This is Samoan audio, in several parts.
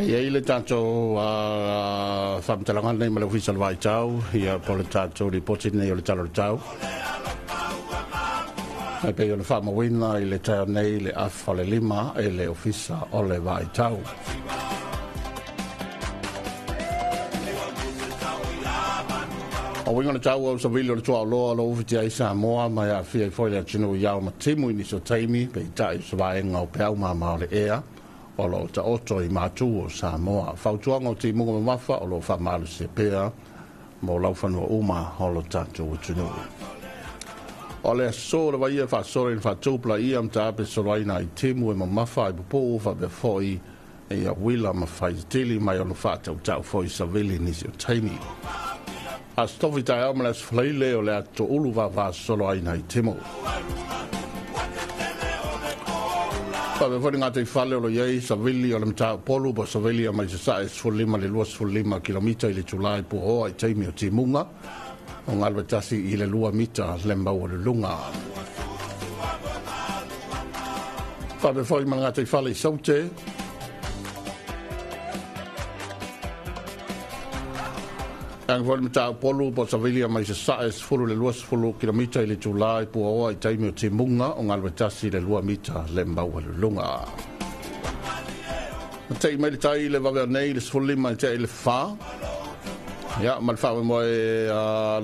E i ai le tatou faamatalaga lenei ma le Ofisa o le Vaitau, ia po o le tatou lipoti lenei o le Tala o le Tau. E pei ona faamauina i le taeao nei le afa o le 5 e le Ofisa o le Vaitau. O uiga o le tau au savili o le tuaoloa o lo o ufitia ai Samoa ma e aafia ai foi le atunuu i ao ma timu i nisi o taimi, peitai o se vaega o peau mama o le ea o lo o taoto i matu o Samoa. Fautuaga o timuga mamafa o lo o faamalosia pea mo laufanua uma o lo tatou atunuu. O le aso lava ia e faasolo i le faatupulaia mataape solo ai nai timu e mamafa ai pupuu faapea foi ia uila ma faitetili mai ona faatautau foi savili nisi o taimi. Aso Tofi taeao ma le Aso Faraile o le a toulu vava solo ai nai timu. Faapea foi le gataifale o lo o i ai savili o le Mataupolu po o savili mai Sasae 15 i le 25 kilomita i le itula i Puaoa i taimi o timuga o galue tasi i le 2 mita le maualuluga. Faapea foi ma le gataifale i Saute, Ang foi le Mataupolu po o Savilia mai Sasae 10 i le 20 kilomita i le itula i Puaoa i taimi o timuga o galue tasi i le 2 mita le maualuluga. Na tei mai le tai i le vave nei i le 15 i tea i le 4. Ia, ma le faamoemoe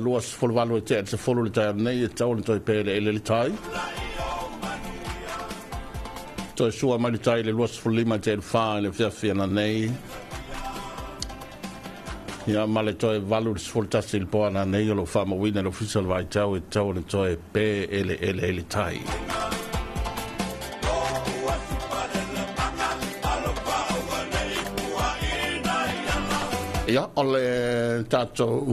28 i tea i le 10 le taeao nei e tatau ona toe peleele le tai. Toe sua mai le tai i le 25 i tea i le 4 i le afiafi ananei. Ia, ma le toe 8 i le 11 i le po ananei o lo o faamauina e le Ofisa o le Vaitau e tatau ona toe peleele ai le tai. Ia, o le tatou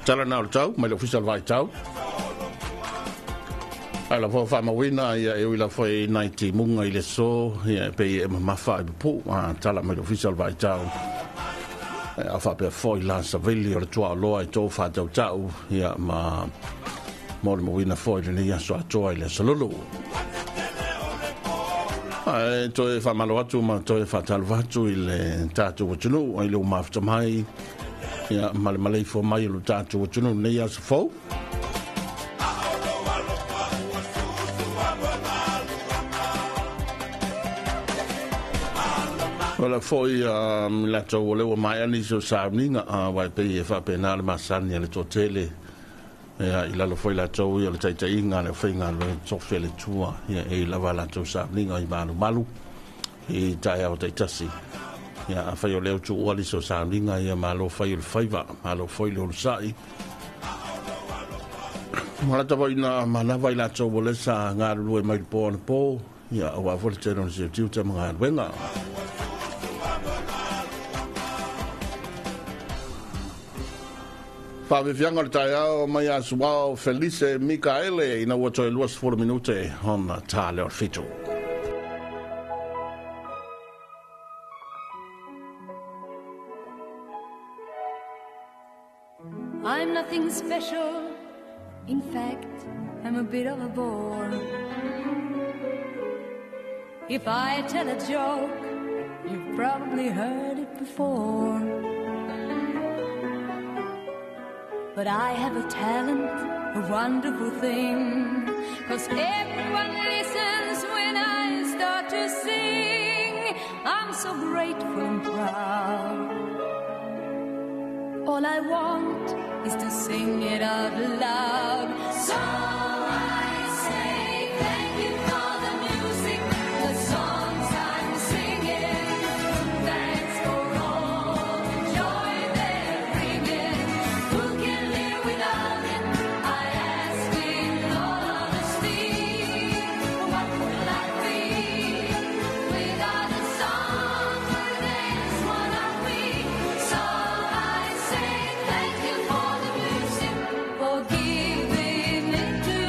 tala na o le tau mai le Ofisa o le Vaitau. Ae la foi faamauina ia e ui la foi nai timuga i le aso, ia e pei e mamafa ai pupuu a tala mai le Ofisa o le Vaitau. A faapea foi la savili o le tuaoloa i tou faatautau ia ma molimauina foi lenei aso atoa i le aso Lulu. Ae toe faamalo atu ma toe faatalofa atu i le tatou atunuu ai le ua mafuta mai ia ma le maleifua mai o le tatou atunuu lenei aso fou. Wala foi latou o lea ua maea nisi o sauniga aua e pei e faapena le masani a le toatele ia, i lalo foi latou ia o le taitaiga a le aufaigaluega tofi a le Atua ia, e i lava a latou sauniga i malumalu i taeao taitasi. Ia, afai o lea ua tuua nisi o sauniga, ia malo fai o le faiva, malo foi le onosai. Malata foi na manava i latou o lea sa galulue mai le po anapo, ia, aua foi le tele o nisi o tiute ma galuega. Faafiafiaga o le taeao mai ia Suao Felice Mikaele ina ua toe 20 minute ona ta lea o le 7. I'm nothing special. In fact, I'm a bit of a bore. If I tell a joke, you've probably heard it before. But I have a talent, a wonderful thing, 'cause everyone listens when I start to sing. I'm so grateful and proud. All I want is to sing it out loud. So I say thank you for the music, the songs I'm singing. Thanks for all the joy they're bringing. Who can live without it? I ask in all honesty. What would life be without a song? There's one are we. So I say thank you for the music, for giving it to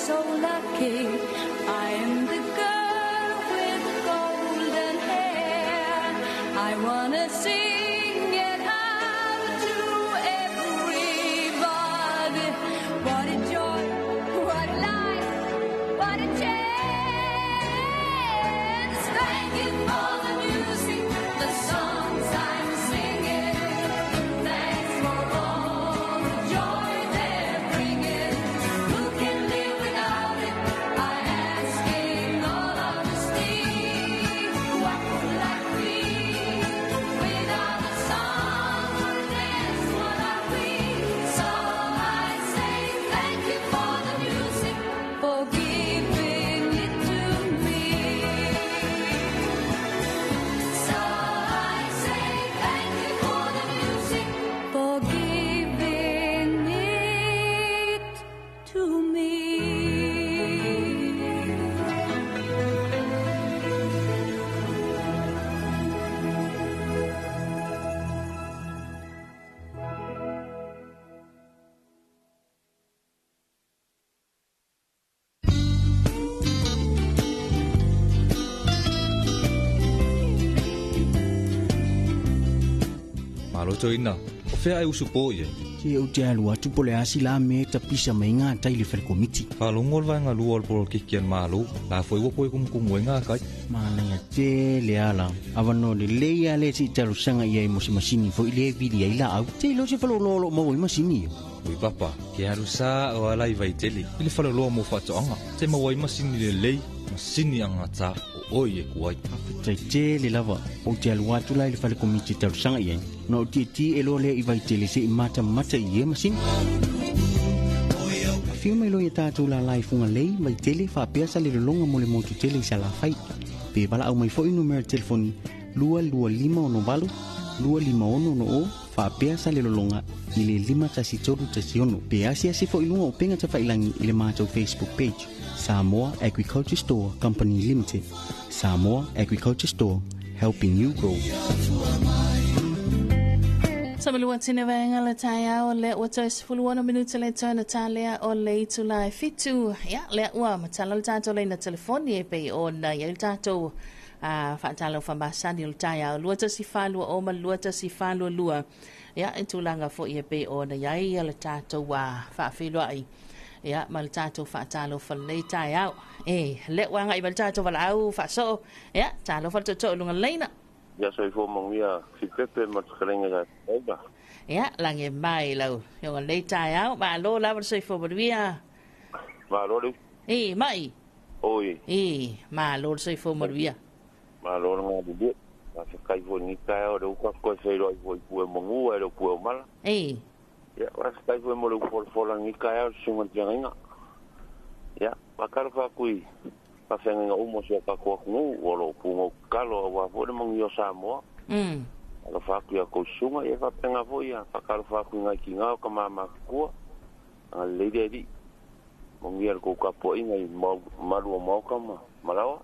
so lucky. I am the girl with golden hair. I wanna sing it out to everybody. What a joy, what a life, what a chance. Thank you for the music, the songs I'm singing. Thanks for all the joy they're bringing. Who can live without it? I ask in all honesty. What would life be without a song or a dance? What are we? So I say thank you for the music, for giving it to me. So I say thank you for the music, for giving it to me. Malo toina. O fea e usu po ia. Se ou te alu atu po le asi la me tapisa mai ngā tai le whare komiti. Whalongo le vaenga lua o le polo kiki an malo. La foi ua po e kumukumu e ngā kai. Mānanga te le ala. Awa no le lei ale si talo sanga ia i mo se masini fo i le vili ai la au. Te ilo se whalo lolo mau i masini. Ui papa, ke aru sa o ala i vaitele. I le whaloloa mo whatoanga. Te maua i masini le lei, masini anga tā o oi e kuai. Tai te le lava. O te alu atu la i le whare komiti talo sanga ia. No o tie ti e lo lea i vaitele se i mata mata i e masini. Whio mai lo ia tātou la lai funga lei, vaitele, whaapea sa le lolonga mo le motu tele i sa la whai. Pe wala au mai foi numero telefoni 225 68 256 no o whaapea sa le lolonga i le 51316. Pe asi asi fo ilunga o penga tawhailangi i le mātou Facebook page. Samoa Agriculture Store Company Limited. Samoa Agriculture Store, helping you grow. Sa malua tine vaenga le taeao le ua toe 16 minute le toe na talea o le itula e 7. Ia, lea ua matala le tatou leina telefoni e pei ona ia le tatou a whaatalo whamasani o le taeao 21420 ma 21422. Ia, e tulaga foi e pei ona iai ia le tatou a whaawhiloai. Ia, ma le tatou whaatalo whalei taeao. E, le ua ngai ma le tatou walaau whaasoo. Ia, talo whalatoto lunga leina. Ia soifua manuia Fipepe ma fetalaiga ia Tauga. Ia, lagi mai lau. Ioga nei taeao, malo lava le soifua manuia. Malo le. E, mai. Oi. E, malo le soifua manuia. Malo le galulue. Faafetai foi lenei taeao le uka toe feiloai foi i pue magua e le pue o mala. E. Ia, faafetai foi mo le ufolafola lenei taeao le susuga i le feagaiga. Ia, faatalofa atu i faafeagaiga uma o si o tatou atunuu o loo pugou tatalo auā foi le manuia o Samoa. Alofa atu ia kou susuga, ia faapena foi ia faatalofa atu i nai tigā o kamāmatutua. Agalelei le Alii. Manuia le kou tapuaiga i malu o maota ma malaoa.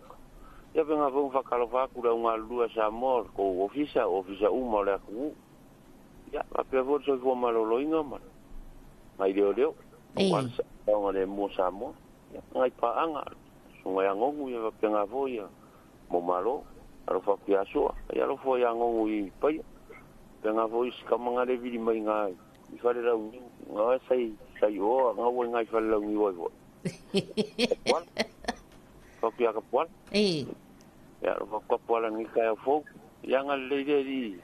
Ia pena foi ona faatalofa atu le augalulue a Samoa o le kou ofisa, ofisa uma o le atunuu. Ia, faapea foi le soifua malōlōina ma nai leoleo. Auā le saoga le mua Samoa. Ia, nai paaga, susuga ia Gogu, ia faapena foi ia mo malo. Alofa atu ia Sua, ia alofa ia Gogu i Paia. Pena foi si kamaga le vili mai ngā i whare lau niu. Ngā sai, sai oa, ngā ua ngā i whare lau niu ai foi. Kapuala. Alofa ia kapuala. E. Ia, alofa kapuala ngi kai au fou. Ia ngā lei le li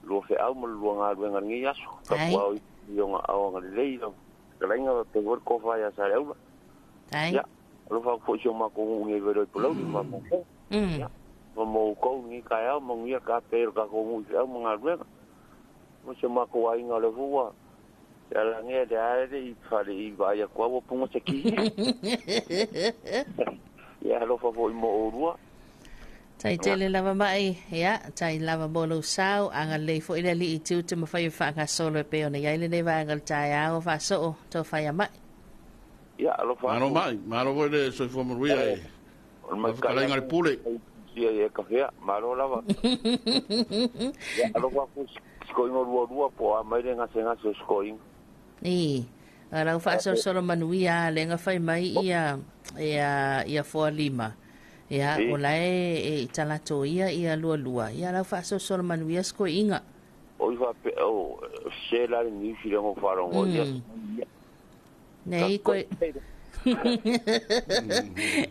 lua wheau ma lua ngā luenga ngi aso. Kapua o i o ngā ao ngā lei lau. Kalainga pe hoi kofa ia sa le aula. Ai. Ia, alofa foi si o mako ngu ngi vero i pulau ni ma mo. Ia, ma mo kou ngi kai au, ma ngi ka pe ka ko ngu i wheau ma ngā luenga. Mo se mako ai ngā le fua. Ia la nge le aere i whare i vai a kua punga se ki. Ia alofa foi mo o rua. Tai tele lava mai, ia, tai lava mo lou sao, anga lei fo ile li i tiu te mawhai whaanga solo e pe ona iai le nei vaenga le taeao whaasoo, tō whai a mai. Ia, alofa. Malo mai, malo foi le soifua manuia e. O le Fetalaiga le pule. Sia e kafea, malo lava. Ia, alofa ku sikoinga lua lua po a mai le gase gase o sikoinga. E, Lau faasolosolo manuia le gafai mai ia ia ia foa lima. Ia o lae e i talato ia ia lua lua. Ia lau faasolosolo manuia sikoi'iga. O i faape o se la le niusi le go faalogo ia. Nei koe.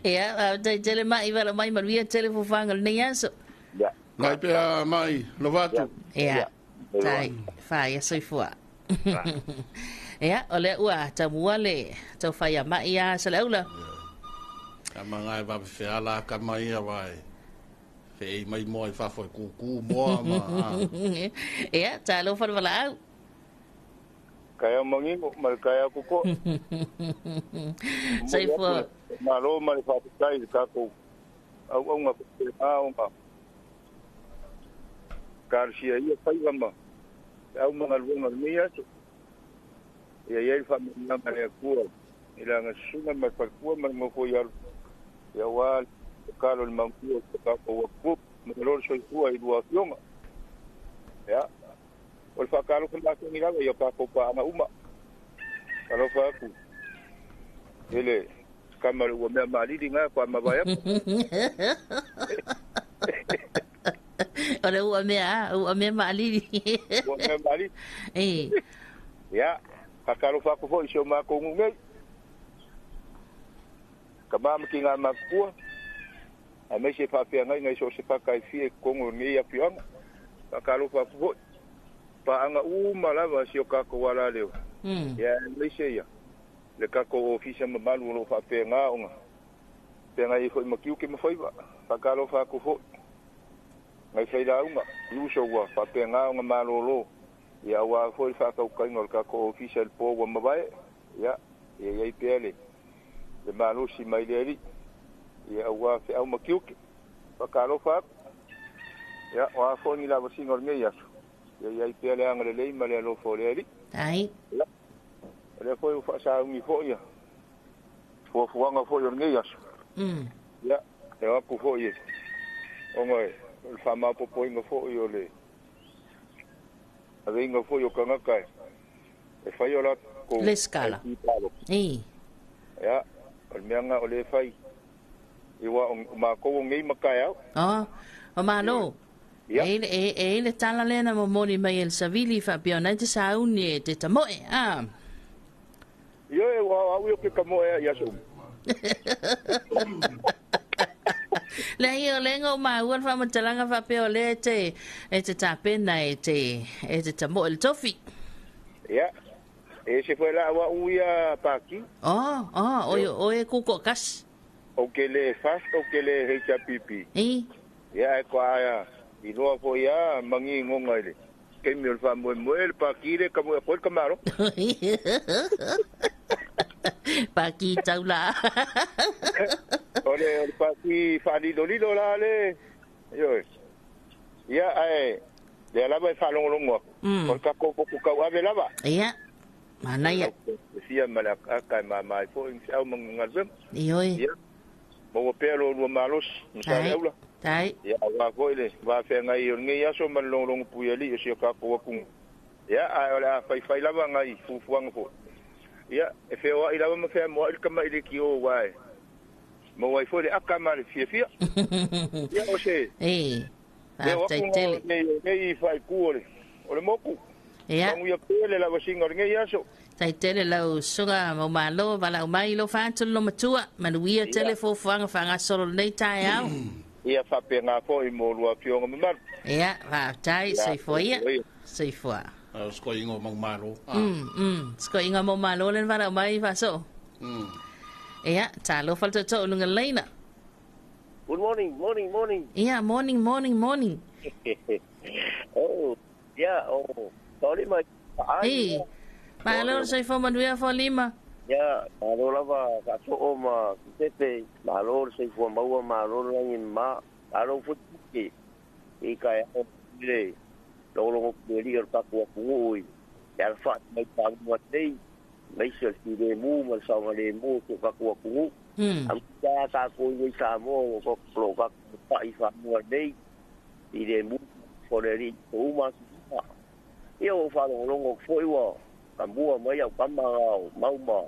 Ia, tai tele mai vala mai manuia tele fofaga lenei aso. Ia. Ngai pea mai, Lovatu. Ia. Tai, fa ia soifua. Ia, o lea ua taumua le taufai a mai a Saleaula. Ka mangai va feala ka mai ia vai. Fe mai moa i fafo e kuku moa ma. Ia, talofa le valaau. Kaya mangingo, ma le kaya koko. Soifua. Malo ma le faafetai le tatou auauna faapena ona talosia ia faiva ma au ma galuega o lenei aso. Ia iai le faamanuiaga a le Atua i le agasusuga ma le falefua ma le nofo i alo. Ia auā le tatalo i le manuia o le tatou atunuu. Malo le soifua i lua afioga. Ia, o le faatalofa masani lava ia tatou paaga uma. Alofa atu i le kama le ua mea malili ga kwa mavae atu. O le ua mea, ua mea maalili. Ua mea malili. E. Ia, faatalofa atu foi i si o matou nuu nei. Ka ma ki ngā matutua, aemaise faafeagaiga i so o se fata e fia i totonu o lenei afioaga. Faatalofa atu foi. Paaga uma lava si o tatou alaleo. Ia aemaise ia le tatou ofisa mamalu o loo faapena ona feagai ai foi ma tiute ma faiva. Faatalofa atu foi. Ngai failauga, i uso ua faapena ona malōlō. Ia auā foi le faatautaiga o le tatou ofisa i le po ua mavae. Ia, ia iai pea le malosi mai le Alii. Ia auā feau ma tiute. Faatalofa atu. Ia, o a foi ni lavasiga o lenei aso. Ia iai pea le agalelei ma le alofa o le Alii. Ai. Ia, o lea foi ua faasauni foi ia fuafuaga foi o lenei aso. Ia, e o atu foi e ona o le faamaopoopoina foi o le aveiga foi o tagata e fai o latou Le scala. E. Ia, o le mea lena o lea e fai i ua o matou o nei ma taeao. Oh, o malo. Ia. E le tala lena momoli mai e le savili faapea ona e te sauni e te tamoe. Ah. Ia e ua au ia ke tamoe ia aso uma. Le ia o lenga o maua le faamatalaga faapea o lea e te tapena e te tamoe le tofi. Ia, e se foi la ua uia paki. Oh, oh, o e kuko kas. O ke le fast, o ke le HPP. E. Ia e kwa ia i loa foi ia mangi ngonga ile. Kemi o le faamoemoe le paki le ka moe koe le kamaro. Paki taula. O le paki faalilolilo la le. Ioe. Ia ae lea lava e faalogologo aku. O le tatou motu tauave lava. Ia. Manaia. E fia ma le akaaka e mamā ai foi i feau ma galuega. Ioe. Ia. Maua pea lo lua malosi, ma Saleaula. Tai. Ia, auā foi le vafeagai o lenei aso ma le logologo pui alii o si o tatou atunuu. Ia, ae o le a faifai lava ngai fuafuaga foi. Ia, e feoai lava ma feamoa'i le tama'i le tio uā e maua ai foi le aka ma le fiafia. Ia, o se. E. Leo Faafetai atu tele. nei faaitu o le moku. Ia. Manuia pea le lavasiga o lenei aso. Tai tele lau suga mau malo valaau mai lo faatu le matua. Manuia tele fofoaga faagasolo lenei taeao. Ia faapena foi mo lua afioga mamalu. Ia, faafetai, Ia, soifua ia. soifua ia. Soifua. Sikoi'iga o maumalo. Sikoi'iga mo malo le valaau mai faasoo. Ia, talofa le tootoo luga laina. Good morning, morning, morning. Ia, morning, morning, morning. Oh, yeah, oh, sorry my. E. Malo le soifua manuia Foalima. Ia, malo lava faasoo ma Tusepe, malo le soifua maua, malo le lagi ma, malo foi ke i taeao le logologo pueli o le tatou atunuu i le alafai mai pagua nei, aemaise o le filemu ma le saogalemu o si o tatou atunuu. Amuta tatou i Samoa o lo tatou pa'i faamua nei, filemu fo le alii o uma. Ia ua faalogologo atu foi ua Kamua mai au kama o mau ma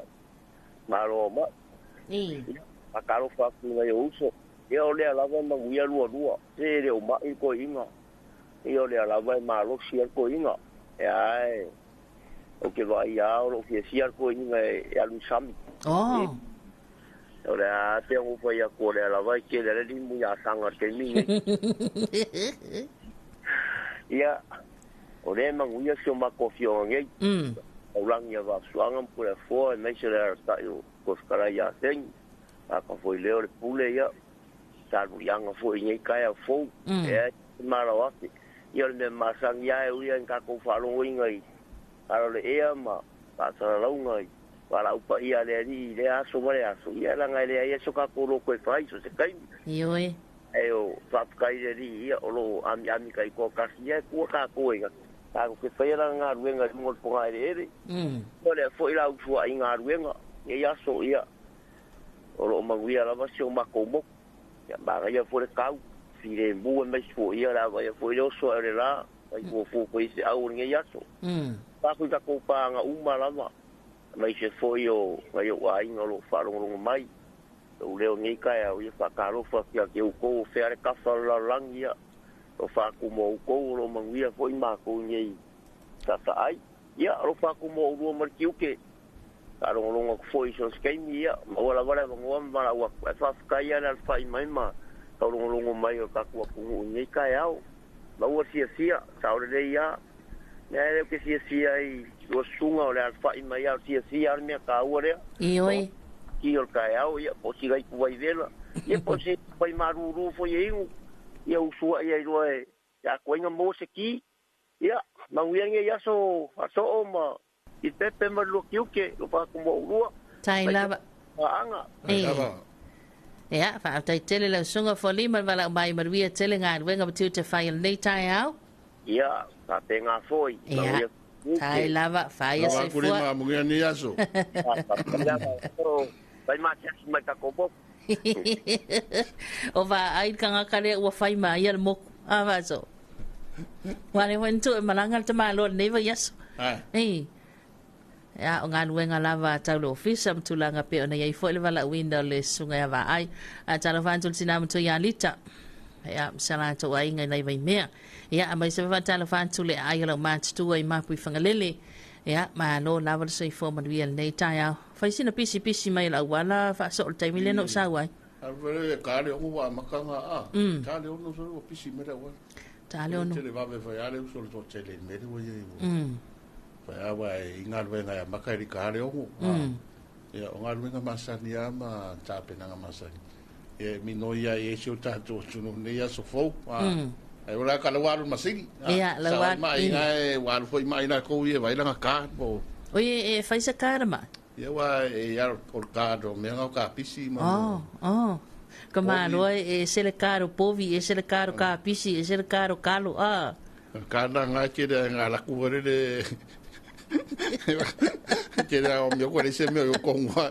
malo ma. Faatalofa atu i nai ou uso. Ia o lea lava e manuia lualua. Se e le o mai le toeaiina. Ia o lea lava e malosi ai le toeaiina. Ia ae ou te vaai lava o lou fiafia le toeaiina e alu i sami. O le a pei ona ou fai atu o lea lava e tele ai le limu i Asaga i le taimi lenei. Ia, o lea e manuia si o matou afioaga nei. Taulagi ia Vaafusuaga ma Puleafoa aemaise le alaalatai o Toefetalai ia Seni. Ata foi lea o le pule ia, sa luiaga foi i nei taeao fou, e malo ake. Ia o le mea masani lava e ui ai ina tatou faalogoina i lalo o le ea ma faasalalauga i valaau paia a le Alii i lea aso ma lea aso, ia leaga e leai lava so tatou loto e fai so o se taimi. Ioe. Ae o faafetai i le Alii ia o lo o amiami taitoatasi ia e tua tatou e tatou te faia lana galuega i luga o le fogaeleele. O lea foi la usuai i galuega i nei aso, ia o lo o manuia lava si o matou motu. Ia manaia foi le tau, filemu aemaise foi ia le a vaaia foi le oso ae o le la, fai fuafua foi i feau o lenei aso. Tatou i tatou paaga uma lava, aemaise foi o nai ou aiga o lo o faalogologo mai. Lou leo i lenei taeao, ia faatalofa atu ia te outou o fea le tafa o le lalolagi, ia alofa atu mo outou o lo o manuia foi matou i nei taataa ai. Ia alofa atu mo oulua ma le tiute. Faalogologo atu foi i so o se taimi, ia maua lava le avanoa ma valaau atu. Ae faafetai lava le alafai mai ma taulogologo mai o le tatou atunuu i lenei taeao. Maua le fiafia, sao lelei lava. Mea lea ou te fiafia ai i lua susuga o le alafai mai lava o le fiafia lava le mea taua lea. Ioe. Ki o le taeao, ia, po o sina itu vaivela, ia, po o se vai malūlū foi e inu, ia usuai ai loa e atoa ai ona maua se ki. Ia, manuia lenei aso faasoo ma i pepe ma le lua tiute, alofa atu mo oulua. Tai lava. Paaga. E. Ia, faafetai tele lau susuga Foli ma le valaau mai manuia tele galuega ma tiute fai o lenei taeao. Ia, faapena foi. Ia, tai lava, faia soifua. Manuia nei aso. Fai masiasi mai tatou moku. O vaai le tagata lea ua fai ma ia le moku. A faaso. Ua le foi na tuu e malaga le tamaloa i lenei vaiaso. Ei. Ia, o galuega lava tau le ofisa ma tulaga pei ona i ai foi le valaauina o le susuga ia Vaai. Ae talofa atu le tina matua ia Lita. Ia, ma sa latou aiga i nai Vaimea. Ia, aemaise foi faatalofa atu le aai o lau matutua i Mapuifagalele. Ia, malo lava le soifua manuia i lenei taeao. Fai sina pisipisi mai o le auala faasoo i le taimi lea na ou sau ai. Ka le ono ua amata ona aa. Ka le ono soli ua pisi mai le auala. Ta le ono. Tele vave fai a le uso le toatele i le mea lea ua i ai ua. Fai a ua i galuega e amata i le ka le ono. Ia, o galuega masani lava ma tapenaga masani. Ia, e minoi lava i ai si o tatou atunuu i lenei aso fou. Ai o la ka lau alu i le masini. Ia, lau Sao ai alu. mai ina e ua alu foi mai latou ia e vaai lana card po o. Oi, e fai se card ma? Ia ua e ia o le card o mea na o kapisi ma Oh, oh. Ka malo e ese le card o povi, ese le card o kapisi, ese le card o kalo, ah. O le card na nga tele ai nga laku vale le tele o mea ko le se mea o konga.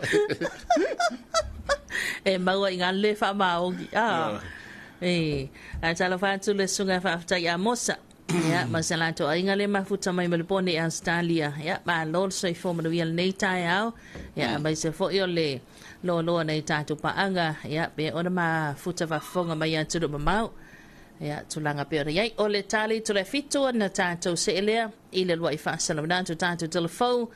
E maua i ngā le whaamaongi. Ah. E, a talofa atu le susuga faafetai a Mosa. Ia, ma se latou aiga le mafuta mai ma le pone i Australia. Ia, malo le soifua manuia lenei taeao. Ia, aemaise foi o le loaloa nei tatou paaga. Ia, pe ona mafuta faafofoga mai i atunuu mamao. Ia, tulaga pei ona i ai. O le tali tole fitu ona tatou see lea i le lua'i faasalamanatu o tatou telefou.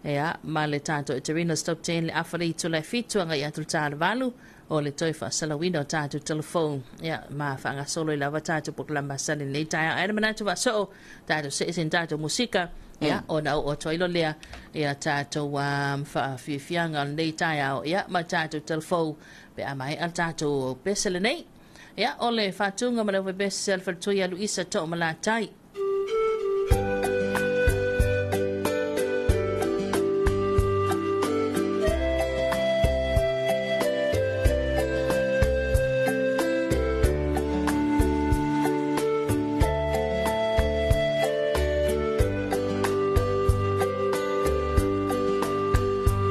Ia, ma le tatou Eterina Stop 10 le afa le itu le fitu agai atu le ta le valu o le toe faasalauina o tatou telefou. Ia, ma faagasolo ai lava tatou polokalame masani i lenei taeao. Ae le manatu faasoo, tatou see se tatou musika. Ia, ona oo atu ai loa lea ia tatou faafiafiaga o lenei taeao. Ia, ma tatou telefou pe a maea le tatou pese lenei. Ia, o le faatuga ma le aufaipisinisi a le faletua ia Luisa Toomalatai.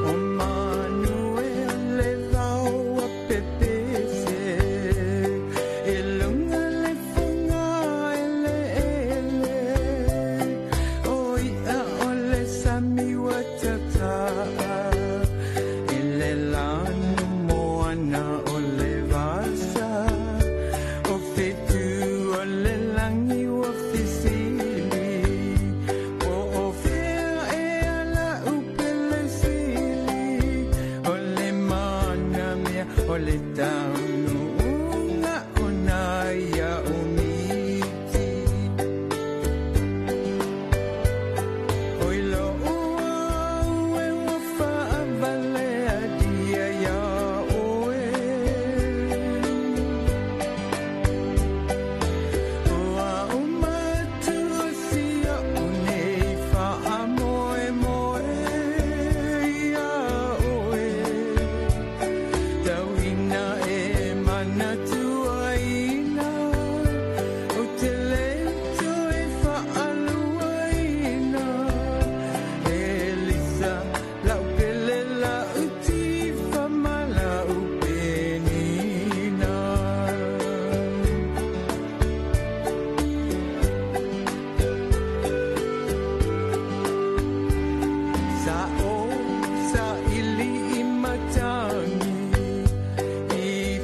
O Manuel le vao a pepese, e lunga le funga e le ele. O le taunuuga ona ia o miti. Oi lo au e ua faavalea dia ia oe. Ua umatu sia o nei faamoe moe ia oe. Tauina e manatuaina, o te le toe faaluaina. E lisa lau pele lau tifa ma lau penina. Sa o sa ili i matangi, i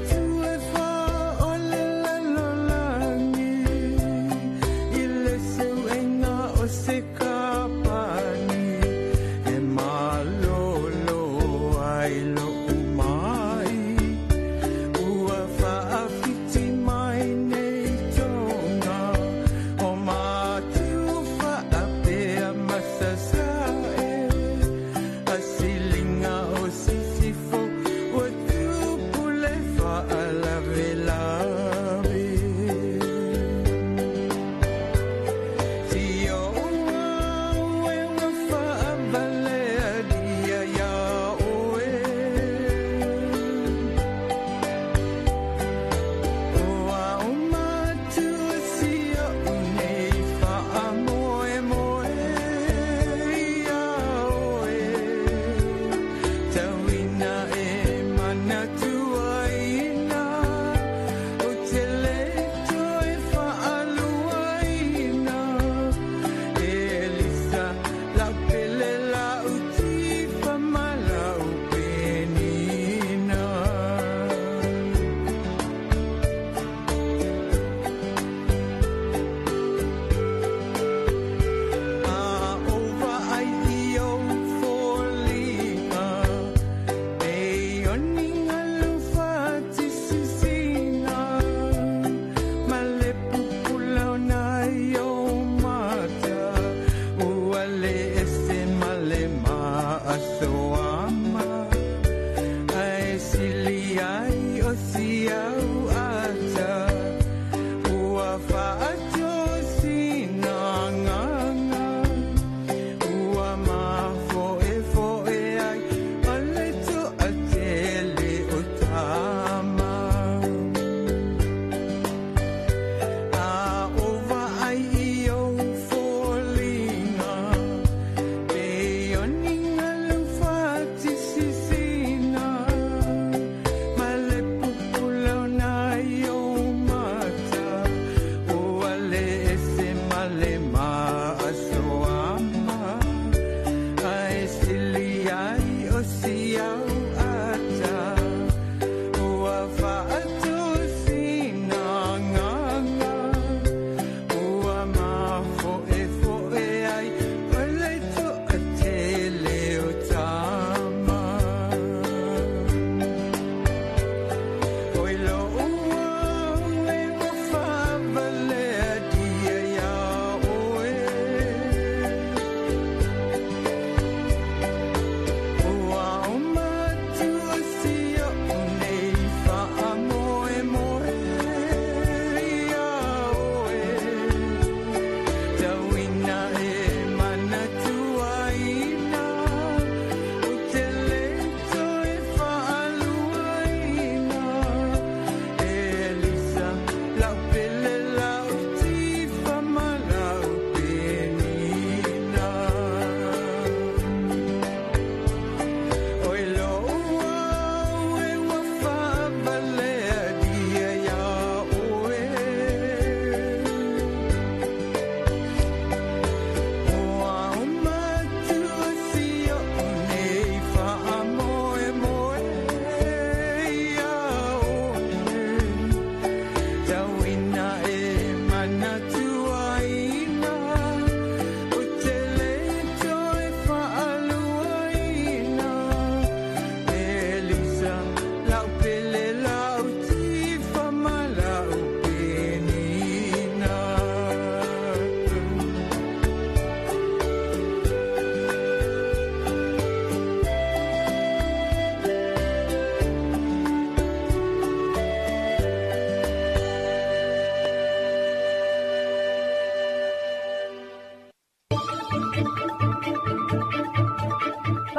tue wha o le lalolangi, i le seuenga o se kapani, e malolo ai lo umai, ua whaawhiti mai nei tonga, o mātu whaapea masasae, a silinga o sisifo, ua tupu le faalavelave. Tio au e ua faavalea dia ia oe. Ua umatu sia o nei faamoemoe ia oe. Tauina e manatuaina,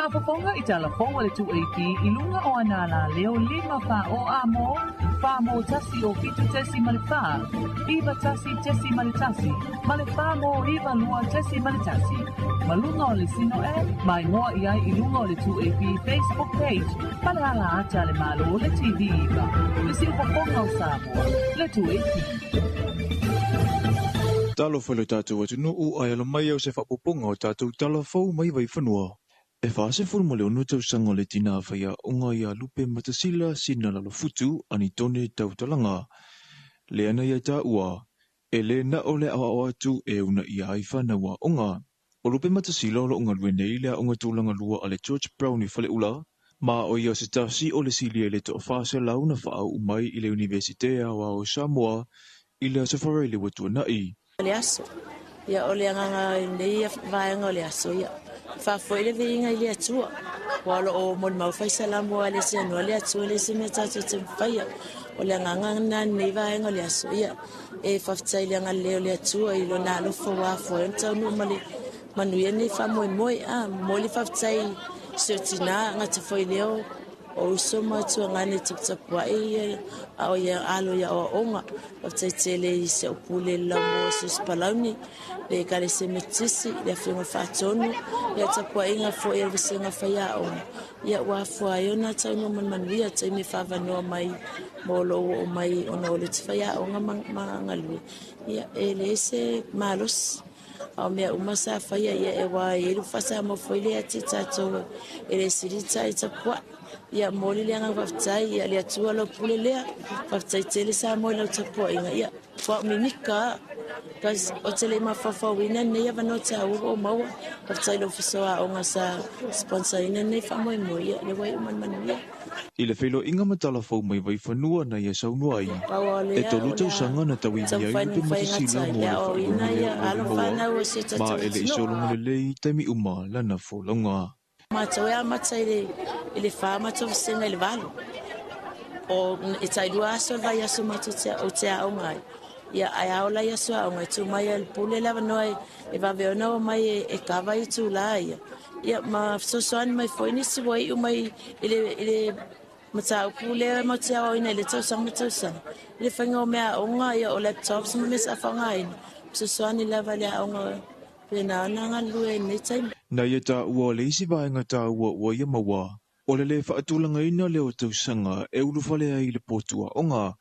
Faafofoga i tala fou a le 2AP i luga o ana alaleo 5 4 o A mo, 4 mo 1 o 7.4, 9 1.1, ma le 4 mo 9 2.1. Ma luga o le Sino App, ma igoa i ai i luga o le 2AP Facebook page, ma le ala ata a le Malo le TV 9, le siufofoga o Samoa, le 2AP. Talofa i lo tatou atunuu ae alo mai au se faaopoopoga o tatou tala fou mai Vaifanua. E 46 tausaga o le tinā faiaoga ia Lupe Matasila Sina Lalofutu Anitone Tautalaga. Lea na ia taua, e le na o le aoao atu e uunaia ai fanau aoga. O Lupe Matasila o lo o galue nei i le aoga tulaga lua a le George Brown i Faleula, ma o ia o se tasi o le silia i le 400 na faauu mai i le Iunivesite Aoao o Samoa i le Aso Faraile ua tuanai. O le aso, ia o le agaga i lenei vaega o le aso, ia faafoe le viiga i le Atua. Ua o lo o molimau faisalamo a le seanoa le Atua le isi mea tatou te mafaia. O le agaga lena i lenei vaega o le aso, ia e faafetai i le agalelei o le Atua i lona alofa ua afua ai ona taunuu ma le manuia lenei faamoemoe. A momoli le faafetai i si o tina gata foi lea o uso ma tuagane e taputapuai a o ia alo i aoaoga. Faafetai tele i si au pule le laumua o Susi Palauni, le Ekalesia Metotisi, le Afioga Faatonu, ia tapuaiga foi a le Vasega Faiaoga, ia ua afua ai ona taunuu ma le manuia taimi e faavanoa mai mo lou oo mai ona o le te faiaoga ma galue, ia e leai se malosi. A o mea uma sa faia ia e wā e lu fasa mo foi le ati tātou e le sili tai tapuai. Ia moli le agaga faafetai ia le Atua lau pule lea. Faafetai tele Samoa i lau tapuaiga. Ia ua mimika cause o te le mafaufauina lenei avanoa taua ua ou maua. Faafetai i le Ofisa o Aoga sa sponsor ina lenei faamoemoe. Ia lea ua iu ma le manuia. I le feiloaiga ma Talafou mai Vaifanua na ia saunoa ai, Pau o e lea tolu o le a tausaga na tauivi ai taumafai Lupe ni mafai Matasila gata ai mo le le aoaoina faailoga lea ia ua alo maua, fanau o si o ma tatou e le i atunuu. sologa lelei i taimi uma lana folauga. Matou e amata i le i le 4 matou vasega i le 8. O e tailua aso le vaiaso matou te ou te aoga ai. Ia ae a ola i aso aoga e tu mai ai le pule le avanoa e, e vave ona o mai e, e kava i itulā ia. Ia ma fesoasoani mai foi nisi ua iu mai i le i le mataupu lea matou te aoaoina i le tausaga ma tausaga. I le faiga o meaaoga ia o laptops ma mea sa faaaogaina, fesoasoani lava i le aoga pena ona galulue ai i lenei taimi. Na ia taua o le isi vaega taua ua ia maua, o le lē faatulagaina lea o tausaga e ulufale ai i le potu aoga.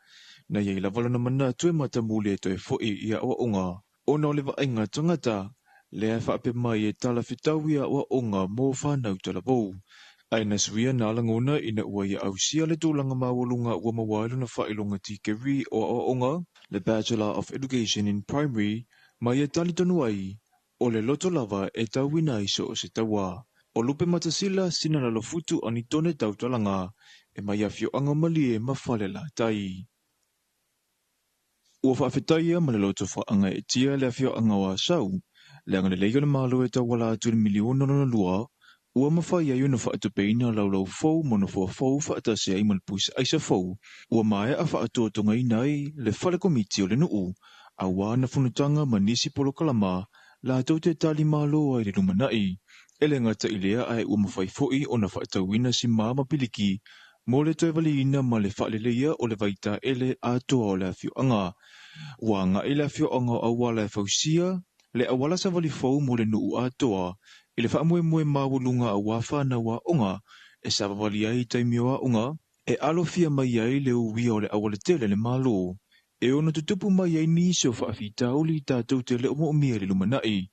Na i ai lava lona manatu e matamuli e toe fo'i i aoaoga ona o le vaaiga tagata lea e faapea mai e talafetau i aoaoga mo fanau talavou. Ae na suia nā lagona ina ua ia ausia le tulaga maualuga ua maua ai lona faailoga tikeri o aoaoga, le Bachelor of Education in Primary, ma ia talitonu ai, o le loto lava e tauina ai so o se taua. O Lupe Matasila, Sina Lalofutu Anitone Tautalaga, e mai Afioaga Malie ma Falelatai. Ua faafetaia ma le loto faaagaeetia le afioaga o Asau, le agalelei o le Malo e tauala atu i le miliona lona lua, ua mafai ai ona faatupeina laulau fou ma nofoa fou faatasi ai ma le pusa aisa fou, ua maea faatotogaina ai le fale komiti o le nuu, auā na fonotaga ma nisi polokalama latou te talimalo ai i le lumanai. E le gata i lea ae ua mafai foi ona faatauina simā ma piliki mo le toe valiina ma le faaleleia o le vaitaele atoa o le afioaga. Ua agai le afioaga o Auala e fausia le auala savali fou mo le nuu atoa i le faamoemoe maualuga auā fanau aoga e savavali ai i taimi o aoga e alofia mai ai le uia o le aualatele a le Malo e ono tutupu mai ai nisi o faafitauli tatou te le o moomia i le lumanai.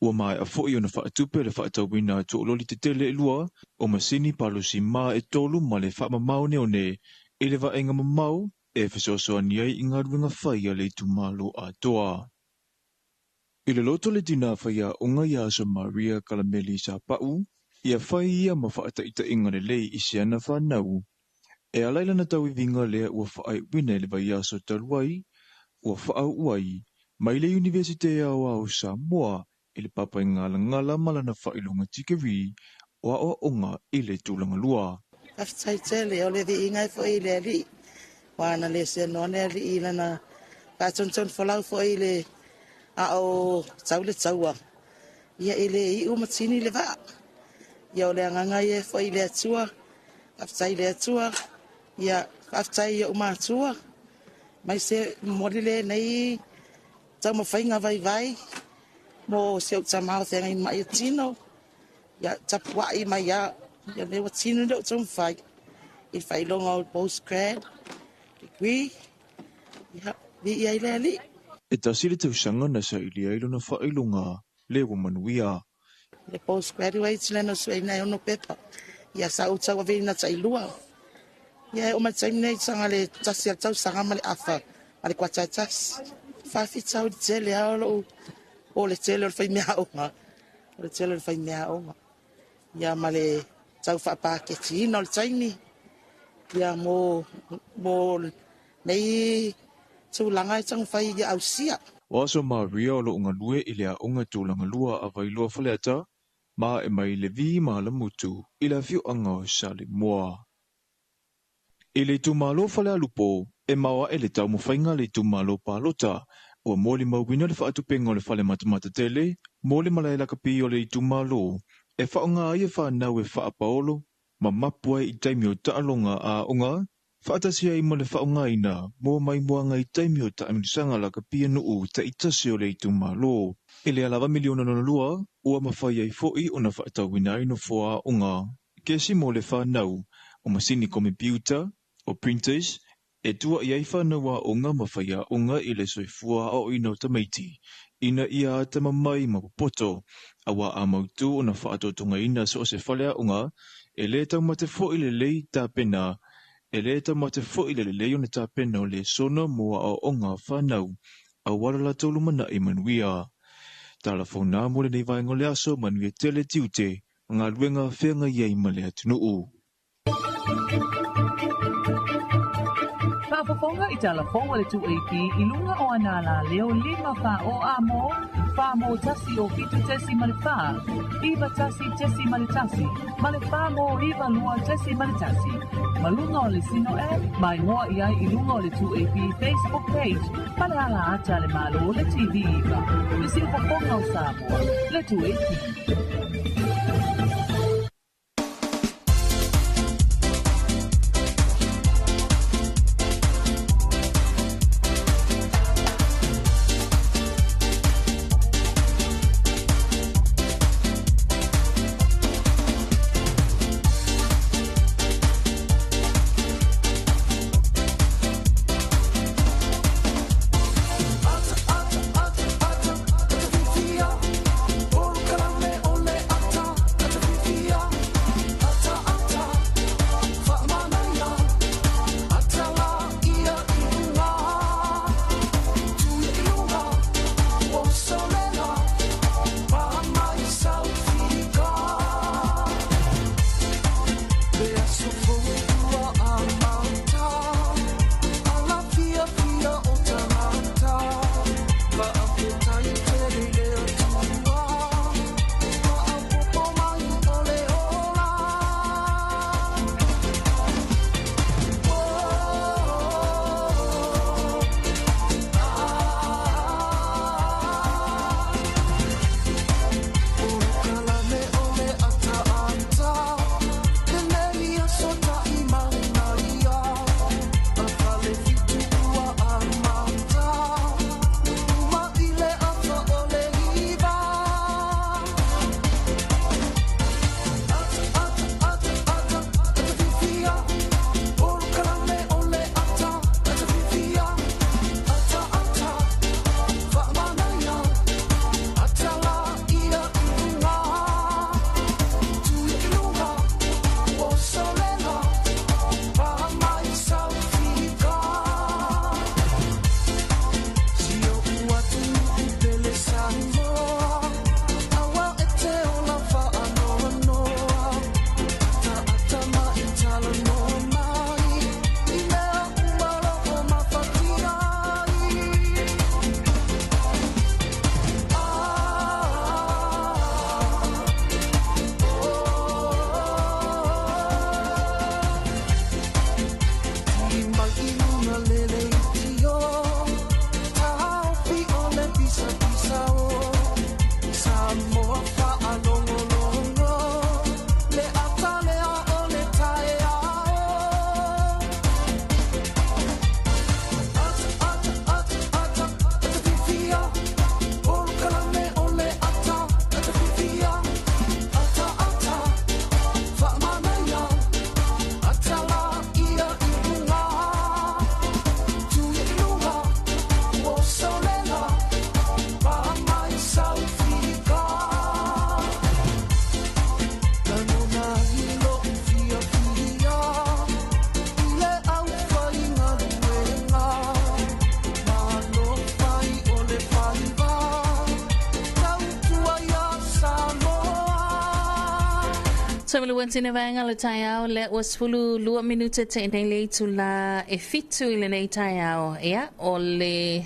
Ua maea foi ona faatupe le faatauina atu o loli tetele e lua, o masini palosi ma e tolu ma le faamamao oneone i le vaaiga mamao e fesoasoani ai i galuega fai a le itumalo atoa. I le loto le tinā faiaoga iā Samaria Kalameli Sapa'u, ia fai ia ma faataitaiga lelei i si ana fanau. E ala i lana tauiviga lea ua faaiuina i le vaiaso talu ai, ua faauu ai mai le Iunivesite Aoao o Samoa i le papa galagala ma lana faailoga tikeri o aoaoga i le tulaga lua. Faafetai tele o le viiga ai foi i le Alii, ua na le seanoa le Alii i lana faatonutonu folau foi i le a o tau le taua, ia e le iu ma tini le vaa. Ia o le agaga ia e fo'i i le Atua, faafetai i le Atua, ia faafetai i o'u matua, mai se momoli lenei taumafaiga vaivai mo si ou tamā o feagai ma ma'i o tino. Ia tapua'i mai a, ia lea ua tino le ou taumafai i le faailoga o le postgrad degree. Ia viia ai le Alii. E tasi le tausaga na sailia ai lona faailoga le ua manuia. Le postgraduate lena sueina e ono pepa. Ia sa ou tauaveina tailua. Ia e oo mai le taimi nei saga le tasi a le tausaga ma le afa ma le kuata e tasi. Faafitauli tele lava o lou o le tele o le faimeaoga. O le tele o le faimeaoga. Ia ma le tau faapaketiina o le taimi. Ia mo nei tulaga e taumafai ia ausia. O Aso Maria o loo galue i le aoga tulaga lua a Vailoa Faleata, ma e mai le Vi Malamutu i le afioaga o Salemoa. I le itumalo Falealupo, e maoae le taumafaiga a le itumalo palota, ua molimauina le faatupenga o le fale matamata tele mo le malae lakapi o le itumalo e faaaoga ai e fanau e faapaolo ma mapu ai i taimi o taaloga a aoga, faatasi ai ma le faaaogaina mo maimoaga i taimi o taamilosaga lakapi a nuu taitasi o le itumalo. E le lava miliona lona lua, ua mafai ai fo'i ona faatauina ai nofoa aoga kesi mo le fanau, o masini komepiuta, o printers, e tua i ai fanau aoga ma faiaoga i le soifua aoaoina o tamaiti, ina ia atamamai ma popoto, auā a mautū ona faatotogaina so o se fale aoga, e lē taumate fo'i lelei tapena, e lē taumate fo'i le lelei ona tapena o lesona mo aoaoga a fanau, auā lo latou lumana'i manuia. Tala fou mo lenei vaega o le aso, manuia tele tiute, ma galuega feagai ai ma le atunuu. Faafofoga i tala fou a le 2AP i luga o ana alaleo 5 4 o a mo, 4 mo 1 o 7.4, 91.1 ma le 4 mo 92.1. Ma luga o le Sino app, mai moa i ai i luga o le 2AP Facebook page, ma le ala ata le Malo le TV iva. Le siufofoga o Samoa, le 2AP. Ata, ata, ata, ata, ata fiafia. Polokalame o le So le uatine vaega le taeao lea ua 12 minute te nei le itula e 7 i lenei taeao. Ia, o le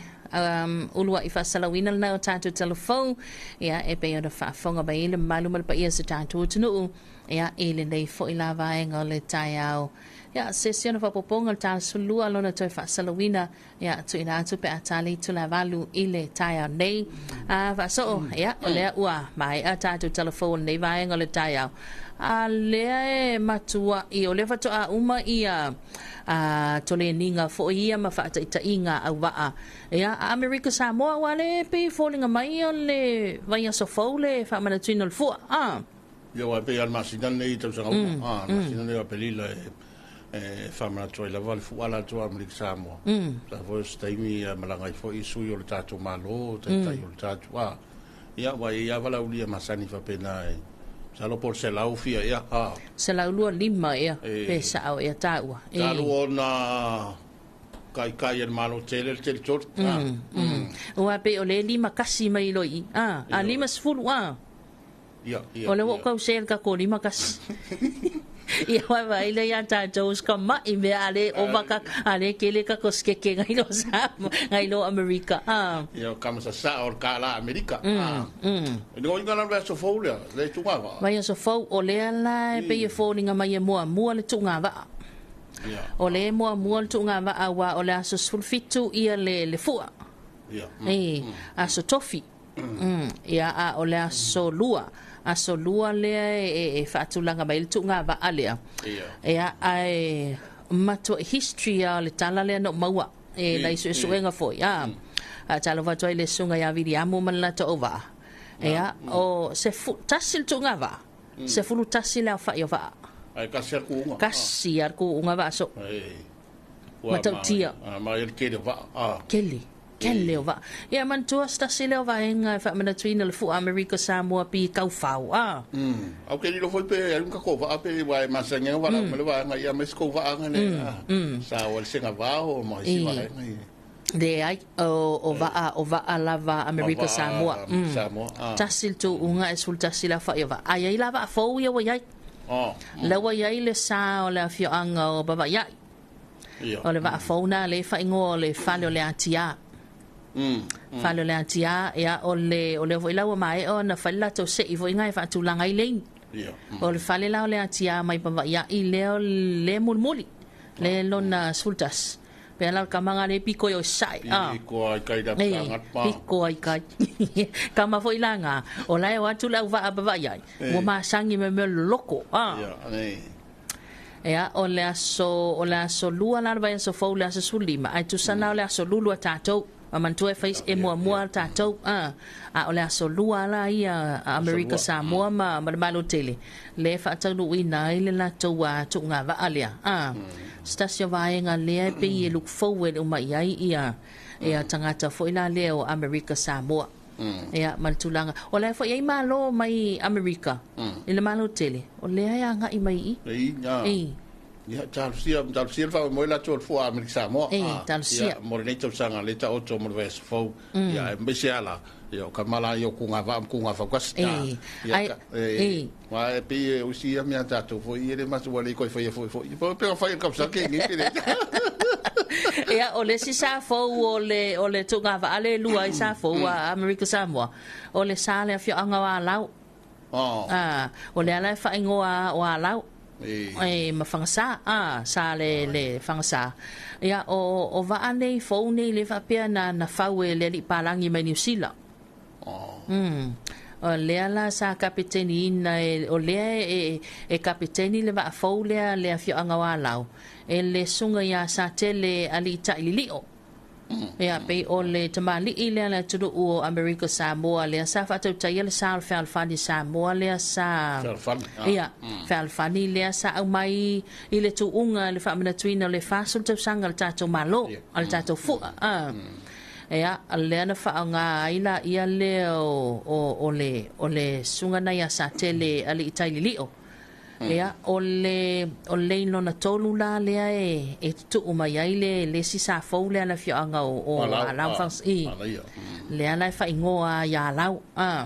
ulua'i faasalauina lena o tatou talafou, ia, e pei ona faafofoga mai ai le mamalu ma le paia o se tatou atunuu, ia, i lenei foi la vaega o le taeao. Ia, se si ona faaopoopoga o le tala 12 lona toe faasalauina, ia, tuuina atu pe a ta le itula 8 i le taeao nei. A faasoo, ia, o lea ua maea tatou talafou o lenei vaega o le taeao. A lea e matua'i, o lea faatoa uma ia a toleniga foi ia ma faataitaiga auvaa. Ia, a Amerika Samoa, ua le pei foliga mai o le vaiaso fou le faamanatuina o le fua. A. Ia, ua pei lava le masina lenei i tausaga uma, a, le masina lenei o Aperila e faamanatu ai lava le fua la atu a Amerika Samoa. Sa foi o se taimi e malaga ai foi sui o le tatou Malo, taitai o le tatou, a. Ia, ua i ai lava laulia masani faapena e, masalo po o le 100 fia ea, a. 125 ea, pe sao ea taua. Talu ona kaikai e le Malo tele le teritori, a. Ua pei o le 51 mai loa i i, a, a 50, a. Ia, ia, O le ua ia. kau se le tatou 51. Ia vaavaai lea ia tatou ska ma'i mea a le ova ka a le kele tatou skeke ngai lo Samoa ngai lo Amerika a. Ia, o ka masasa o le kālā Amerika. A. E le oiga la le vaiaso fou lea, le tuuga vaa. Vaiaso fou o lea la e pei e foliga mai e muamua le tuuga vaa. O lea e muamua le tuuga vaa aua o le aso 17 ia le fua. E aso tofi. Ia, a o le aso lua. Aso lua lea e faatulaga mai ai le tuuga vaa lea. Ia, ae matuai history lava o le tala lea na ou maua e nai suesuega foi. A, a talofa atu ai le susuga ia Viliamu ma le latou auvaa. Ia, o se tasi le tuuga vaa, 11 le aofai o vaa. Ae kasi lava le kuuga. Kasi lava le kuuga vaa soo. Ua Matautia. Maia le tele o vaa. A. Kele. Kele o vaa. Ia, manatua se tasi lea o vaega e faamanatuina le fua Amerika Samoa pi kaufau. A. Au ke lilo foi pe alu ka ko vaa pe wa e masani ai wala ma le vaega ia me se kou vaa nga le a. Sa o le senga vao ma isi vaega ia. Leai, o vaa, o vaa lava Amerika Samoa. Samoa. A. Tasi le tuuga e 11 le aofai o vaa. Ai ai la vaa fou ia ua i ai. La ua i ai le sa o le afioaga o Pava'ia'i. O le vaa fou na le faaigoa o le fale o le Atia. Fale o le Atia, ia, o le, o lea foi la ua maea ona fai le latou se'i foi na e faatulaga ai lane. O le fale la o le Atia mai Pava'ia'i lea o le mulimuli, le lona 11. Pe ala o le kama nga le piko i o sa'i. A. Piko ai kai da E, panga pa. piko ai kai. Kama foi la nga, o la e o atu le auvaa Pava'ia'i. Ua masangi me mea loloko. A. Ia, nei. Ia, o le aso lua la le vaiaso fou le aso 15, ae tusa la o le aso lulu a tatou. Ma manatua e fai e muamua le tatou. A, a o le aso lua la ia a Amerika lua. Samoa ma le Malo tele. Le faataunuuina ai le latou a tuuga vaa lea. A, se tasi o vaega lea e pei e look forward uma i ai ia, ia tagata foi la lea o Amerika Samoa. Ia, ma le tulaga. O la e foi ai malo mai Amerika. I le Malo tele. O lea e aga'i mai i. Ei, a. E. Ia, talosia, talosia le faamoemoe latou o le fua Amerika Samoa. E, A, talosia. Ia, mo lenei tausaga le taoto mo le vaiaso fou. Ia, e maise ala. Ia, o ka mala ia o kuga vaa ma kuga faukasi. E, A, ia, ai, e, e. wa e pei e usi ia mea tatou foi ia le masu ua le koe faia foi foi. Po pe fai ka sa ke ni pele. Ia, o le isi sa fou o le tuuga vaa le lua i sa fou a Amerika Samoa. O le sa le afioaga o Alau. Oh. A, o le ala e faaigoa o Alau. E. E, ma Fagasa, a, sa le Fagasa. Ia, o vaa nei fou nei le faapea na fau e le alii palagi mai Niu Sila. O lea la sa kapeteni ina e, o lea e kapeteni le vaa fou lea le afioaga o Alau. E le susuga ia Satele alii ta'ilili'o. Ia, pei o le tamali'i lea le atunuu o Amerika Samoa lea sa faatautaia le sa o le fealofani Samoa lea sa Fealofani, ah. Ia, fealofani lea sa aumai i le tuuga le faamanatuina o le 40 tausaga o le tatou Malo, o le tatou fua. Ah. Ia, lea na faaaoga ai la ia lea o le susuga na ia Satele alii tailili'o. Ia, o le lona tolu la lea e tutuu mai ai le isi sa fou lea le afioaga o Alau, Alau ah, Fagas i. Manaia. Lea la e faaigoa ia Alau. Ah.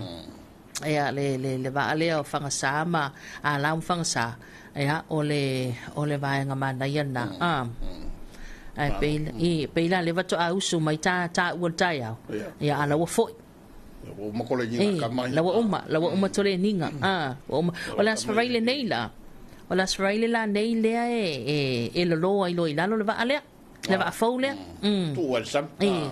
Ia le vaa lea o Fagasa ma Alau ma Fagasa, ia o le vaega manaia lena. Ae pei la lea faatoa usu mai taua i le taeao, ia a la ua foi. Ua uma koleniga ka mai. La ua uma toleniga. Ua uma. O le Aso Faraile nei la. O le Aso Faraile la nei lea e lolo ai loa i lalo le vaa lea. Le vaa fou lea. Tuu ai le sami.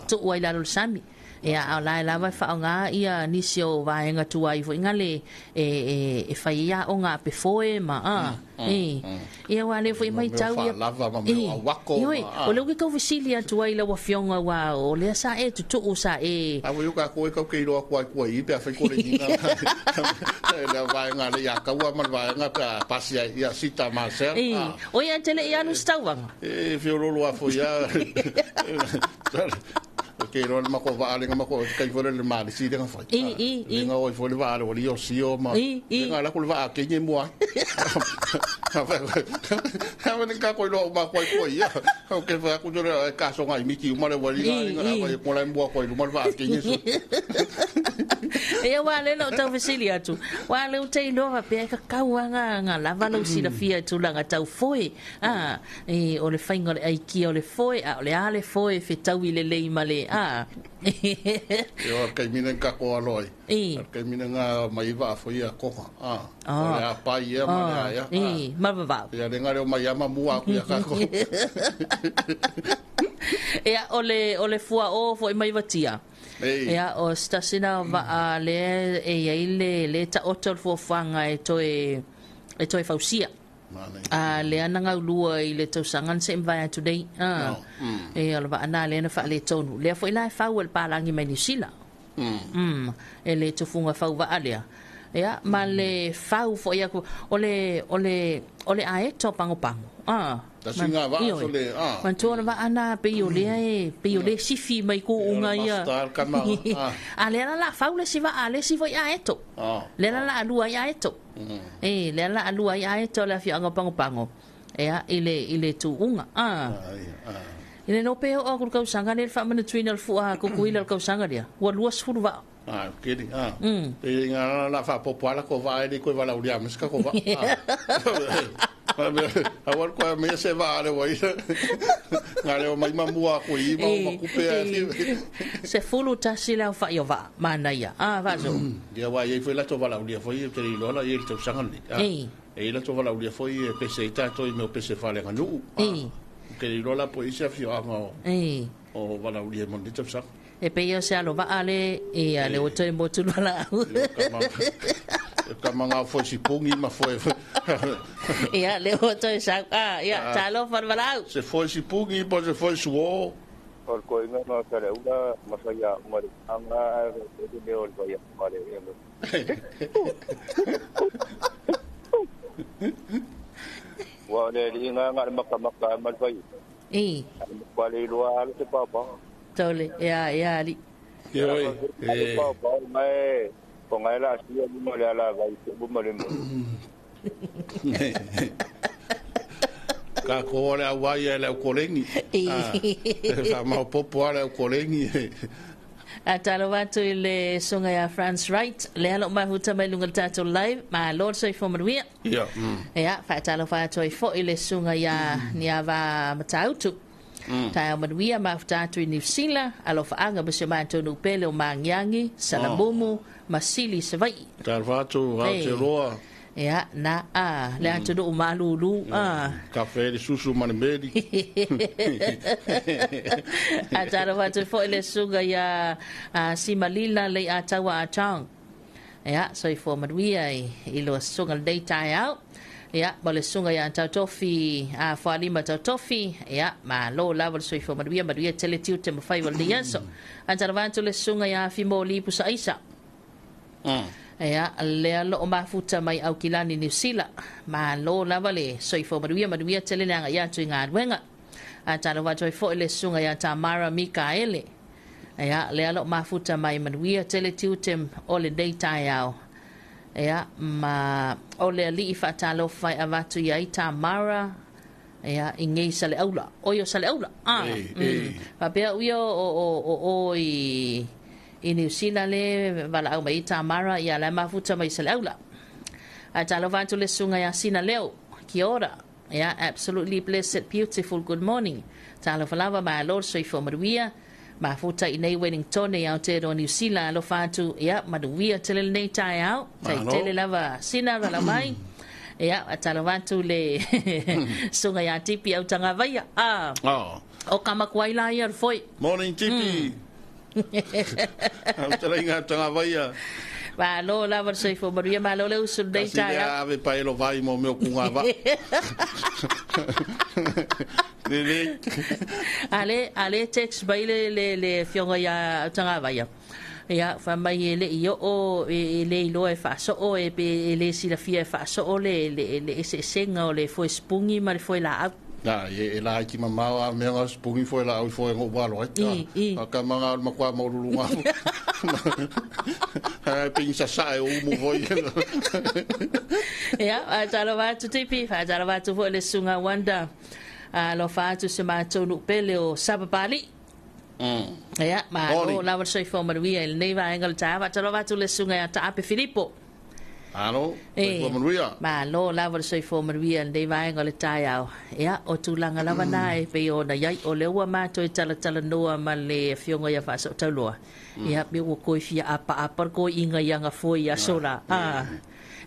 Tuu ai lalo le sami. Ia a o la e lava e faaaoga ia nisi o vaega tuai foi gale e fai ai aoga a pefoe ma Ia ua le foi mai tau ia. Lava ma mea o auako. Ioe, o lea ua ke tau fesili atu ai lau afioga ua o lea sa e tutuu sa e. A ua ka koe kau ke iloa atu ai kua i pe a fai kore nina. Le vaega le ia kaua ma le vaega pe a pasi ai ia sita Marcel. O ia tele i alu se tauvaga. E fiololo a foi ia. Ke iloa le mako vaa lenga mako kai fole le mali si lenga fai. Lenga oi fole vaa le wali o sio ma. Lenga la kule vaa kenye mua. Ha ni ka koi loa ma koi koi ia. O ke fa ku jore ka so ngai miki uma le wali nga lenga la ko la mua koi luma le vaa kenye so. Ia wa le no tau fesili atu. Wa le u te iloa faapea e kakau nga lava lau silafia i tulaga tau foe. O le faiga o le aikia o le foe, a o le a le foe fetaui lelei ma le Ia kai mina ka ko aloa ai. Kai mina nga mai va fo ia koka. O le a pai ia ma le aia. Ma vavau. Ia le ngare o mai ama mua aku ia ka ko. Ia o le fua o foi mai vatia. Ia o stasina va le e ia le ta oto le fuafuaga e toe fausia. A le ana gaulua i le tausaga na seʻi mavae atu nei. E o le vaana lea na faaletonu lea foi la e fau e le palagi mai Niusila. E le tufuga fauvaa lea. Ia ma le fau foi aku o le aeto pagopago. Tasinga vaa so le Manatua le vaa na pei o lea e pei o le sifi mai kuuga ia. A lea la la fau le si vaa le si foi aeto. Lea la la alua ai aeto. Lea la alua ai aeto le afioaga o Pagopago. Ia i le tuuga. I le no pe o aku le kausaga lea le faamanatuina o le fua kukuila o le kausaga lea. Ua 20 vaa. Keri, E ngā la whaapopo ala ko vaa e koe wala uria meska ko vaa. Awal koe mea se vaa le wai. Ngā leo mai mamua koe i ma o makupe a. Se fulu tasi leo whai o vaa, mana ia. Vaso. Ia wai ei foi lato wala uria foi e te iloa la i le tausaga nei. E i lato wala uria foi e pese i tātou i meo pese whalenga nuu. Te iloa la po i se afioaga o wala uria mo ni tausaga. E pei o se alo vaa le ia le o toe motu lala au. Ka manga foi si pungi ma foi. Ia le o toe sa ia talo farvalau. Se foi si pungi po se foi suo. O ko inga ma kare ula ma fa ya ma anga e le o le ya ma le. Wa le inga nga maka maka ma fai. Wa le loa le papa. Tole, ia ali. Oi. Papa mai ko ngai la sia mo le ala vai mo le mo. Ka ko le awai le kolengi. Fa mau popo ale kolengi. A talo atu i le sunga ia France Wright, le alo mahuta mai lunga le tātou live, ma Lord soifua manuia. Ia. Ia, faatalo faatu ai foi le sunga ia Niava Matautu. Tae manuia mafuta atu i New Zealand, alofaaga ma se matou nuu pele o Magiagi, Salamumu, Masili, Savaii. Talo faatu, Aotearoa. Ia, na a, le atunuu malulu. Kafe le susu ma le meli. A talo atu foi le suga ia Simalila le ataua a Chong. Ia, soifua manuia i lo suga le taeao. Ia, ma le suga ia tautofi, a Fualima tautofi, ia, ma lo lava le soifua manuia, manuia tele tiu te mawhai wa le aso. A talo atu le suga ia Fimoli Pusa Isa. Ia, lea lo o mafuta mai au kilani New Zealand. Ma lo lava le soifua manuia, manuia tele le anga ia atu i ngā ruenga. A talo atu ai foi le suga ia Tamara Mikaele. Ia, lea lo mafuta mai manuia tele tiu te o le nei taeao. Ia, ma o le alii faatalofa e avatu iai Tamara, ia, i ngei sa le aula. O ia sa le aula. Faapea uia o i i Niu Sila le valaau mai Tamara ia la mafuta mai Saleaula. Ae talofa atu le susuga ia Sina Leo. Kia ora. Yeah, absolutely blessed, beautiful, good morning. Talofa lava, malo le soifua manuia. Mafuta i nei Wellington i Aotearoa Niu Sila, alofa atu, ia, manuia tele lenei taeao. Tai tele lava Sina valaau mai. Ia, talofa atu le susuga ia Tipi Autagavaia. Ah. Oh. O ka makuai la ia foi. Morning Tipi. Autalainga Autagavaia. Malo lava le soifua manuia, malo le usu lenei Kasi lea taeao. ave pae lo vai mo mea o kuga va. Lelei. Ale, ale text mai le, le, le afioga ia Autagavaia. Ia, fai mai e le i oo, e, e le iloa e faasoo, e, pe e le silafia e faasoo le, le, le eseesega o le foe sipugi ma le foe laau. Na, e, e la ki mamao a mea ngā sipugi foe laau i foe ngō walo ai. I, i. A ka manga o le makua maululu ngā. Ai pingi sasa e umu foi. Ia, faatalofa atu Tipi, faatalofa atu foi le susuga Wanda. Alofa atu si matou nuu pele o Sapapalii. Ia, malo Morning. lava le soifua manuia i lenei vaega o le taeao. Faatalofa atu le susuga ia Taape Filipo. Alo, E, soifua manuia. malo lava le soifua manuia i lenei vaega o le taeao. Ia, o tulaga lava na e pei ona i ai, o lea ua matou e talatalanoa ma le afioga ia Faasootauloa. Ia, me ua koe fia apaapa le koiiga i aga foe i aso la. Ah.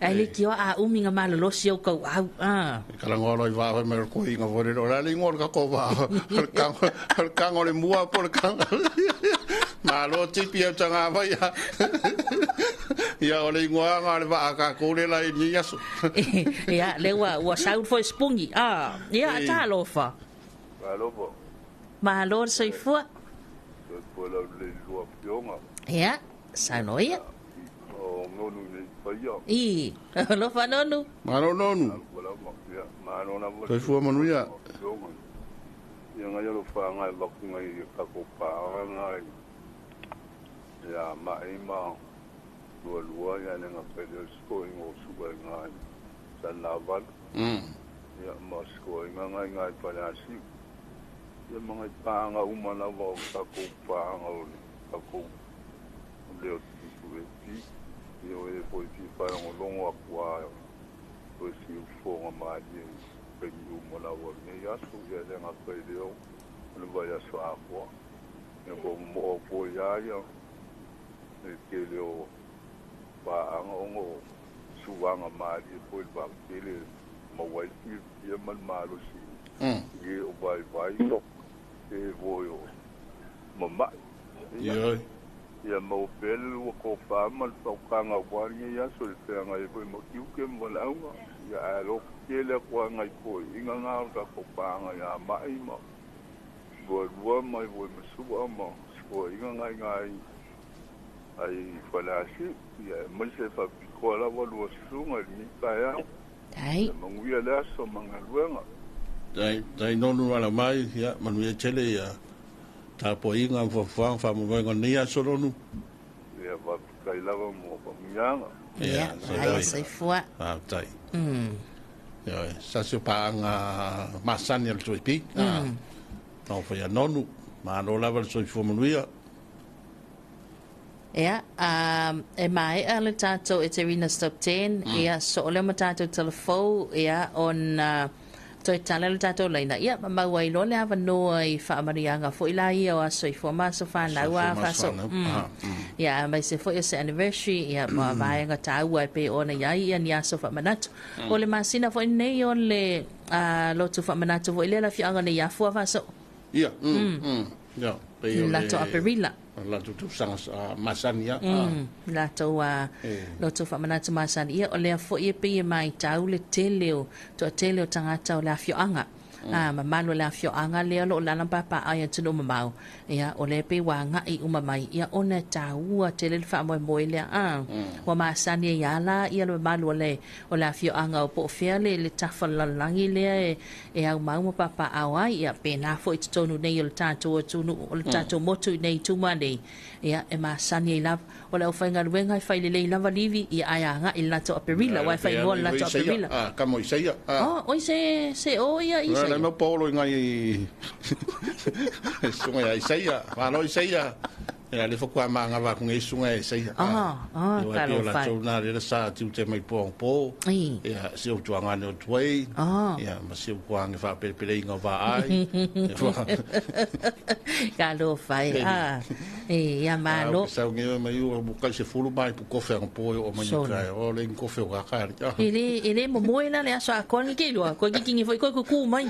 Ai le kioa a umi nga malolosi au kauau. Ah. Kala ngolo i vaa me ko inga vore o la lingo ka ko va al kango le mua po le kango malo tipi au tanga vai ia o le ingoa nga le vaa ka ko le la i ni aso. Ia, le ua sau foi spungi. Ah, ia E. talofa. Malo po. Malo le soifua. Po la le lua fionga. Ia, saunoa ia. O ngonu nei paia. I, alofa nonu. Malo nonu. Wala ma ia malo na mo. Soifua manuia. Fionga. Ia ngai lo fa ngai va ku ngai ka ko pa ngai. Ia ma e ma lua lua ia ne nga pe le sko i ngo su ba ngai. San la val. Ia ma sko i nga ngai ngai pa la si. Ia ma ngai pa nga uma na va ka ko pa nga o ka ko le o ti ku e ti. Ia o e po ti pa ngo longo a kua. O si o fo nga ma ni pe ni uma na va ni ia su ia le nga pe le o. Le va ia so a kua. Ia ko mo po ia ia. E te le o pa anga ongo suanga mali po il va tele ma wai ti ia mal malo si. Ye o vai vai e voyo mama. Ia. Ia mau pele ua ko whaama le whaukanga wāringa ia so le wheanga e koe makiu ke mwalaunga. Ia a lo kele kua ngai koe inga ngā ka ko pānga ia mai ma. Lua lua mai voi masua ma. Sikoa inga ngai ngai ai whalasi. Ia mai se whapikoa lawa lua sunga i mika ea. Tai. Ia manguia le aso mangaluenga. Tai tai nonu ala mai ia manuia tele ia tapuaiga ma fuafuaga faamoemoega o lenei aso lonu. Ia whapikai lava mo whamungianga. Ia, ai soifua. Faafetai. Ia, sa se o paaga masani a le tuaipi. No faia nonu, malo lava le soifua manuia. Ia, e maea le tatou Eterina Stop 10, ia, so o lea ma tatou telefou, ia, ona toe tala le tatou laina. Ia, ma maua ai loa le avanoa i faamariaga foi la ia o aso soifua ma aso fanau a Soifua ma aso faaso. fanau. Ia, mai se foi o se anniversary, ia, ma vaega taua e pei ona i ai ia ni aso faamanatu. O le masina foi nei o le lotu faamanatu foi lea la fiaga nei afua faaso. Ia, Ia, pei o le Lato Aperila. Lato tausaga masani ia. Lato lotu faamanatu masani ia o lea foi e pei e maitau le tele o toatele o tagata o le afioaga. Mamalu o le afioaga lea o loo lala ma papaao i atunuu mamao. Ia o lea pei ua aga'i uma mai ia ona e tāua tele le faamoemoe lea. Ua masani ai ala ia le mamalu o le afioaga o po o fea le le tafa lalolagi lea e aumau ma papaao ai ia pēnā foi i totonu nei o le tatou atunuu o le tatou motu i nei tuma nei. Ia e masani ai lava o le aufaigaluega e failelei lava livi ia ae aga'i le latou Aperila ua e faaigoa le latou Aperila. Kamo Isaia. Oh, oi se se o ia Le Isaia. mau Paulo i ngai sunga ia Isaia. Malo Isaia. E le fa kwa ma nga va ku ngai sunga e sei. Ah, ah, e talo la fai. tau na le sa ti te mai po po. Ia se o tuanga ne o tuai. Ia ma se o kuanga fa pele pele inga va ai. Talo fai. Ah. E ia malo. Sa ngi mai u bu kai se fulu mai pu kofe ang po o mai kai o le kofe o ka ka. Ele mo moe la le aso a koa ke lua ko ki kingi foi ko ku mai.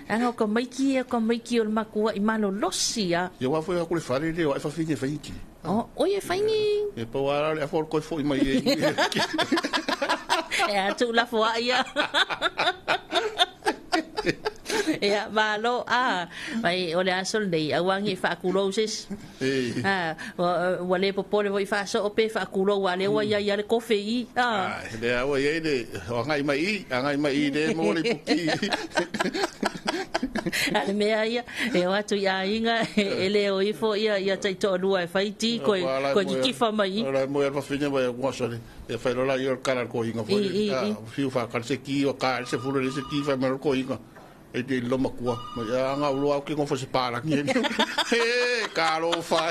Anga ko mai ki ko mai ki o makua i malo losi a. Ia wa foi a ku le fare le o fa fine faiki. O oi e faingi. E pa wa le afo ko foi mai e. E a tu la foa ia. Ia malo a mai o le aso nei auangi fa ku sis. Ah wa le popole voi fa so pe fa ku wa le wa ia ia le kofe i. Ah le wa ia le o ngai mai i, ngai mai i le mo le puki. Ale mea ia e o atu ia inga e le o ifo ia ia tai to lua e faiti ko ko kikifa mai. Ora mo ia fina vai ko so e fai lola ia kala ko inga foi. Fiu fa ka se ki o ka se fulu le se ki fa me ko inga. E te loma kua. Ma ia nga ulo au ki ngo fo se para ki. He ka lo fa.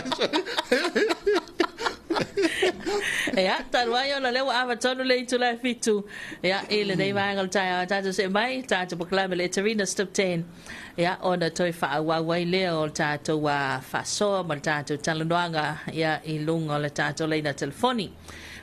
Ia, talu ai ona lea ua avatonu le itula e fitu. Ia, i lenei vaega o le taeao tatou see mai, tatou pakalame le Eterina Step 10. Ia, ona toe faaauau ai lea o le tatou faasoa ma le tatou talanoaga, ia, i luga o le tatou laina telefoni.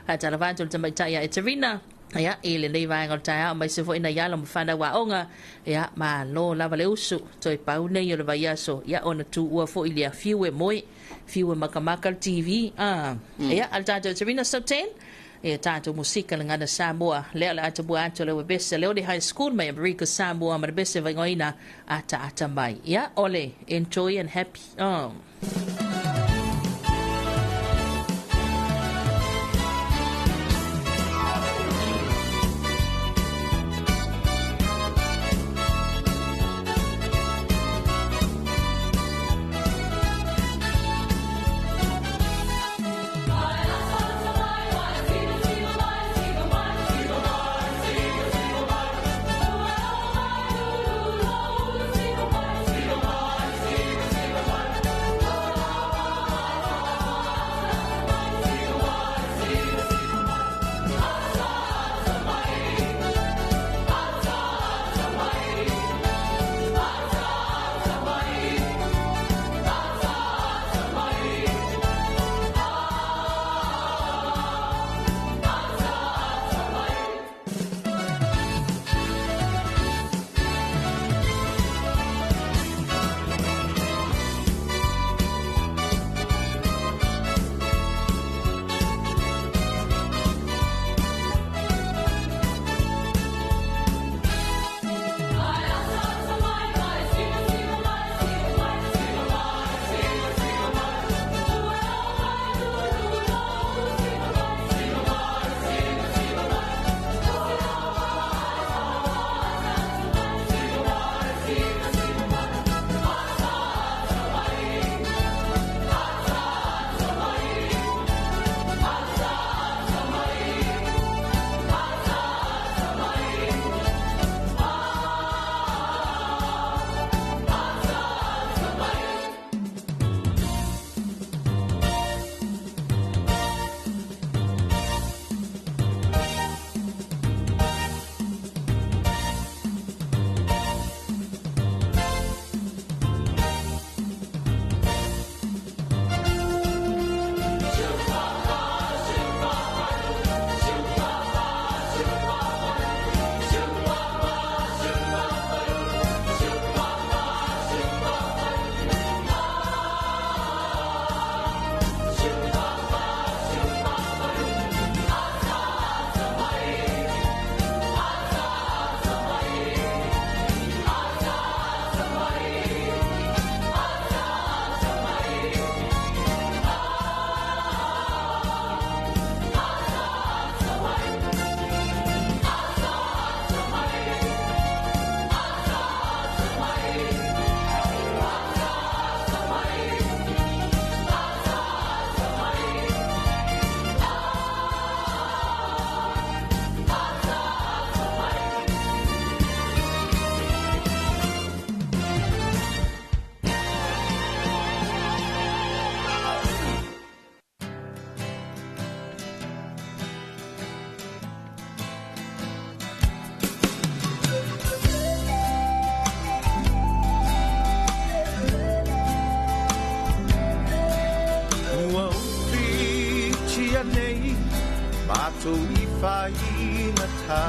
Faatalofa atu le tamaitai ia Eterina. Ia, i lenei vaega o le taeao mai se foi na iala ma whanau aonga. Ia, ma lo lava le usu, toe pau nei o le vaiaso. Ia, ona tuua foi lea fiu e moe, fiu e makamaka le TV. Ah. Ia, al tatou Eterina Step 10. Ia, tatou musika le ngana Samoa. Lea le atabua atu le webese, leo le high school mai Amerika Samoa, ma le bese vaingoina ata ata mai. Ia, ole, enjoy and happy. Oh. Matou i faigata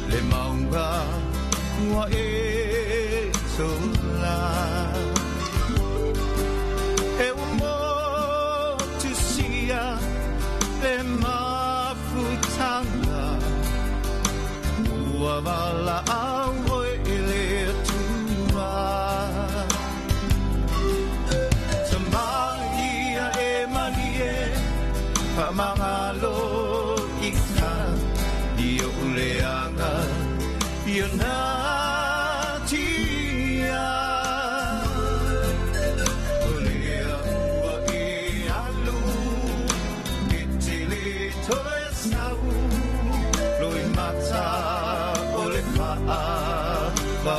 le mauga ua e tola. E ua motusia le mafutaga ua valaau oe e le Atua. Tamaia e malie faamagalo ita i ou leaga ia natia. O lea ua e alu e te le toe sau loimata o le faafaufau.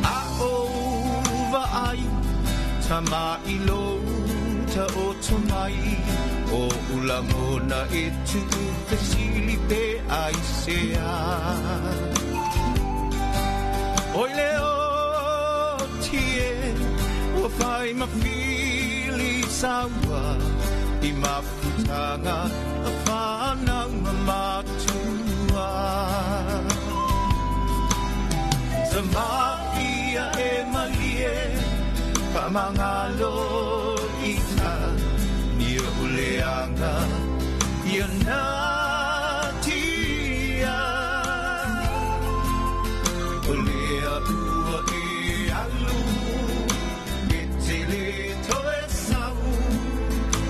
A ou vaai tama i lou taoto mai o ulagona e tuu fesili pe ai sea. Oi le oti e ua fai ma fili saua i mafutaga a whanau ma matua. Tamaia e malie faamagalo ita ni ou leaga ia natia. O lea ua e alu e te le toe sau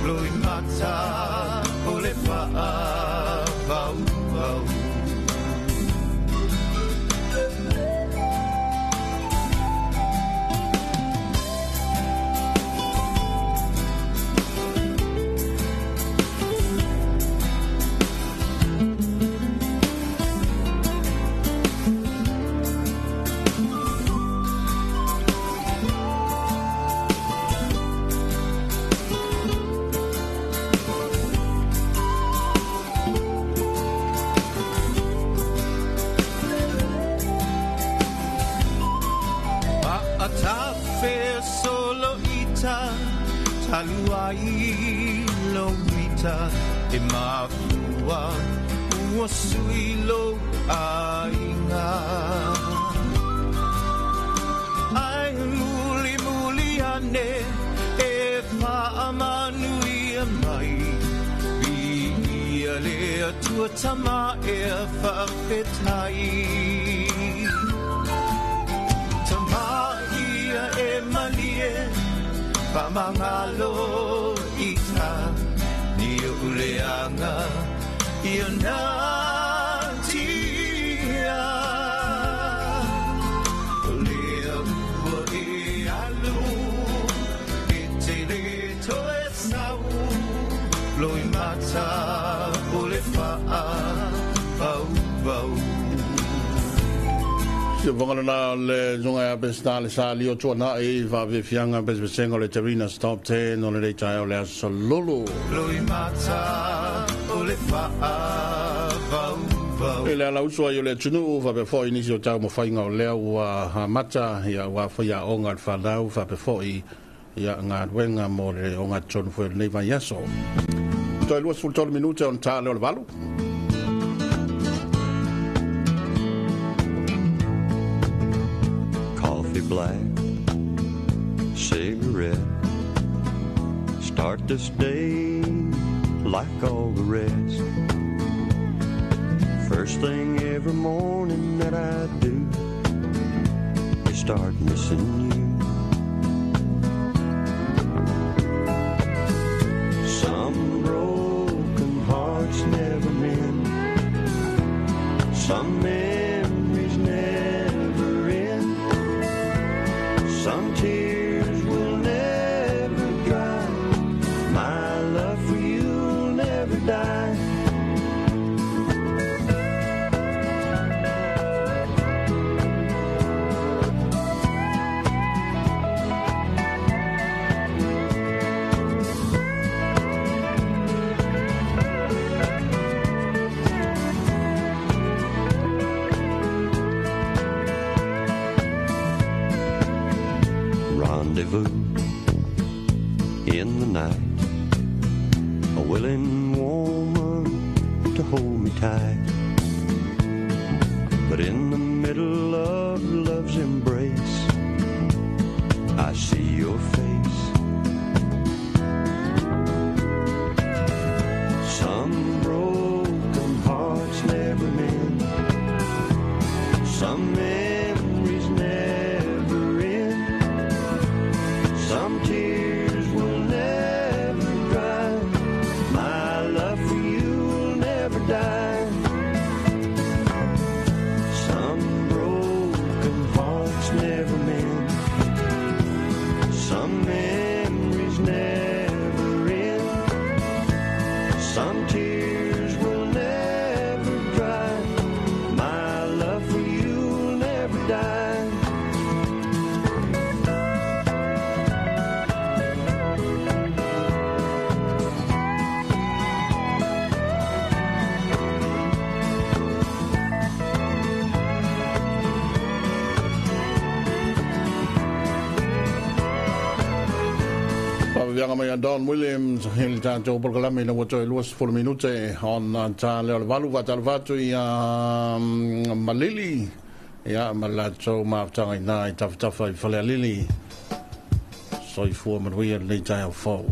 loimata o le faafaufau. Talu ai lou ita e mafua ua sui lou aiga. Ai muli muli ane e faamanuia mai viia le Atua tama e faafetai. Tamaia e malie faamagalo ita ni ou leaga ia natia. O lea ua e alu e te le toe sau loimata o le faafaufau. Se vangana le zonga ya besta le sa lio tua na e va ve fianga bes besengo le Terina Stop 10 o le le tae o le aso lolo. Loimata o le faafaufau. E le ala uso ai o le tunu va pe foi nisi o tau mo whainga o lea ua hamata ia ua whaia o ngā whanau va pe foi ia ngā wenga mo le o ngā tonu fwe nei vai aso. Toi lua sul tolu minute on tā leo le valu. Coffee black, cigarette, start this day like all the rest. First thing every morning that I do is start missing you. Some broken hearts never mend, some memories never end, some tears will never dry. My love for you'll never die. rendezvous in the night, a willing woman to hold me tight. But in the middle of love's embrace, I see your face. Some broken hearts never mend, some memories never end, some tears will never dry. My love for you will never die. Some broken hearts never mend, some memories never end, some tears will never dry. My love for you will never die. Faavaveaga mai a Don Williams i le tatou polokalame ina ua toe 20 minute ona ta lea o le 8 faatalofa atu ia Malili ia ma le latou mafutaga i ina i tafatafa i Falealili. Soifua manuia lenei taeao fou.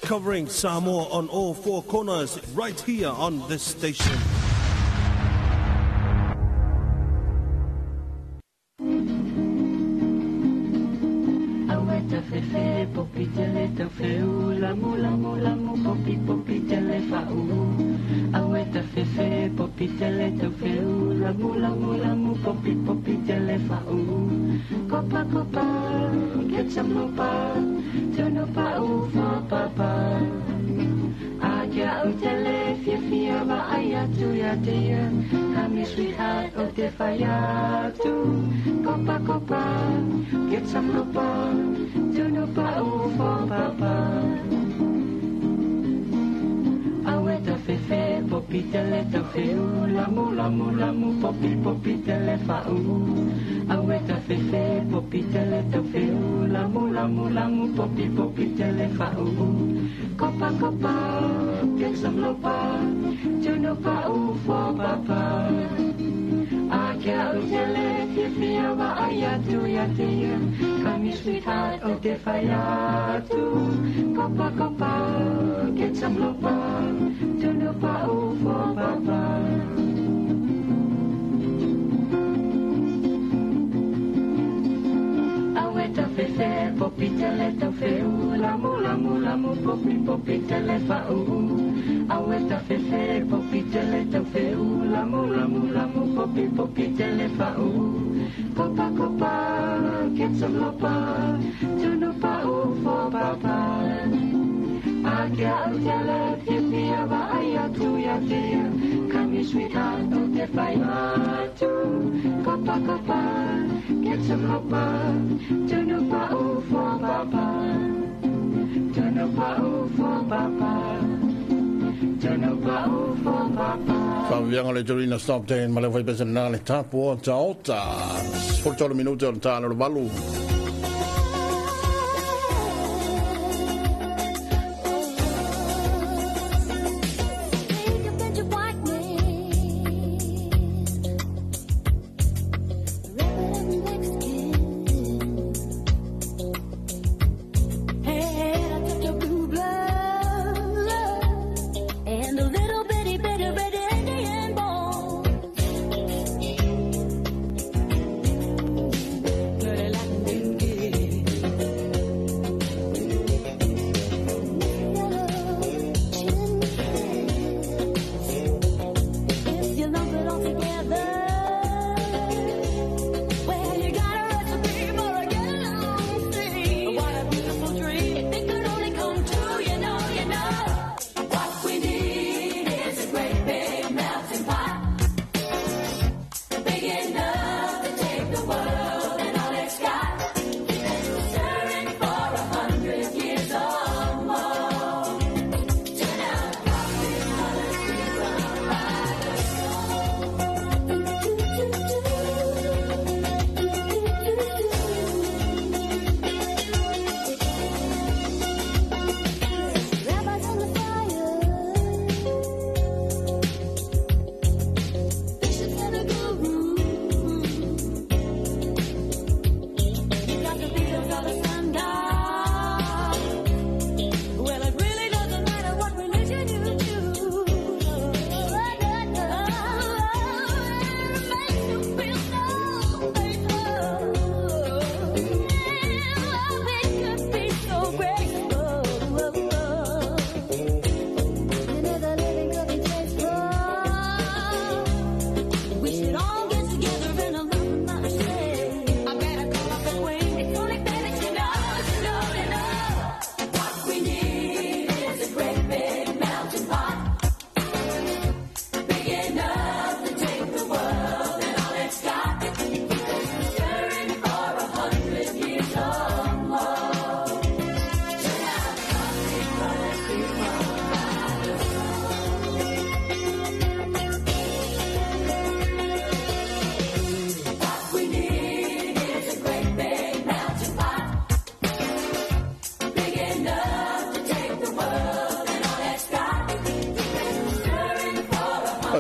Covering Samoa on all four corners right here on this station. Favianga le Torino Stop 10 ma le fai pesa na le tapu o taota. 43 minute o le tāna o le valu.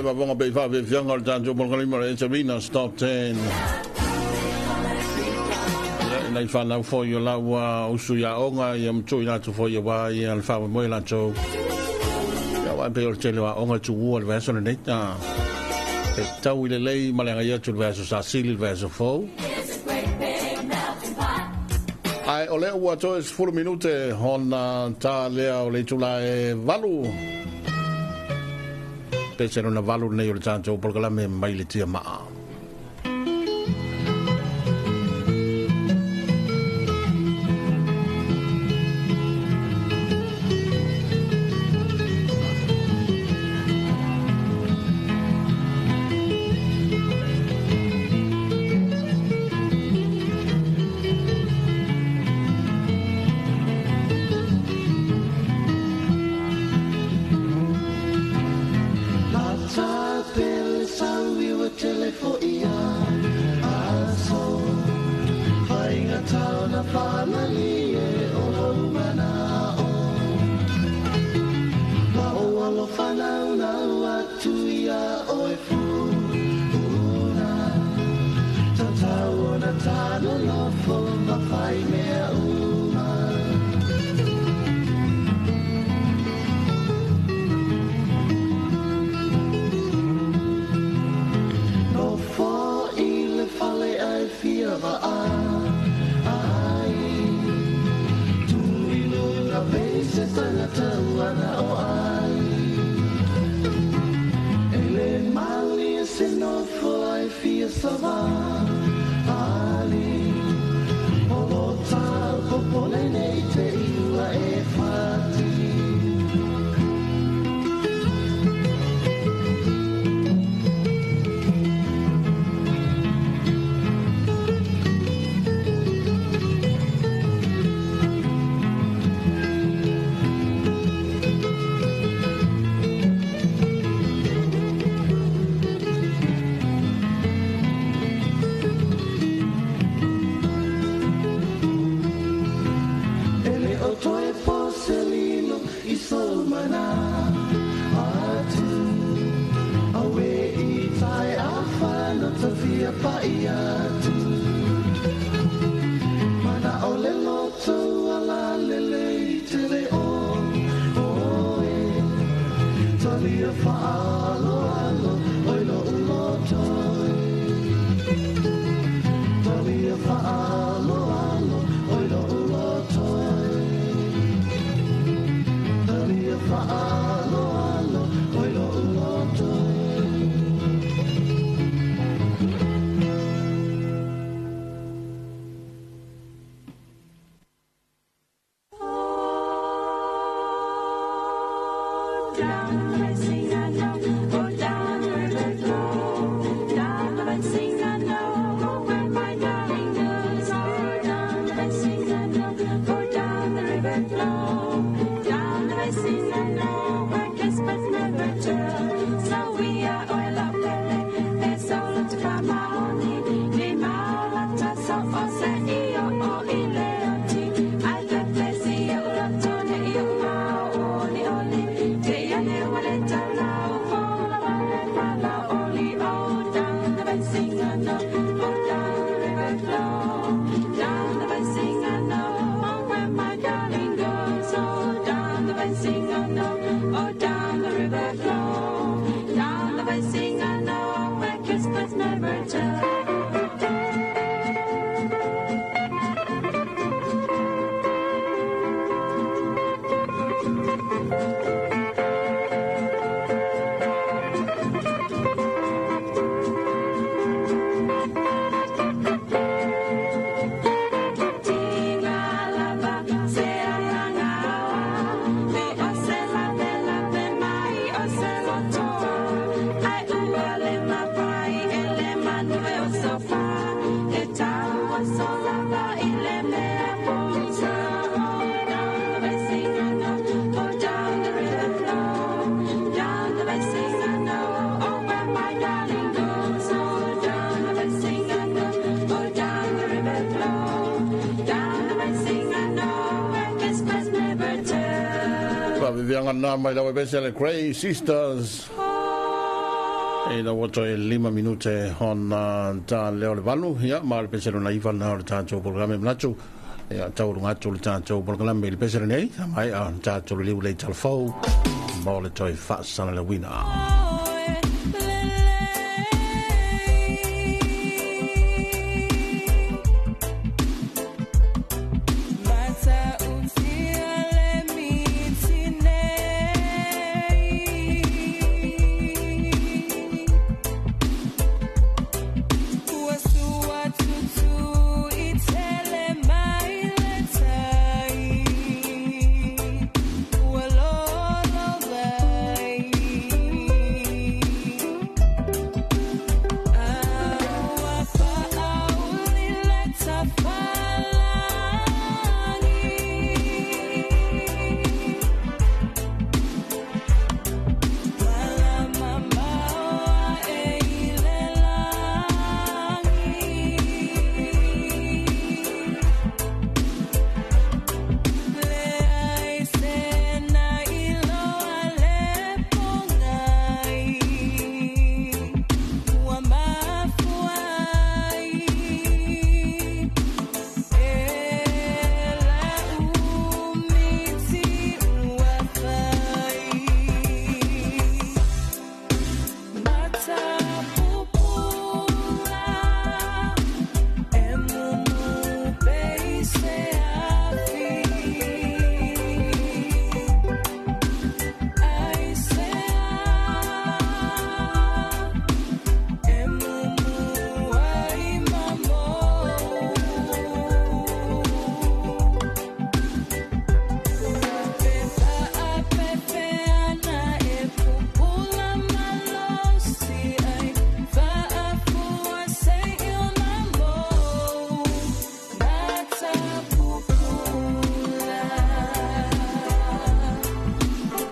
Vavonga pe fa fianga le tanto mo kalima le Sabina stop 10. Nai whanau foi o laua usu ia onga ia mtui latu foi ia wā ia le whawe moe latu. Ia wā pe o le tele wa onga tu ua le vaso le nei ta. E tau i le lei ma le anga ia tu le vaso sa sili le vaso fou. Ai o lea ua toe 10 minute hona tā lea o le itula e valu. Pese lona valu nei o le tātou polokalame mai le tia maa. Vivianga na mai lawe bese le Grey Sisters. E na ua toe 5 minute ona ta lea o le 8, ia, ma o le peselo na iva na o le tatou polokalame manatu. Ia, taualuga atu le tatou polokalame i le peselo nei, mai a tatou liliu lei talafou mo le toe faasalalauina.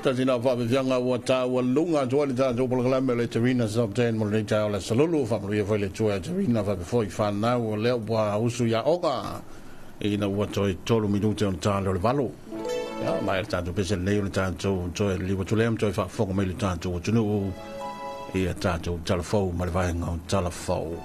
Tasina whaapefianga ua tāua lunga atu ai le tatou polokalame o le Terina Top 10 mo lenei taeao le aso lulu. Faamanuia foi le Atua ia Terina faapea foi whanau o lea ua usu ia oga ina ua toe 3 minute ona tā lea o le 8. Ia, mai le tatou pese lenei o le tatou toe liliu atu lea ma toe faafofoga mai le tatou atunuu ia tatou talafou ma le vaega o talafou.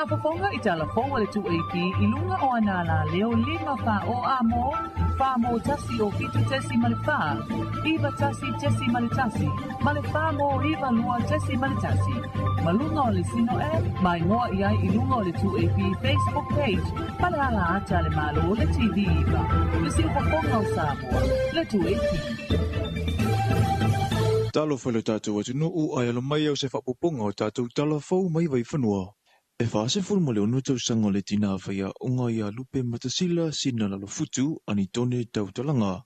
Faafofoga i tala fou a le 2AP i luga o ana alaleo 5 fa o a mo, fa mo tasi o fitu tesi ma le fa, iva tasi tesi ma le tasi, ma le fa mo iva lua tesi ma le tasi. Ma luga o le Sino App, ma igoa i ai i luga o le 2AP Facebook page ma le ala ata a le Malo le TV iva. Le siufofoga o Samoa, le 2AP. Talofa i lo tatou atunuu ae alo mai au se faaopoopoga o tatou tala fou mai Vaifanua. E 46 tausaga o le tinā faiaoga iā Lupe Matasila Sina Lalofutu Anitone Tautalaga.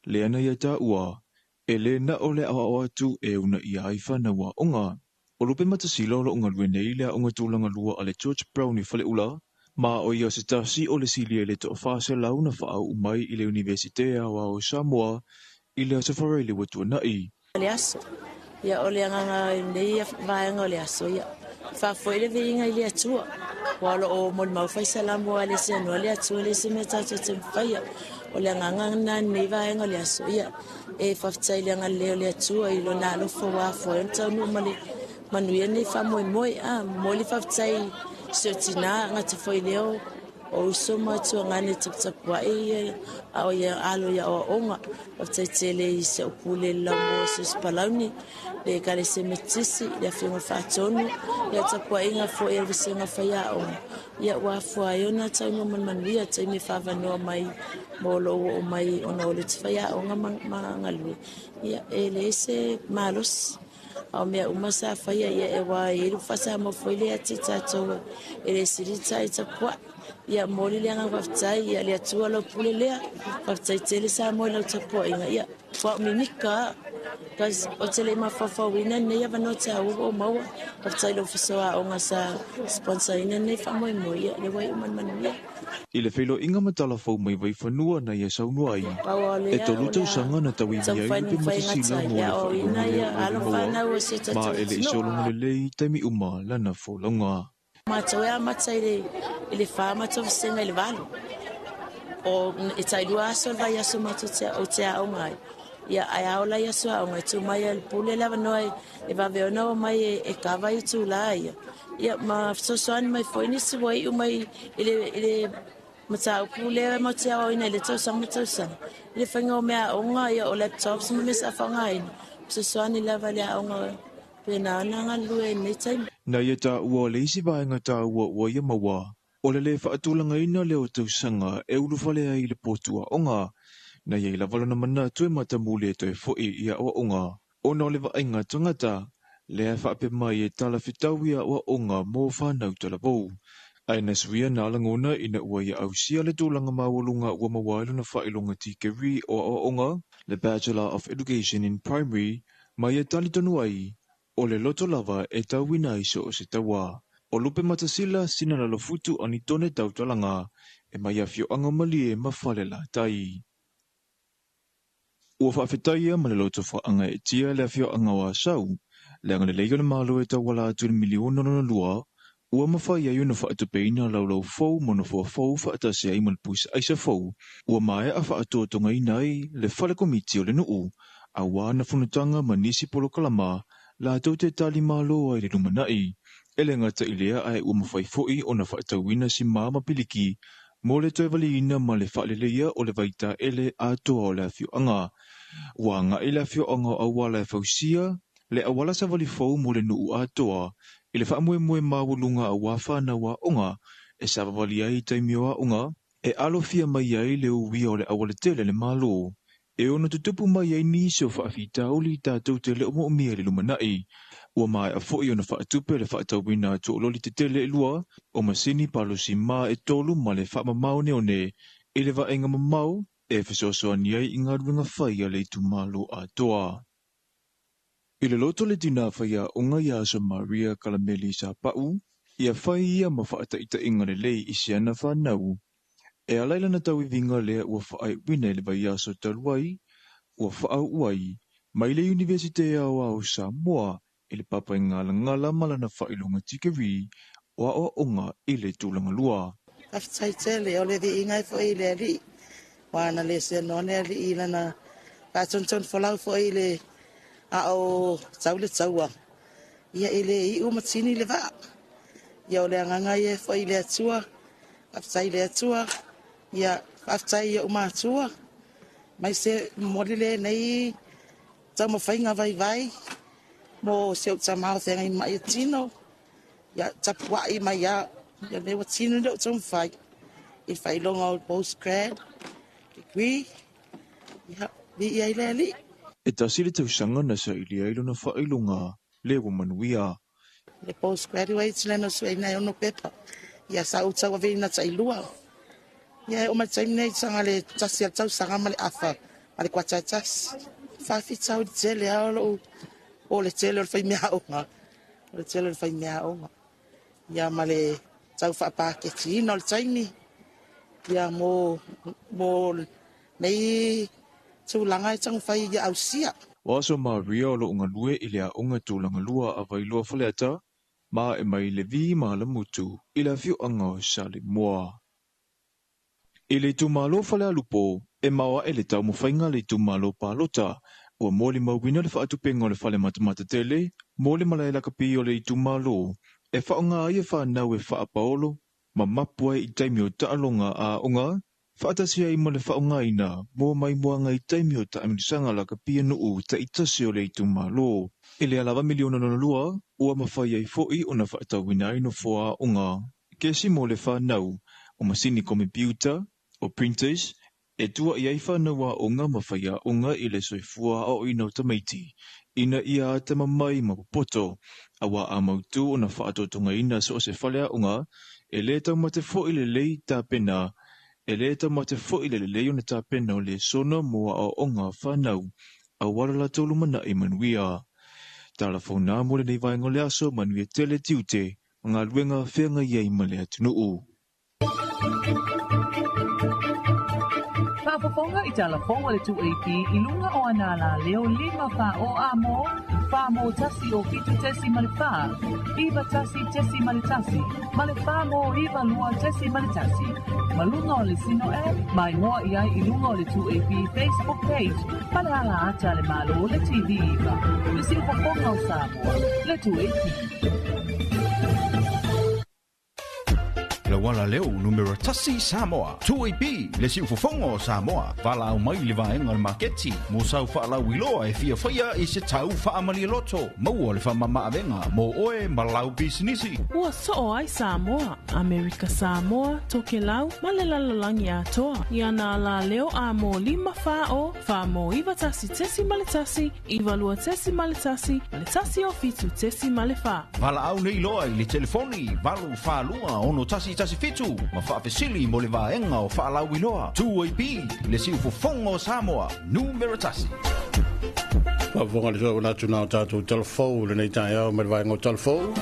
Lea na ia taua, e lē na o le aoao atu e uunaia ai fanau aoga. O Lupe Matasila o lo o galue nei i le aoga tulaga lua a le George Brown i Faleula, ma o ia se tasi o le silia i le toa-400 na faauu mai i le Iunivesite Aoao o Samoa i le Aso Faraile ua tuanai. Le aso. Ia, o le agaga i lenei vaega o le aso, ia, faafoe le viiga i le Atua. Aua o lo o molimau faisalamo a le seanoa le Atua e leai se mea tatou te mafaia. O le agaga lena i lenei vaega o le aso, ia, e faafetai i le agalelei o le Atua i Lona alofa ua afua ai ona taunuu ma le manuia lenei faamoemoe. A, momoli le faafetai i si ou tina, gata foi i lea o O uso ma tuagane taputapuai a o ia alo i aoaoga. Faafetai tele i si au pule i le laumua o Sus Palauni, le Ekalesia Metotisi, le Afioga Faatonu, ia tapuaiga foi a le Vasega Faiaoga, ia ua afua ai ona taunuu ma le manuia taimi e faavanoa mai mo lou oo mai ona o le faiaoga ma galue, ia e leai se malosi. A o mea uma sa faia ia e wā i lu faasamoa foi lea te tatou e le sili tai tapuai. Ia momoli le agaga faafetai ia le Atua lau pule lea. Faafetai tele Samoa i lau tapuaiga. Ia ua mimika cause o te le mafaufauina lenei avanoa taua ua ou maua. Faafetai i le Ofisa o Aoga sa sponsor ina lenei faamoemoe. Ia lea ua iu ma le manuia. I le feiloaiga ma tala fou mai Vaifanua na ia saunoa ai, e tolu tausaga na tauivi ai Lupe Matasila mo le faailoga lea ua le maua, ma e le i sologa lelei i taimi uma lana folauga. Matou e amata i le i le fa matou vasega i le valo. O e tailua aso o le vaiaso matou te ou te aoga ai. Ia ae a ola i aso aoga e tu mai ai le pule le avanoa e vave ona o mai e kava itulā ia. Ia ma fesoasoani mai foi nisi ua iu mai i le, i le mataupu lea matou te aoaoina i le tausaga ma tausaga. I le faiga o meaaoga, ia o laptops ma mea sa faaaogaina, fesoasoani lava i le aoga pena ona galulue ai i lenei taimi. Na ia taua o le isi vaega taua ua ia maua, o le lē faatulagaina lea o tausaga e ulufale ai i le potu aoga. Na i ai lava lona manatu e matamuli e toe fo'i i aoaoga ona o le vaaiga tagata, lea e faapea mai e talafetau i aoaoga mo fanau talavou. Ae na suia nā lagona ina ua ia ausia le tulaga maualuga ua maua ai lona faailoga tikeri o aoaoga, le Bachelor of Education in Primary, ma ia talitonu ai, o le loto lava e tauina ai so o se taua. O Lupe Matasila, Sina Lalofutu, Anitone Tautalaga, e mai Afioaga Malie ma Falelatai. Ua faafetaia ma le loto faaagaeetia le afioaga o Asau, le agalelei o le Malo e tauala atu i le miliona lona lua, ua mafai ai ona faatupeina laulau fou ma nofoa fou faatasi ai ma le pusa aisa fou ua maea faatotogaina ai le fale komiti o le nuu, auā na fonotaga ma nisi polokalama latou te tali malo ai i le lumanai. E le gata i lea ae ua mafai foi ona faatauina si ma ma piliki mo le toe valiina ma le faaleleia o le vaitaele atoa o le afioaga. Ua agai le afioaga o Auala e fausia le auala savali fou mo le nuu atoa i le faamoemoe maualuga auā fanau aoga e savavali ai i taimi o aoga e alofia mai ai le uia o le aualatele a le Malo e ono tutupu mai ai nisi o faafitauli tatou te le o moomia i le lumanai. Ua maea foi ona faatupe le faatauina atu o loli tetele e lua o masini palosi ma e tolu ma le faamamaoneone i le vaaiga mamao e fesoasoani ai i galuega fai a le itumalo atoa. I le loto le tinā faiaoga iā Samaria Kalameli Sapa'u, ia fai ia ma faataitaiga lelei i si ana fanau. E ala i lana tauiviga lea ua faaiuina i le vaiaso talu ai, ua faauu ai mai le Iunivesite Aoao o Samoa i le papa galagala ma lana faailoga tikeri o aoaoga i le tulaga lua. Faafetai tele, o le viiga ai foi i le Alii, aua na le seanoa le Alii i lana faatonutonu folau foi i le a o tau le taua, ia e le iu ma tini le vaa. Ia o le agaga ia e fo'i i le Atua, faafetai i le Atua, ia faafetai i o'u matua, mai se momoli lenei taumafaiga vaivai mo si ou tamā o feagai ma'i e tino, ia tapua'i mai a, ia lea ua tino le ou taumafai i le faailoga o le postgrad degree, ia viia ai le Alii. E tasi le tausaga na sailia ai lona faailoga le ua manuia. Le postgraduate lena sueina e ono pepa. Ia sa ou tauaveina tailua. Ia e oo mai le taimi nei saga le tasi a le tausaga ma le afa ma le kuata e tasi. Faafitauli tele lava o lou o le tele o le faimeaoga. O le tele o le faimeaoga. Ia ma le tau faapaketiina o le taimi. Ia mo mo nei tulaga e taumafai ia ausia. O Aso Maria o loo galue i le Aoga Tulaga Lua a Vailoa Faleata ma e mai le Vi Malamutu i le afioaga o Salemoa. I le itumalo Falealupo, e maoae le taumafaiga a le itumalo palota ua molimauina le faatupenga o le fale matamata tele mo le malae lakapi o le itumalo e faaaoga ai e fanau e faapaolo ma mapu ai i taimi o taaloga a aoga faatasi ai ma le faaaogaina mo maimoaga i taimi o taamilosaga lakapi a nuu taitasi o le itumalo. E le lava miliona lona lua ua mafai ai fo'i ona faatauina ai nofoa aoga kesi mo le fanau, o masini komepiuta, o printers, e tua i ai fanau aoga ma faiaoga i le soifua aoaoina o tamaiti, ina ia atamamai ma popoto, auā a mautū ona faatotogaina so o se faleaoga, e lē taumate fo'i lelei tapena, e lē taumate fo'i le lelei ona tapena o lesona mo aoaoga a fanau, auā lo latou lumana'i manuia. Tala fou nā mo lenei vaega o le aso, manuia tele tiute ma galuega feagai ai ma le atunuu. Faafofoga i tala fou a le 2AP i luga o ana alaleo 5 4 o A mo, 4 mo 1 o 7.4, 9 1.1 ma le 4 mo 9 2.1. Ma luga o le Sino app, maimoa i ai i luga o le 2AP Facebook page ma le ala ata a le Malo le TV 9. Le siufofoga o Samoa, le 2AP. Le uala leo numera tasi Samoa. 2AP, le siufofoga o Samoa. Valaau mai i le vaega o le maketi mo sau faalauiloa e fia faia i se tau faamalie loto. Maua le faamamaavega mo oe ma lau pisinisi. Ua soo ai Samoa, Amerika Samoa, Tokelau, ma le lalolagi atoa. I ana alaleo a mo 5 4 o, 4 mo 9 1.1, 9 2.1, ma le 1 o 7.4. Valaau nei loa i le telefoni 842 6117 ma faafesili mo le vaega o faalauiloa. 2AP, le siufofoga o Samoa, numera tasi. Faafofoga le soa manatu na o tatou talafou lenei taeao mai le vaega o talafou.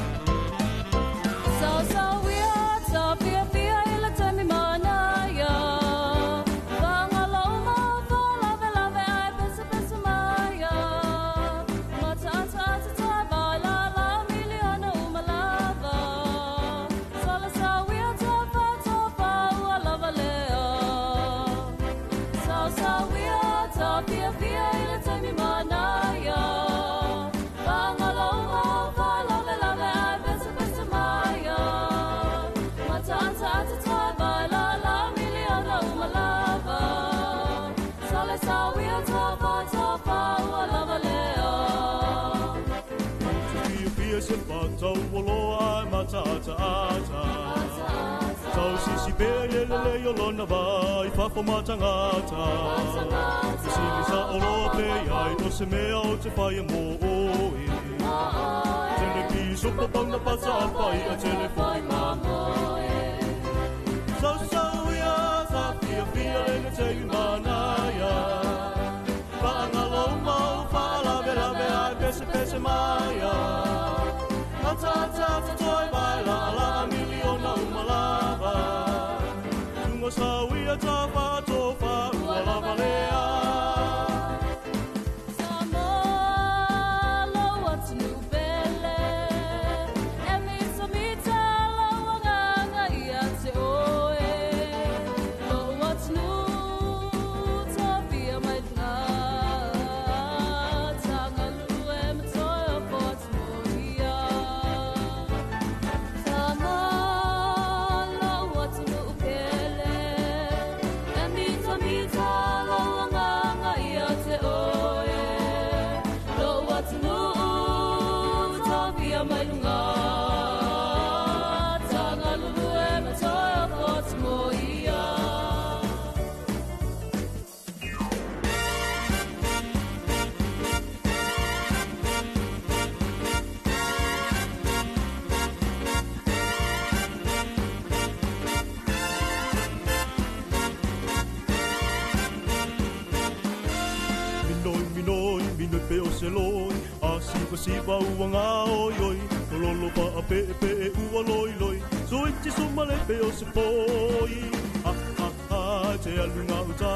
siva ua ngā oi oi Lolo pa a pe pe ua loi loi Suiti sumale pe o se poi Ha ha ha te alu ngā uta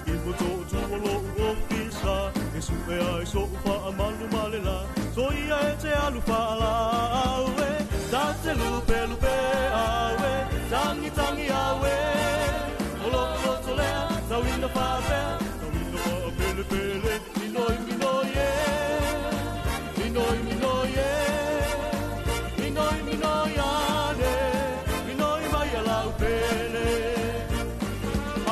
I mo tō tua lo o kisa E su e ai so ufa a malu male la So ia e te alu fa la aue Ta te lupe lupe aue Tangi tangi aue Olo olo tolea Tauina fa pea Tauina fa pele pele Minoi minoi e Minoi minoi e Minoi minoi ane Minoi mai ala upele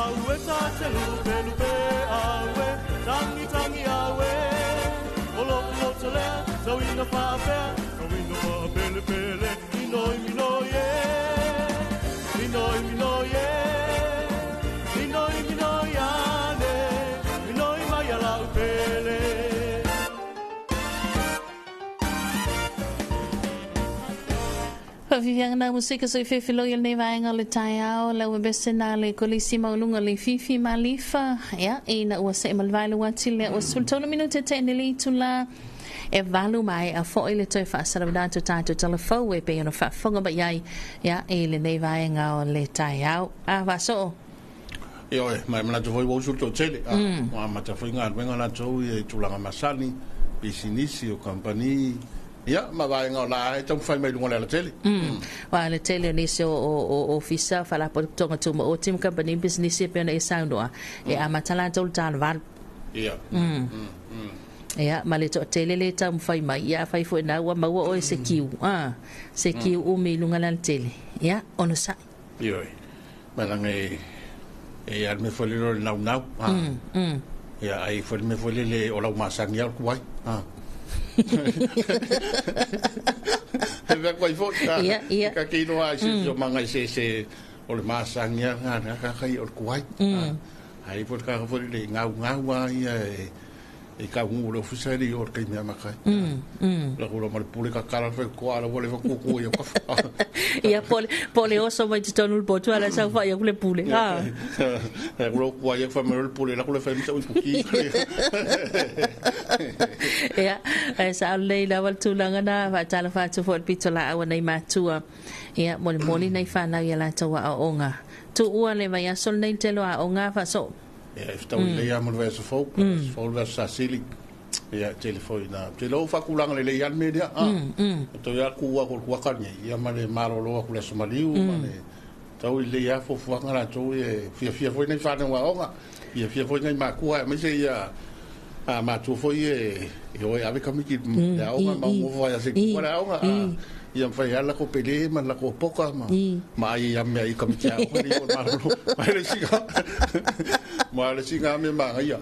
Aue ta te lupe lupe aue Tangi tangi aue Olo olo tolea Tauina fa pea Tauina fa pele pele Minoi minoi e Minoi minoi e Minoi minoi ane Minoi mai ala upele. Faafefiaga na musika so i fefiloi o lenei vaega o le taeao lau e bese na le kolisi mauluga le fifi malifa ia ina ua seʻe ma le vaelu ati lea ua 13 minute teʻe le itulā e valu mai a foʻi le toe faasalauina atu tatou talafou e pei ona faafofoga mai ai ia i lenei vaega o le taeao a faasoo. Ia oe, mai manatu foi ua usu le toatele. Ua amata foi galuega latou ia i tulaga masani, pisinisi o kampani, ia ma vaega o la e taumafai mai i luga o le alatele. Wa le tele o nisi o ofisa faalapotopotoga tumaoti ma kampani pisinisi e pei ona e saunoa e amata latou le talavalu. Ia. Ia, ma le toatele le taumafai mai, ia afai foi na ua maua oe se kiu, se kiu umi i luga le alatele. Ia, ono saʻi. Ia oe. Malaga e alu mea foi lele o le naunau. Ia, ai foi le mea foi lele o lau masani au kuai. He mea kuai foi. Ia, ia. Ka ke inoa ai se o manga i se o le masani au ngā ngā ka kai o le kuai. Ai foi le kaka foi lele ngau ngau a ia e ka ngu le ofisa le o le mea makai. La kula ma le pule ka kala foi ko ala wale fa kuku ia ka. Ia pole oso mai te tonu le potu ala sau fa ia kule pule. E kula ku ia fa me le pule la kula fa mi sa u puki. Ia e sa le la wal tulanga na fa tala fa tu fo pito la awa nei matua. Ia moli moli nei fa na ia la tawa aonga. Tu ua le vai asol nei telo aonga fa so. Ia, e fitau i lea mo le vaiaso fou, fou le vaiaso sasili. Ia, tele foi na. Tele o whakulanga le lei alme lea. Tau ia kua ko kuaka nei. Ia ma le marolo aku le aso maliu, ma le tau i lea fofuanga la tau e fia fia foi nei whanau aonga. Fia fia foi nei makua, mai se ia a matua foi e oe ave kamiki le aonga, ma ungofa ia se kua le aonga. Ia mwhai ala ko pele ma la ko poka ma ma ai ia mea i kamiki aonga ni o marolo. Ma le singa. Ma le singa me ma ia.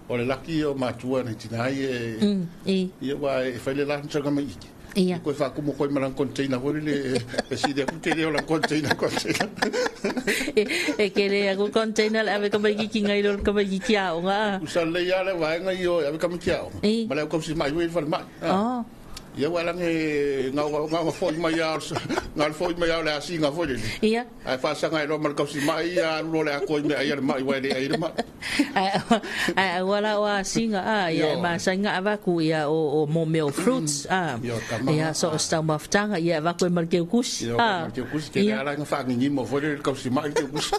O le laki o matua nei tina ai e ia wa e whai le lan changa mai iki. Ia. Koe whakumo koe ma lan container hori le e si de ku te leo lan container container. E ke le aku container le ave ka mai ki ngai lo ka mai ki aonga. Usa le ia le waenga i o ave ka mai ki aonga. Ma le au si mai ui whale mai. Ia wa lange ngau ngau foi mai ia ngau foi mai ia le asinga foi le. Ia. Ai fa sanga ro mal kausi mai ia ro le akoi me ai le mai wa le ai le mai. Ai wala wa singa a ia ma sanga avaku ia o mo meo fruits a. Ia so sta maftanga ia avaku mal ke kus. Ia mal ke kus ke ala nga fa ngi mo foi le kausi mai ke kus.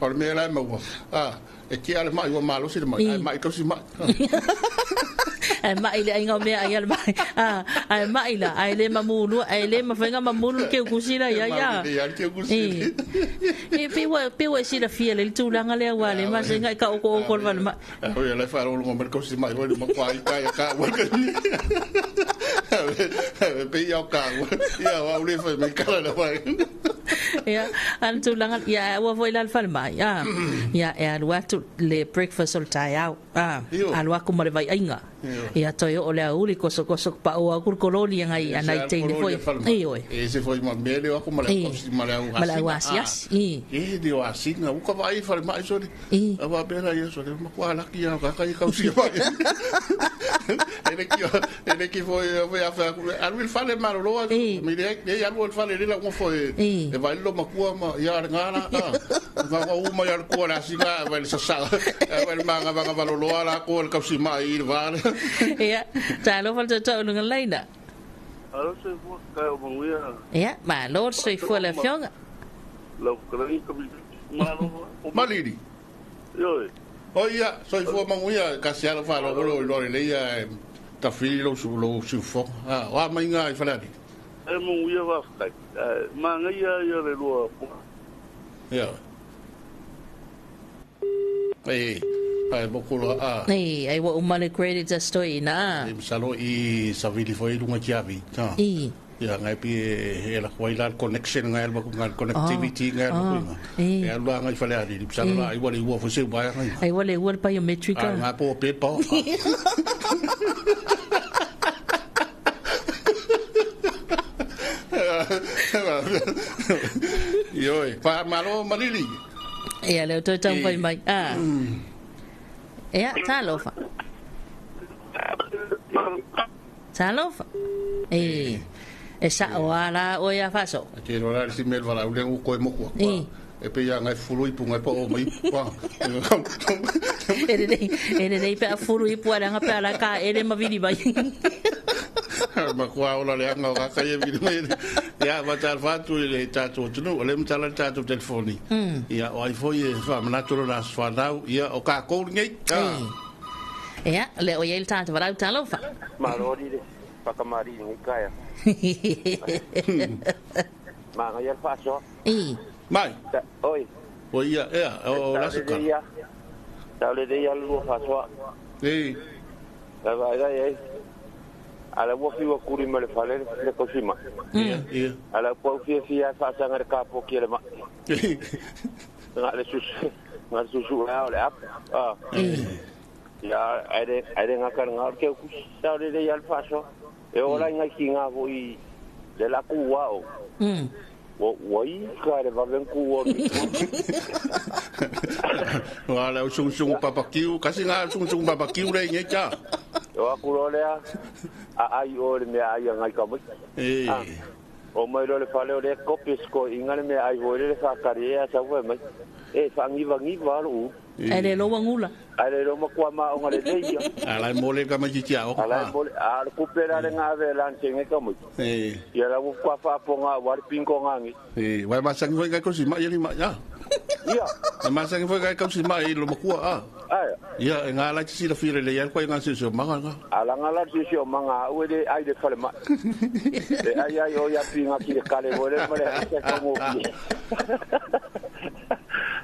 O me la mo. A e ki ala mai wa malo si le mai ai mai kausi mai. Ai mai le ainga mea ai mai ai mai la ai le mamulu ai le mafenga mamulu ke kusila ia ia e pe wa sila fia le tulanga le wa le masenga ka o ko ko va ma o le fa ro ngo ko si mai wa ma kwa ka ka wa pe ia ka ia wa le fa me kala la wa ia an tulanga ia wa foi la fa mai ia ia e alu atu le breakfast ol tai au alu aku ma le vai ainga ia toi o le auli koso koso pa o aku koloni ngai anai teine foi e oi e se foi ma mele aku ma le ma le ma le asias e e de o asinga u ka vai fa mai so a va bela ia so le ma kwa la ki ka ka ka usi mai ele ki foi foi a fa alu il fale ma lo mi le e alu il fale le la foi e vai lo ma kua ma ia ngana va va u ma ia ko la asinga vai sa sa vai ma nga va lo la ko le kausi mai il va Ia, talofa le tootoo i luga o le laina. Alo soifua kai o manuia. Ia, malo le soifua i le afioga. Lau fetalaiga Kamili. Malo. Malili. Ioe. O ia, soifua manuia, kasi alo faalogolo i loa lelei ae tafili lou lou siufofoga. A, o a maiga i Falealili? E manuia faafetai. Ae manaia ia le lua Ia. E, ai moku loa a. E, ai ua uma le credit a Stoina. E masalo i savili foi i luga i Tiavi. A. I. Ia ngai pi e la koai la connection ngai al ngai connectivity ngai al Oh, ko e. E alu la ngai Falealili. Masalo la ai ua le ua foi se uaea ngai. Ai ua le ua le biometric A ngā po pe pa. Ioi, pa malo malili. Ia, lea ua toe taumafai mai. A. Ia, talofa. Talofa. E, e sa'o a la oe a faaso'o. Te roa la si mel vala ule u koe moku aku. E. E pe ia ngai fulu ipu ngai pa o mai. Pa. E lelei pe a fulu ipu a leaga pe a la ka ele ma vili mai. Ma kua ola le anga o ka kai e vili mai. Ia, ma tal fatu i le tātou atunuu, o le matala le tātou telefoni. Ia, o ai foi e whaamanatu lo nā whanau, ia, o kā kouri nei. Ia, le o iai le tātou varau talofa. Malo le whakamari i kaea. Māngai al whaasoa. I. Mai. Oi. O ia, ea, o lasa ka. Tau le ia lua whaasoa. E. La vai dai ai. Ala ua fiwa kuri ma le fale le kosima. Ia, ia. Ala pau fia fia whaasanga le kāpo ki le ma. Ngā le susu, ngā le susu le ao le ap. Ah. Ia, aere, aere ngā kare ngā ke kusi. Tau le ia le whaasoa. E ora i ngai ki ngā voi le la ku wao. Wa i ka le wawen ku o mi. Wa le sung sung papakiu, kasi ngā sung sung papakiu le ngai cha. O aku ro lea, a ai o le mea ai a ngai ka mai. E. O mai ro le fale o le kopi sko i ngā le mea ai voi le whakari e a sau mai. E whangiwa ngiwa ro u. Ai le loa ngula. Ai le roma kua ma o ngā le leia. Ala mole ka mai ki ao. Ala mole, a le kupe la le ngā ve lan se ngai ka mai. E. Ia la wu kua whaaponga, wari pinko ngangi. E, wai masangi foi ngai kosi mai ni mai ya. Ia. E masangi foi ngai kosi mai lo makua a. Ai. Ia, e ngā lai tisi la fira le ia koe ngā sisi o manga ngā. Ala ngā lai sisi o manga, ue le ai le whale mai. E ai ai o ia pinga ki le kale voi le mare ai ka mo ki.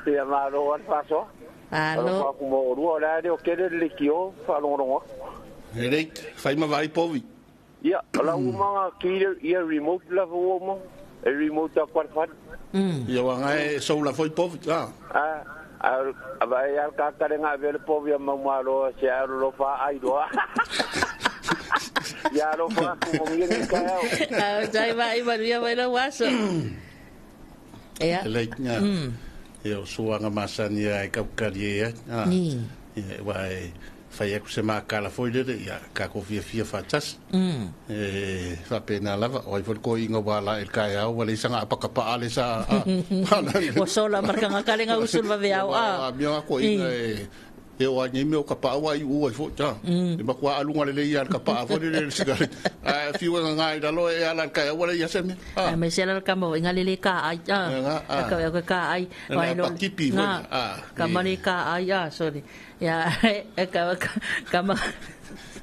Ia malo al whasoa. Alo. Alo mo rua la le o kere le ki o whalongorongo. E rei, whai ma vai povi. Ia, la umanga ki le ia remote la fo e remote a kwar. Ia wa ngai soula foi povi. Ah. A vai al ka kare ngā vele povi a maumalo se aro lo fa ai roa. Ia ro fa ku mo ngi ni ka au. Ah, dai vai manuia vai lo waso. Ia. Lei nya. Ia o suanga masani ai kaukari e. Ah. Ia wai whai aku se mākala foi lere, ia ka ko fia fia whātasi. E whapena lava, o ai foi ko inga wā la e kai au, wale isanga apakapa ale sa. Ua sola markanga kalenga usul vave au. A mea ko inga e e o ai mea o ka paa wai ua i foi ta. E makua alunga le lei al ka paa foi le le sigari. A fiwa nga ngai lalo e ala kai au wale ia se mea. A me se ala ka mo inga lele ka ai. A ka ka ka ai. Wai lo kipi foi. A. Ka mani ka ai a sorry. Ya ka ka ma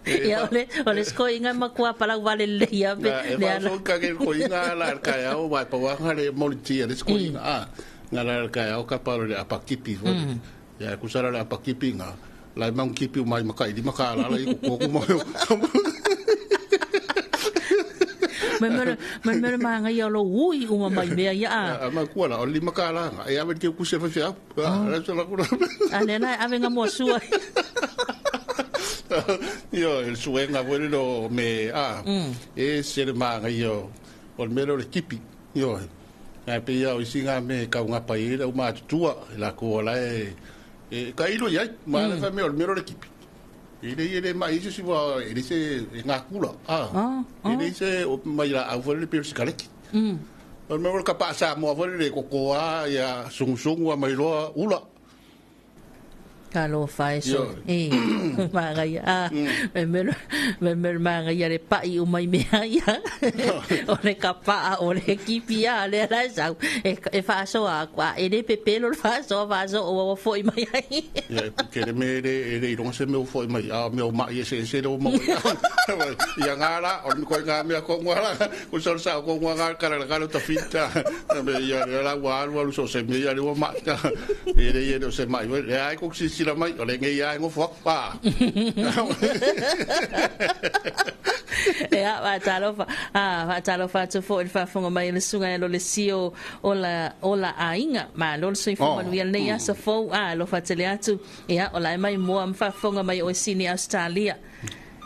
Ia ole sko inga makua pala wale le ia pe. E fa ka ke ko inga ala kai au wai pa wa le molti le sko inga. A ngala kai au ka pa le apakipi foi. Ia kusara le apakipi ngā. Lai maung kipi o mai makai di maka ala i koko mo. Me me manga ia lo ui uma mai mea ia. A ma kua la o li maka ala ngā. E ave te kuse fa fia. A la la kura. A le na ave ngā mo sua. Io el suenga vuele lo me a. E se le manga io. O me lo le kipi. Io. Ngai pe ia o isi ngā me kau ngā pai o mātutua. La ko la e e ka ilo iai, ma le whamea o le mero le kipi. E le le mai isi siwa, e le se ngā kula. E le se o mai la au whare le piro sikareki. O le mero le kapa sa mua whare le kokoa, ia sungusungu a mai loa ula. Talofa e so. E, māngai, a, me mero, me mero māngai a le pai o mai mea ia. O le kapaa, o le kipi a, le ala e sau. E, e whaasoa aku, a, e le pepelo le whaasoa, whaasoa, o awa foi mai ai. Ia, ke le me le, e le ironga se mea foi mai, a mea o mai e se se le o mau. Ia ngā la, o le koe ngā mea ko ngā la, ko sa sa ko ngā ngā kara la kara ta fita. Me ia le la ua alu alu so se me ia le ua mai. E le ia le o se mai, le ai ko si sila mai, o le ngai ia ngo fuak pa. Ia, faatalofa, a, faatalofa atu foi i le faafofoga mai a le susuga ia Lolesio o la, o la aiga. Malo le soifua manuia lenei aso fou, a, alofa tele atu. Ia, o la e mai moa ma faafofoga mai o e Sini Ausetalia.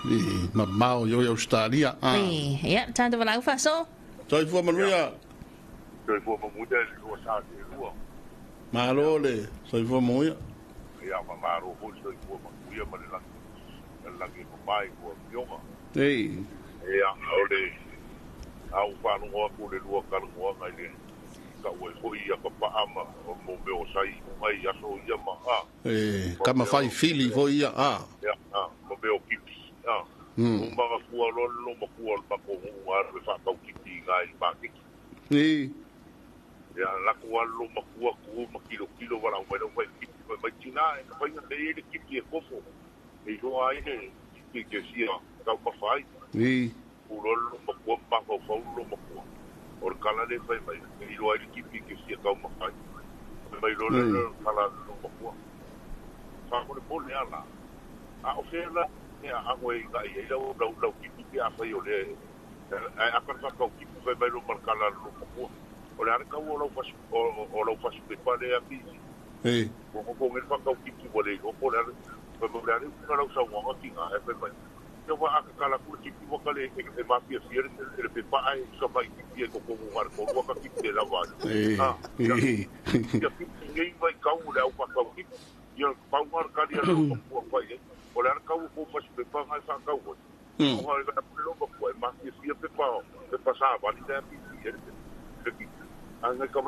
I mamao i oe Ausetalia, a. I, ia, tatou valaau faasoo. Soifua manuia. Soifua manuia i le lua sa se lua. Malo le soifua manuia. Ia, malo foi le soifua manuia ma le lagi, le lagi e mamae i lua afioga. Ei. Ia, o le a ou faalogo atu le lua talanoaga i le tau ai foi ia kapaa ma mo mea o sai i luga i aso ia ma a. E, kama fai fili foi ia a. Ia, a, ma mea o kipi, a. O manatua loa le loomatua o le matou nuu na alu e faatau kipi i ina i le maketi. Ei. Ia, lako lava le loomatua tu ma tilotilo valaau mai lau fai kipi fai mai tina e na faiga nei ai le kipi e kofo e iloa ai le kipi e te fia taumafa ai. Ei. Tu loa le loomatua ma mafaufau le loomatua o le kala lea fai mai e iloa ai le kipi e te fia taumafa ai. Fai mai loa le kala a le loomatua faamolemole a la a o fea la e aano e inai ai lau lau lau kipi pe afai o lea ae aka le faatau kipi fai mai loa ma le kala a le loomatua o le a le tau o lau fasi o lau fasi pepa lea pisi. Ei. Ua nofo nei le faatau kipi ua le iloa po o le a le fai mai o le a le uiga o lau saunoaga tina ae fai mai ia ua a tatala atu le kipi ua ka le e mafiafia le pepa ae tamai kipi ai totonu na o le tolu ata kipi e lava ai. Ei. A ia Ei. ia kipi nei vaitau o le au faatau kipi ia pau na le kali a le loomatua fai ai o le a le tau o kou fasi pepa na e faatau ai. O le loomatua e mafiafia pepa pepa savali lea pisi ai le kipi. A ngai ka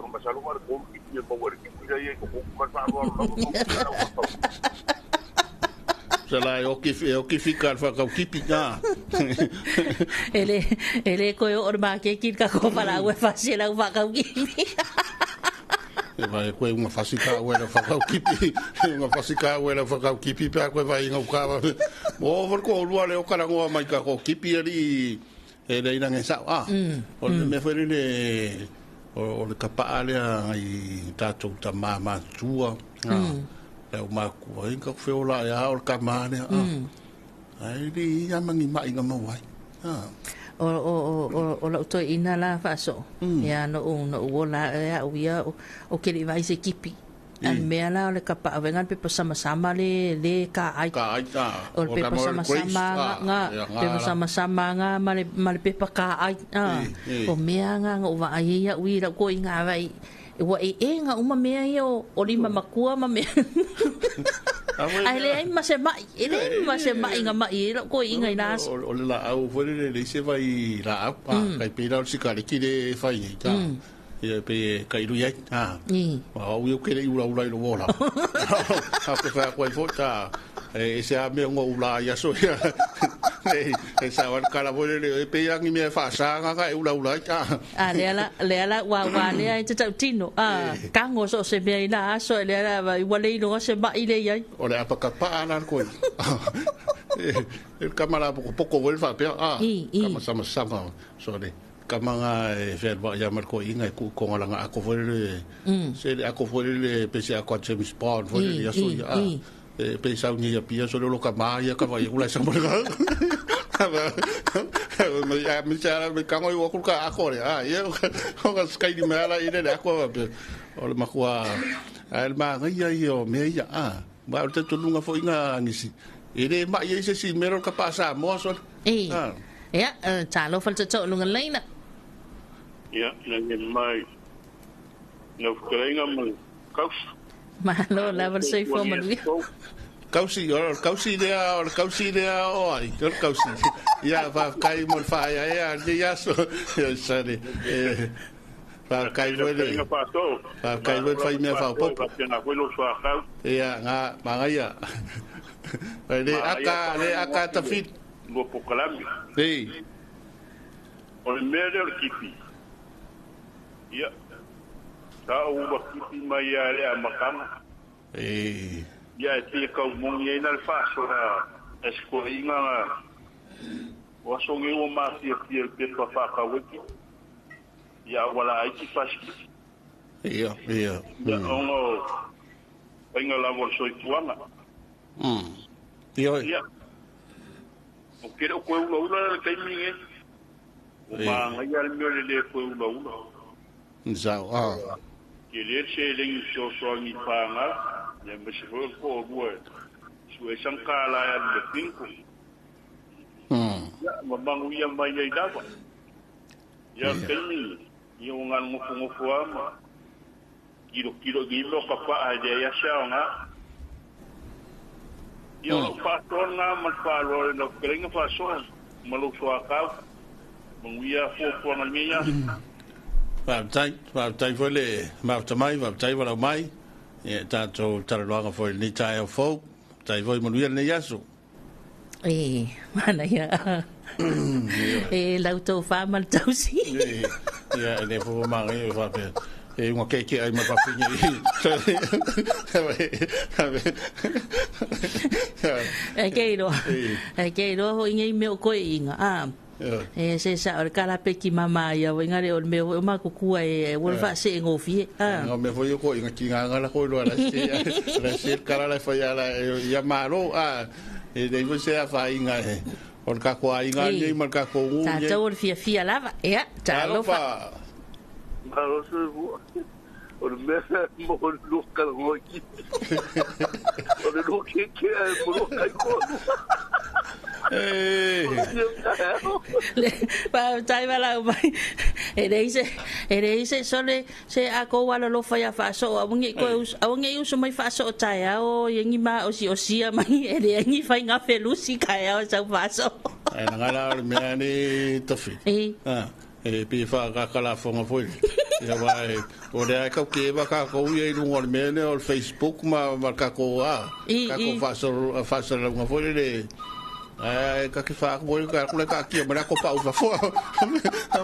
masalo na o le tolu kipi e maua ai le kipi lea i ai totonu ma le faaaloalo lava ma le au faatau. Se la e oki, e oki fika le whakau kipi, a. E le, e le koe o le makeki le kako whalau e whasi e lau whakau kipi. E vai koe unga whasi ka ue lau whakau kipi. Unga whasi ka ue lau whakau kipi pe a koe vai ngau ka. O for ko lua le o karangoa mai ka ko kipi ali e le ina nge sao. A, o le mea foi le o le kapaa lea i tātou ta māmatua. A, le au makua i ka wheola e a o le ka lea. A, ai le ia mangi mai ngā mau ai. A. O lau toi ina la whaaso. Ia no u no u ola e au ia o ke le vai se kipi. A mea la o le kapa awenga le pepa sama sama le le ka ai. Ka ai ta. O le pepa sama sama nga pepa sama sama nga ma le pepa ka ai. A. O mea nga nga o wa ai ia ui lau ko i ngā vai. Ua e e nga uma mea ia o lima makua ma mea. Ai le ai ma se mai, e le ma se mai nga mai e lau ko i ngai la aso. O le la au foi le le se vai la au. A, kai pera o sikareki le fai nei ta. Ia pe kai rui ai. A. Wa au iu ke le ula ula i lo wola. A ko fa ko fo ta. E se a me ngo ula ia so ia. E sa wa kala foi le e pe yangi me fa sa nga ka e ula ula ai. A. A le ala wa wa le ai te tau tino. A kango so se mea i la aso e le ala wa ua le iloga se mai le iai. O le apa ka pa ala koe. E kama la poko poko wel fa pe a. Kama sama sama so le kama nga e whenua ia marko inga e ku konga langa ako foi le se le ako foi le pe se ako James Bond foi le ia so ia a. E pe sau ni ia pia so le lo ka ma ia ka vai ula sa mo ka. Me a me sa me kango i waku ka ako le a ia o ka skai ni me ala i le ako pe o le makua a le ma ngai ia o me ia a. Ma o te tulunga foi nga ngisi. E le mai ia se si mero ka pasa mo so. E. Ia, talo fal te tau lunga leina. Ia, ina nge mai. Nau whakarenga ma kausi. Malo, lava le soifua manuia. Kausi, o le kausi lea, o le kausi lea o ai, o le kausi. Ia, whawhkai mo le whaea ea, le iaso. Ia, sare. Faafetai foi le faafetai foi le faimea faaopoopo. Ia, ga magaia. Le aka le aka tafiti. Lua pokalame. Ei. O le mea lea o le kipi. Ia. Sa ou ua kipi mai ia le amataga. Ei. Ia e pei e kaumogi ai na le faasoa e se toeaiga na o aso nei ua mafiafia i le pepa faatau ai kipi. Ia a ua laiti fasikipi. Ia, ia. Ia ona o faiga lava o le soifuaga. Ia oi. Ia. O ke le o koe ulaula le taimi lenei. Ua magaia le mea o le lē koe ulaula. Sao, ah. Ke le seleni fesoasoani i paga, ia aemaise foi o le toalua e sue ai sana tālā e alu i le bingo. Ia, ma manuia mai ai lava. Ia, o le taimi, ia ua ganonofonofo lava ma tilotilo i nei mea o kapaa e leai lava se aoga. Ia, o lau faasoa lena ma le faaaloalo i lau fetalaiga faasoa ma lou soatau. Manuia fuafuaga i lenei aso. Faafetai, faafetai foi le mafuta mai, faafetai valaau mai i tatou talanoaga foi i lenei taeao fou. Faafetai foi, manuia lenei aso. E, manaia. E lau tofa ma le tausi. Ia, e le fofo magaia e faapea. E unga keke ai ma fafine i. E ke iloa. E ke iloa hoi nei mea o koe inga. Ah. E se sa o le kalapeki mama ia foi ngare o le mea foi o makukua e ua le faasee gofie a. O mea foi o koe inga ki ngā ngala koe loa la se la se kala la fai ala ia malo a e nei foi se afainga e o le kako aiga nei ma le kako ngu nei. Tatou o le fiafia lava. Ia, talofa. Malo soifua. O le mea mo le lua talanoa i kipi. O le lua kekea e mo lua taitolu. Faafetai valaau mai. E leai se, e leai se sole se a kou alolofa ia faasoo aua ne i toe usu, aua ne i usu mai faasoo taeao ia ni maosiosia mai e leai ni faiga felusi taeao e sau faasoo. Ae laga la o le mea ni tafi. Ah, e pei e faakakalafoga foi le. Ia aua e, o lea e kau keva kākou ia i luga o le mea lea o le Facebook ma ma le kākou a, kākou faasalalauga foi lele. Ae ka ke wha mo ka kule ka kia mara ko pau fa fo.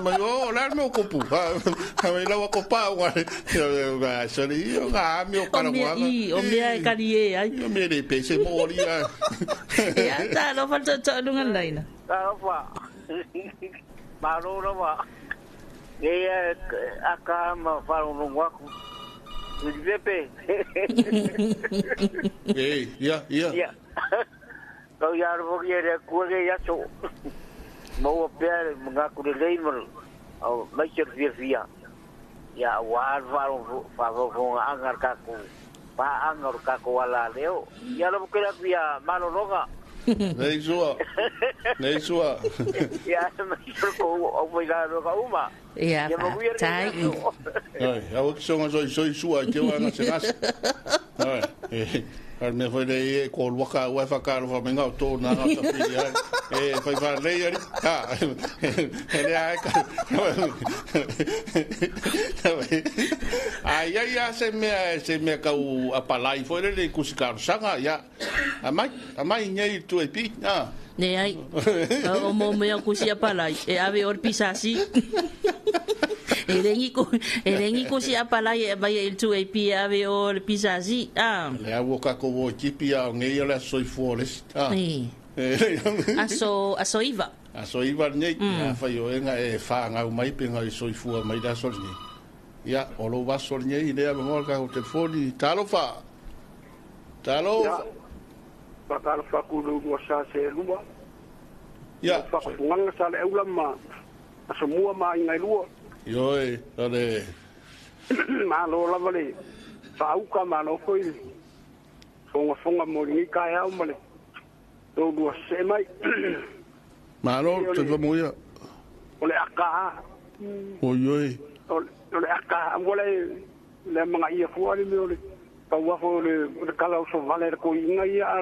Mai o la mo ko pu. Mai la ko pau wa. Ga sori o ga mi o kara wa. O mea e kari e ai. O mea le pese mo ori a. Ia ta lo fa to to lunga laina. Ta fa. Malo lava. Ia aka ma fa lo aku. Pepe. Ei, ia, ia. Ia. Kau ia alofagia e le Atua lenei aso, maua pea le manatu lelei ma le aemaise o le fiafia, ia aua le faafogafogaaga a le tatou paaga o le tatou alaleo. Ia lava tele atu ia malologa. Nei sua. Nei sua. Ia aemaise o le tou aufaigaluega uma. Ia manuia lenei aso. Ai, aua ki songa soi soi sua i te wanga se gasa. Ai, a le mea foi lea e ko lua ka ua e whakaalofa mai ngā o tōna ngā tawhiri ai. E whai whārei ari. Ha, e lea ai ka. Ai ai a se mea, se mea kau apalai foi lele i kusi karosanga, ia. Amai, amai nei tu e pi. Ah. Ne ai. O mo mea kusi apalai. E ave o le pisasi. E lengi ku, e lengi kusi apalai e mai e tu e pi e ave o le pisasi. Ah. Le au o kako o kipi a o ngei o le aso soifua o le isi. Ah. Aso, aso iva. Aso iva lenei. A whai o enga e whaangau mai pe ngau i soifua mai le aso lenei. Ia, o lou aso lenei, lea mangoa le kako telefoni. Talofa! Talofa! Ia, faatalofa atu i le ulua sa se lua. Ia. Faakafugaga sa le aula ma Asomua ma aiga e lua. Ioe, o le. Malo lava le faauka, malo foi le fogafoga mo lenei taeao ma le toalua sesee mai. Malo, te famuia. O le aka. Oi oi. O le aka, aua le le amagaia fua le mea o le tauafa o le kala o sovale le koiga ia a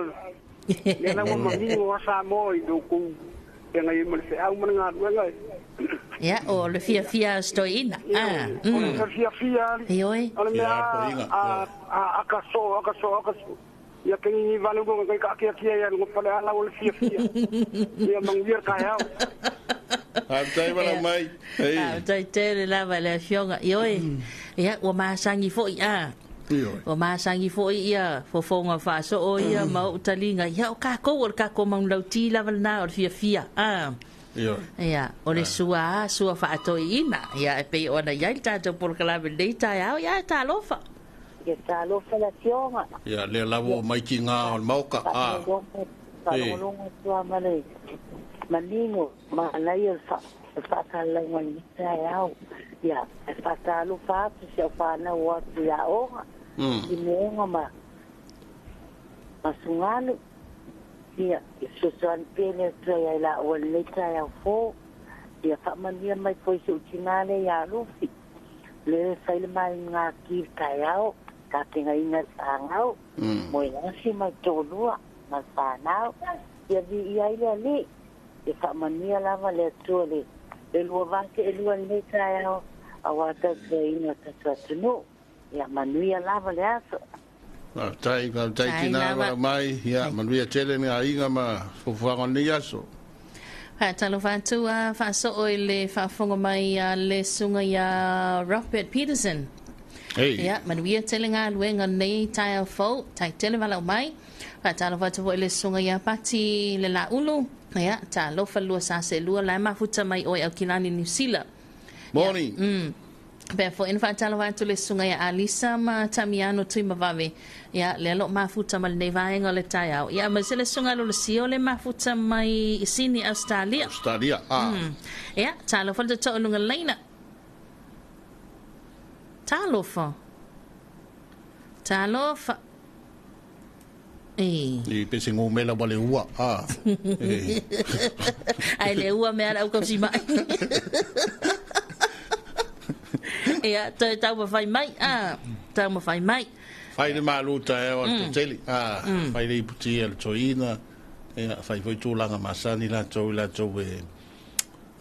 lea la ua manino a Samoa i lo kou feagai ai ma le feau ma le galuega e Ia, o le fiafia o se toeaina. Ah, O le fiafia ali. Ioe. O le mea a a akaso akaso akaso. Ia ke ni vale ngo ngai ka kia kia ia ngo pale ala o le fiafia. Ia manguia ka yao. Faafetai valaau mai. Ei. Faafetai tele lava i le afioga. Ioe. Ia, ua masagi foi a. Ioe. Ua masagi foi ia fofoga faasoo ia ma ou taliga. Ia, o kakou o le kakou manulauti lava lena o le fiafia. A. Ioe. Ia, o le sua a, sua faatoeaina. Ia, e pei ona i ai le tatou polokalame i lenei taeao. Ia, e talofa. Ia talofa le afioga. Ia, lea lava ua mai tiga o le Maota. A. Faalogologo atu lava ma le manino, manaia o le faasalalauga i lenei taeao. Ia, e faatalofa atu si au fanau o atu i aoga, i Moga ma Sugalu. Ia, e fesoasoani pea le Atua ia i laua i lenei taeao fou. Ia faamanuia mai foi i si ou tina lea ia Lufi, lea e fai le maiga ki i le taeao, tapenaina le fanau, mo e lasi ma le toalua ma le fanau. Ia viia ai le Alii, ia faamanuia lava le Atua i le lua vase e lua i lenei taeao, aua tautuaina o tatou atunuu. Ia manuia lava le aso. Faafetai, faafetai tina valaau mai. Ia, manuia tele le aiga ma fuafuaga o lenei aso. Faatalofa atu a faasoo i le faafofoga mai a le susuga ia Robert Peterson. Hey. Ia, manuia tele galuega nei taeao fou, tai tele valaau mai. Faatalofa atu foi i le susuga ia Pati Lelaulu. Ia, talofa lua sa seelua la e mafuta mai oe Aukilani Niu Sila. Morning. Ia, Pea foi ona faatalofa atu le susuga ia Alisa ma Tamiano Tuimavave, ia, lea o lo o mafuta ma lenei vaega o le taeao. Ia, aemaise le susuga Lolosio le mafuta mai i Sini, Ausetalia. Ausetalia, ah. Ia, talofa le tootoo i luga laina. Talofa. Talofa. E. I pe se ngomela wa le ua. Ah. E. Ai le ua mea le au kausi mai. Ia, toe taumafai mai, ah, taumafai mai. Fai le malu taeao a le toatele, ah, fai le iputi a le toeaina, ia, fai foi tulaga masani latou i latou e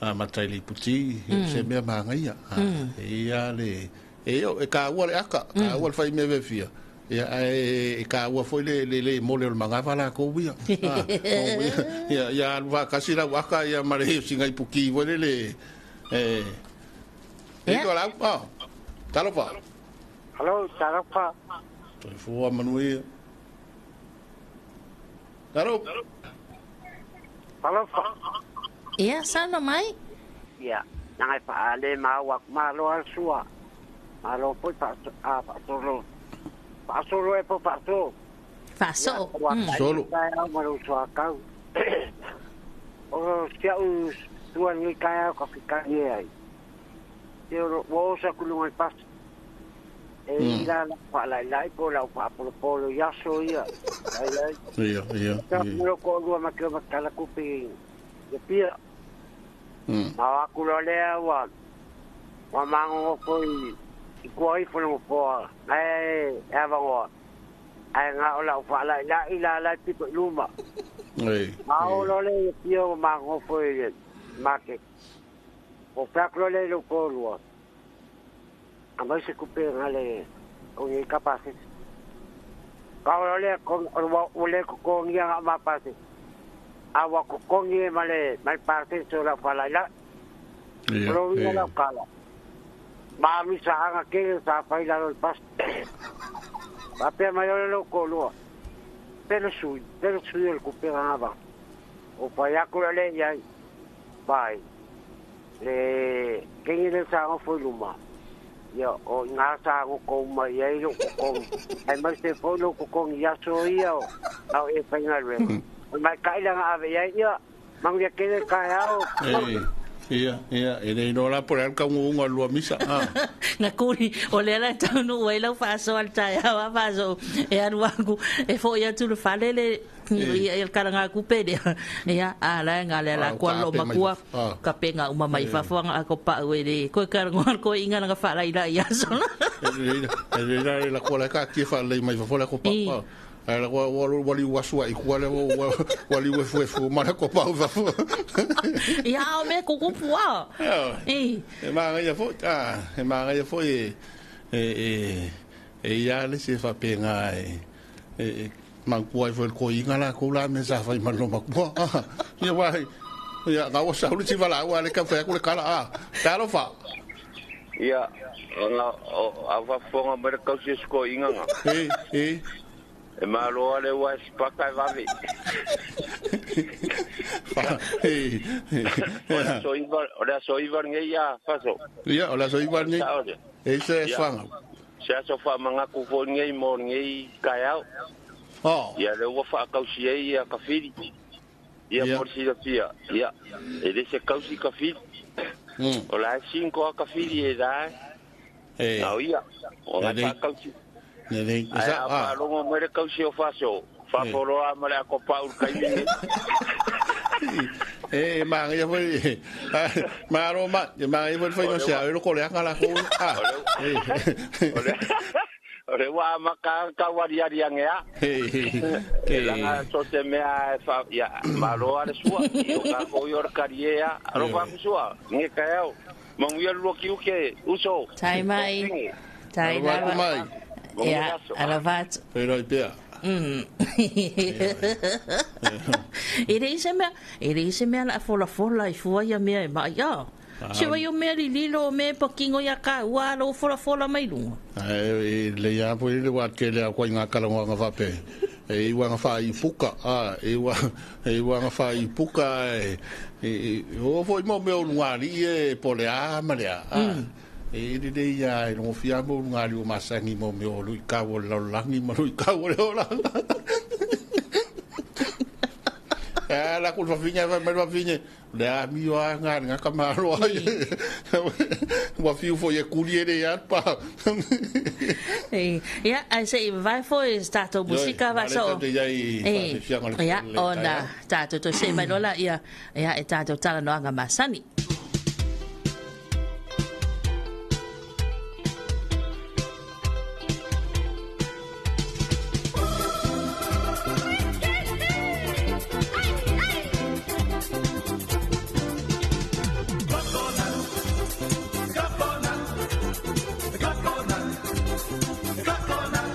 amata i le iputi, se mea manaia. Ah, e ia le, e, e taua le aka, taua le fai mea fiafia. Ia, ae e taua foi le le le mole o le manava lakou ia. Ah, o, ia, ia, ia alu faatasi lau aka ia ma le sina ipuki foi lele e e Ia. yeah. lau. Ah. Talofa. Hello, talofa. Soifua manuia. Talo. Talofa. Ia, saunoa mai. Ia, na ngai faale ma au aku malo a le sua. Malo foi faasolo. Faasolo e po faasolo. Faasoo. Solo. Ia, ma lo sua kau. O si au sua ni kai au ka fikari e ai. Te oro, ua osa kulunga i pasi. E ila la wha lai lai po lau wha polo polo i aso ia. Lai lai. Ia, ia. Ka ia. mulo ko lua ma ke o makala kupi. Ia pia. Ma aku lo lea ua ua mango ko i kua ifo le ngopoa. Ai e avangoa. Ai ngā o lau wha lai lai la lai pito i luma. Ei. Ma o lo le ia pia o mango ko i le market. O whaku lo le lo ko lua. A mai se kupe ngā le o ni kapase. Ka o le ko o le ko ko ngia ngā mapase. A wa ko ko ngia ma le mai pase so la wha lai lai. Ia, Lo ia ia. la kala. Ma mi sa anga ke sa fai la lo pas. Pa pe mai o lo ko lua. Pelo sui, pelo sui el kupe ngā va. O pa ya ko le ia. Bai. Le kengi le sa ngo foi luma. Ia o ngā sa ngo ko mai ia i lo ko ko. Ai mai se fo lo ko ko ia so ia o. Au e fai ngā re. O mai kai la ngā ave ia ia. Mangu ia kele kai au. Ei. Ia, ia, e le iloa la po o le a le taunuuga o le lua misa. Ah. Nga kuli, o lea la e taunuu ai lau faasoa le taeao a faasoo, e alu aku, e fo'i atu le fale le, ia le kalaga kupe lea. Ia, a la e nga lea la Ah, kua ka lo ape mai makua, fafo. Ah. ka penga uma mai fafo anga ako pa'u e le, koe kalagoa le koe inga langa faalailai aso la. E le la le la kua la ka kia whaalei mai fafo le ko I. pa. Ai la wa wa wa li wasu ai kua le wa wa li wefu wefu ma le ko pau fa. Ia o me kuku pua. E. E ma ia fo ah e ma ia fo e e e ia le se fa penga e e mangua foi ko inga la ko la me sa fai malo makua. Ia wa ia ga wa sa lu ti vala wa le ka fa ku le kala a. Talo fa. Ia nga a va fonga me ka se sko inga nga. E e e malo ale wa spaka vave. E Ora so ivar ngai ya faso. Ia ora so ivar ngai. E se fanga. Se so fa manga ku fo ngai mo ngai kaiao. Oh. Ia le ua whaakausi ei ia kawhiri. Ia morsi la pia. Ia. E le se kausi kawhiri. O la 5 a kawhiri e la. E. Nau ia. O la whaakausi. Ne ne. Ai a whaalongo mere kausi o whaso. Whaforoa mare ako paur kaimine. E ma ia foi. Ma ro ma, ma ia foi foi no se a lo kole anga la ko. Ah. O le wa maka ka wari ari angea. E langa so te mea fa ia malo ale sua. O ka ko yor kariea, ro fa sua. Nge ka au. Mangu ia lo ki uke uso. Tai mai. Tai mai. Ia alavat. Pero pea. E se mea la fola fola i fua ia mea e mai ia. Se vai o mea lilo o mea pakingo ia ka ua lo fola fola mai lunga. E le ia po ile wa ke le ko inga kala nga fa pe. E iwa nga fa i puka a e iwa nga fa i puka e o foi mo me o lunga e po le a ma le a. E le ia e no fia mo lunga o masangi mo me o lui ka o la langi mo lui ka o le ola. La culpa fiña va me va fiña le a mi wa nga nga ka malo ai wa fiu foi e culiere ya pa e ya ai se vai foi stato música va so e ya ona tato to se mai lola ia ya e tato tala no anga masani. Coconut, coconut, coconut.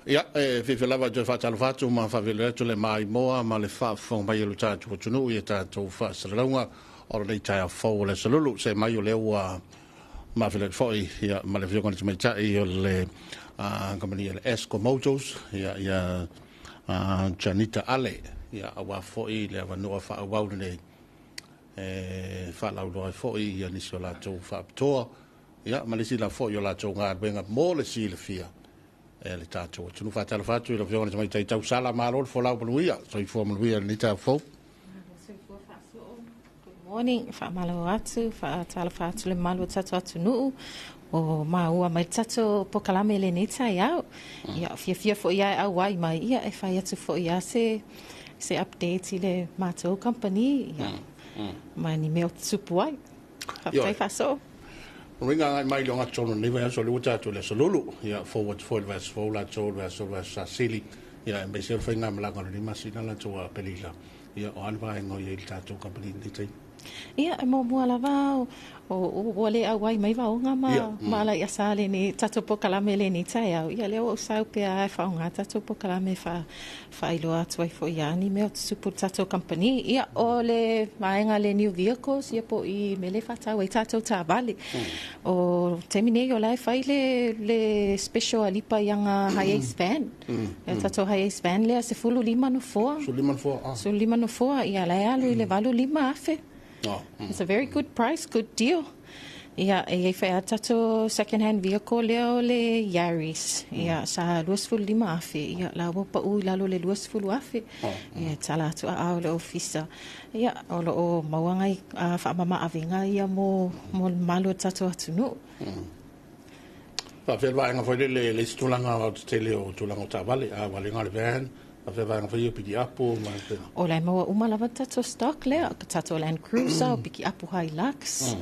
Ia, e fiafia lava e toe faatalofa atu ma faafeiloai atu le maimoa ma le faafofoga mai o lo tatou atunuu i a tatou faasalalauga o lenei taeao fou o le Aso Lulu. Se mai o lea ua mafeiloai foi ia, ma le afioga i le tamaitai o le kamupani a le Esco Motors, ia, ia Janita Ale, ia, aua foi le avanoa faaauau lenei e faalauiloa ai foi ia nisi o latou faapitoa, ia, ma nisi la foi o latou galuega mo le silafia e le tatou atunuu. Faatalofa atu i lau Afioga i le Tamaitai Tausala, malo le folau manuia, soifua manuia i lenei taeao fou. Good morning, faamalo atu, faatalofa atu le mamalu o tatou atunuu o maua mai le tatou polokalame i lenei taeao. Ia, fiafia foi ia e auai mai, ia e fai atu foi ia se update i le matou company, ia, ma ni mea o tutupu ai. Faafetai faasoo. Uiga agai mai i le ogatotonu o lenei vaiaso, o lea ua tatou i le Aso Lulu, ia fou atu foi i le vaiaso fou latou, le vaiaso, le vaiaso Sasili, ia aemaise o le faigamalaga o lenei masina latou a Aperila, ia o a le vaega o i ai le tatou kamupani i lenei taimi? Ia, e muamua lava ua le auai mai Vaoga ma ma Alaiasa lenei tatou polokalame i lenei taeao. Ia lea ua ou sau pea e faaaoga tatou polokalame e faailoa atu ai foi ia ni mea o tutupu i le tatou kamupani. Ia, o le vaega le new vehicles, ia po o i mea lea e faatau ai tatou taavale. O le taimi nei o la e fai le special a Lipa i ana Hiace van. Ia tatou Hiace van lea 15 nofoa. 15 nofoa, ah. 15 nofoa, ia la e alu i le 85,000. It's a very good price, good deal. Ia, e i ai foi lava tatou second hand vehicle lea o le Yaris. Ia, sa 25,000, ia la ua pau i lalo o le 20,000. Ia, e tala atu aao i le ofisa. Ia, o lo o maua nai faamama avega ia mo le mamalu o le tatou atunuu. Faapefea le vaega foi lele, le isi tulaga aoaotetele o tulaga o taavale, a valega o le van, faapefea vaega foi ia o pikiapu ma O la e maua uma lava le tatou stock lea, o tatou Land Cruiser, o pikiapu Hilux,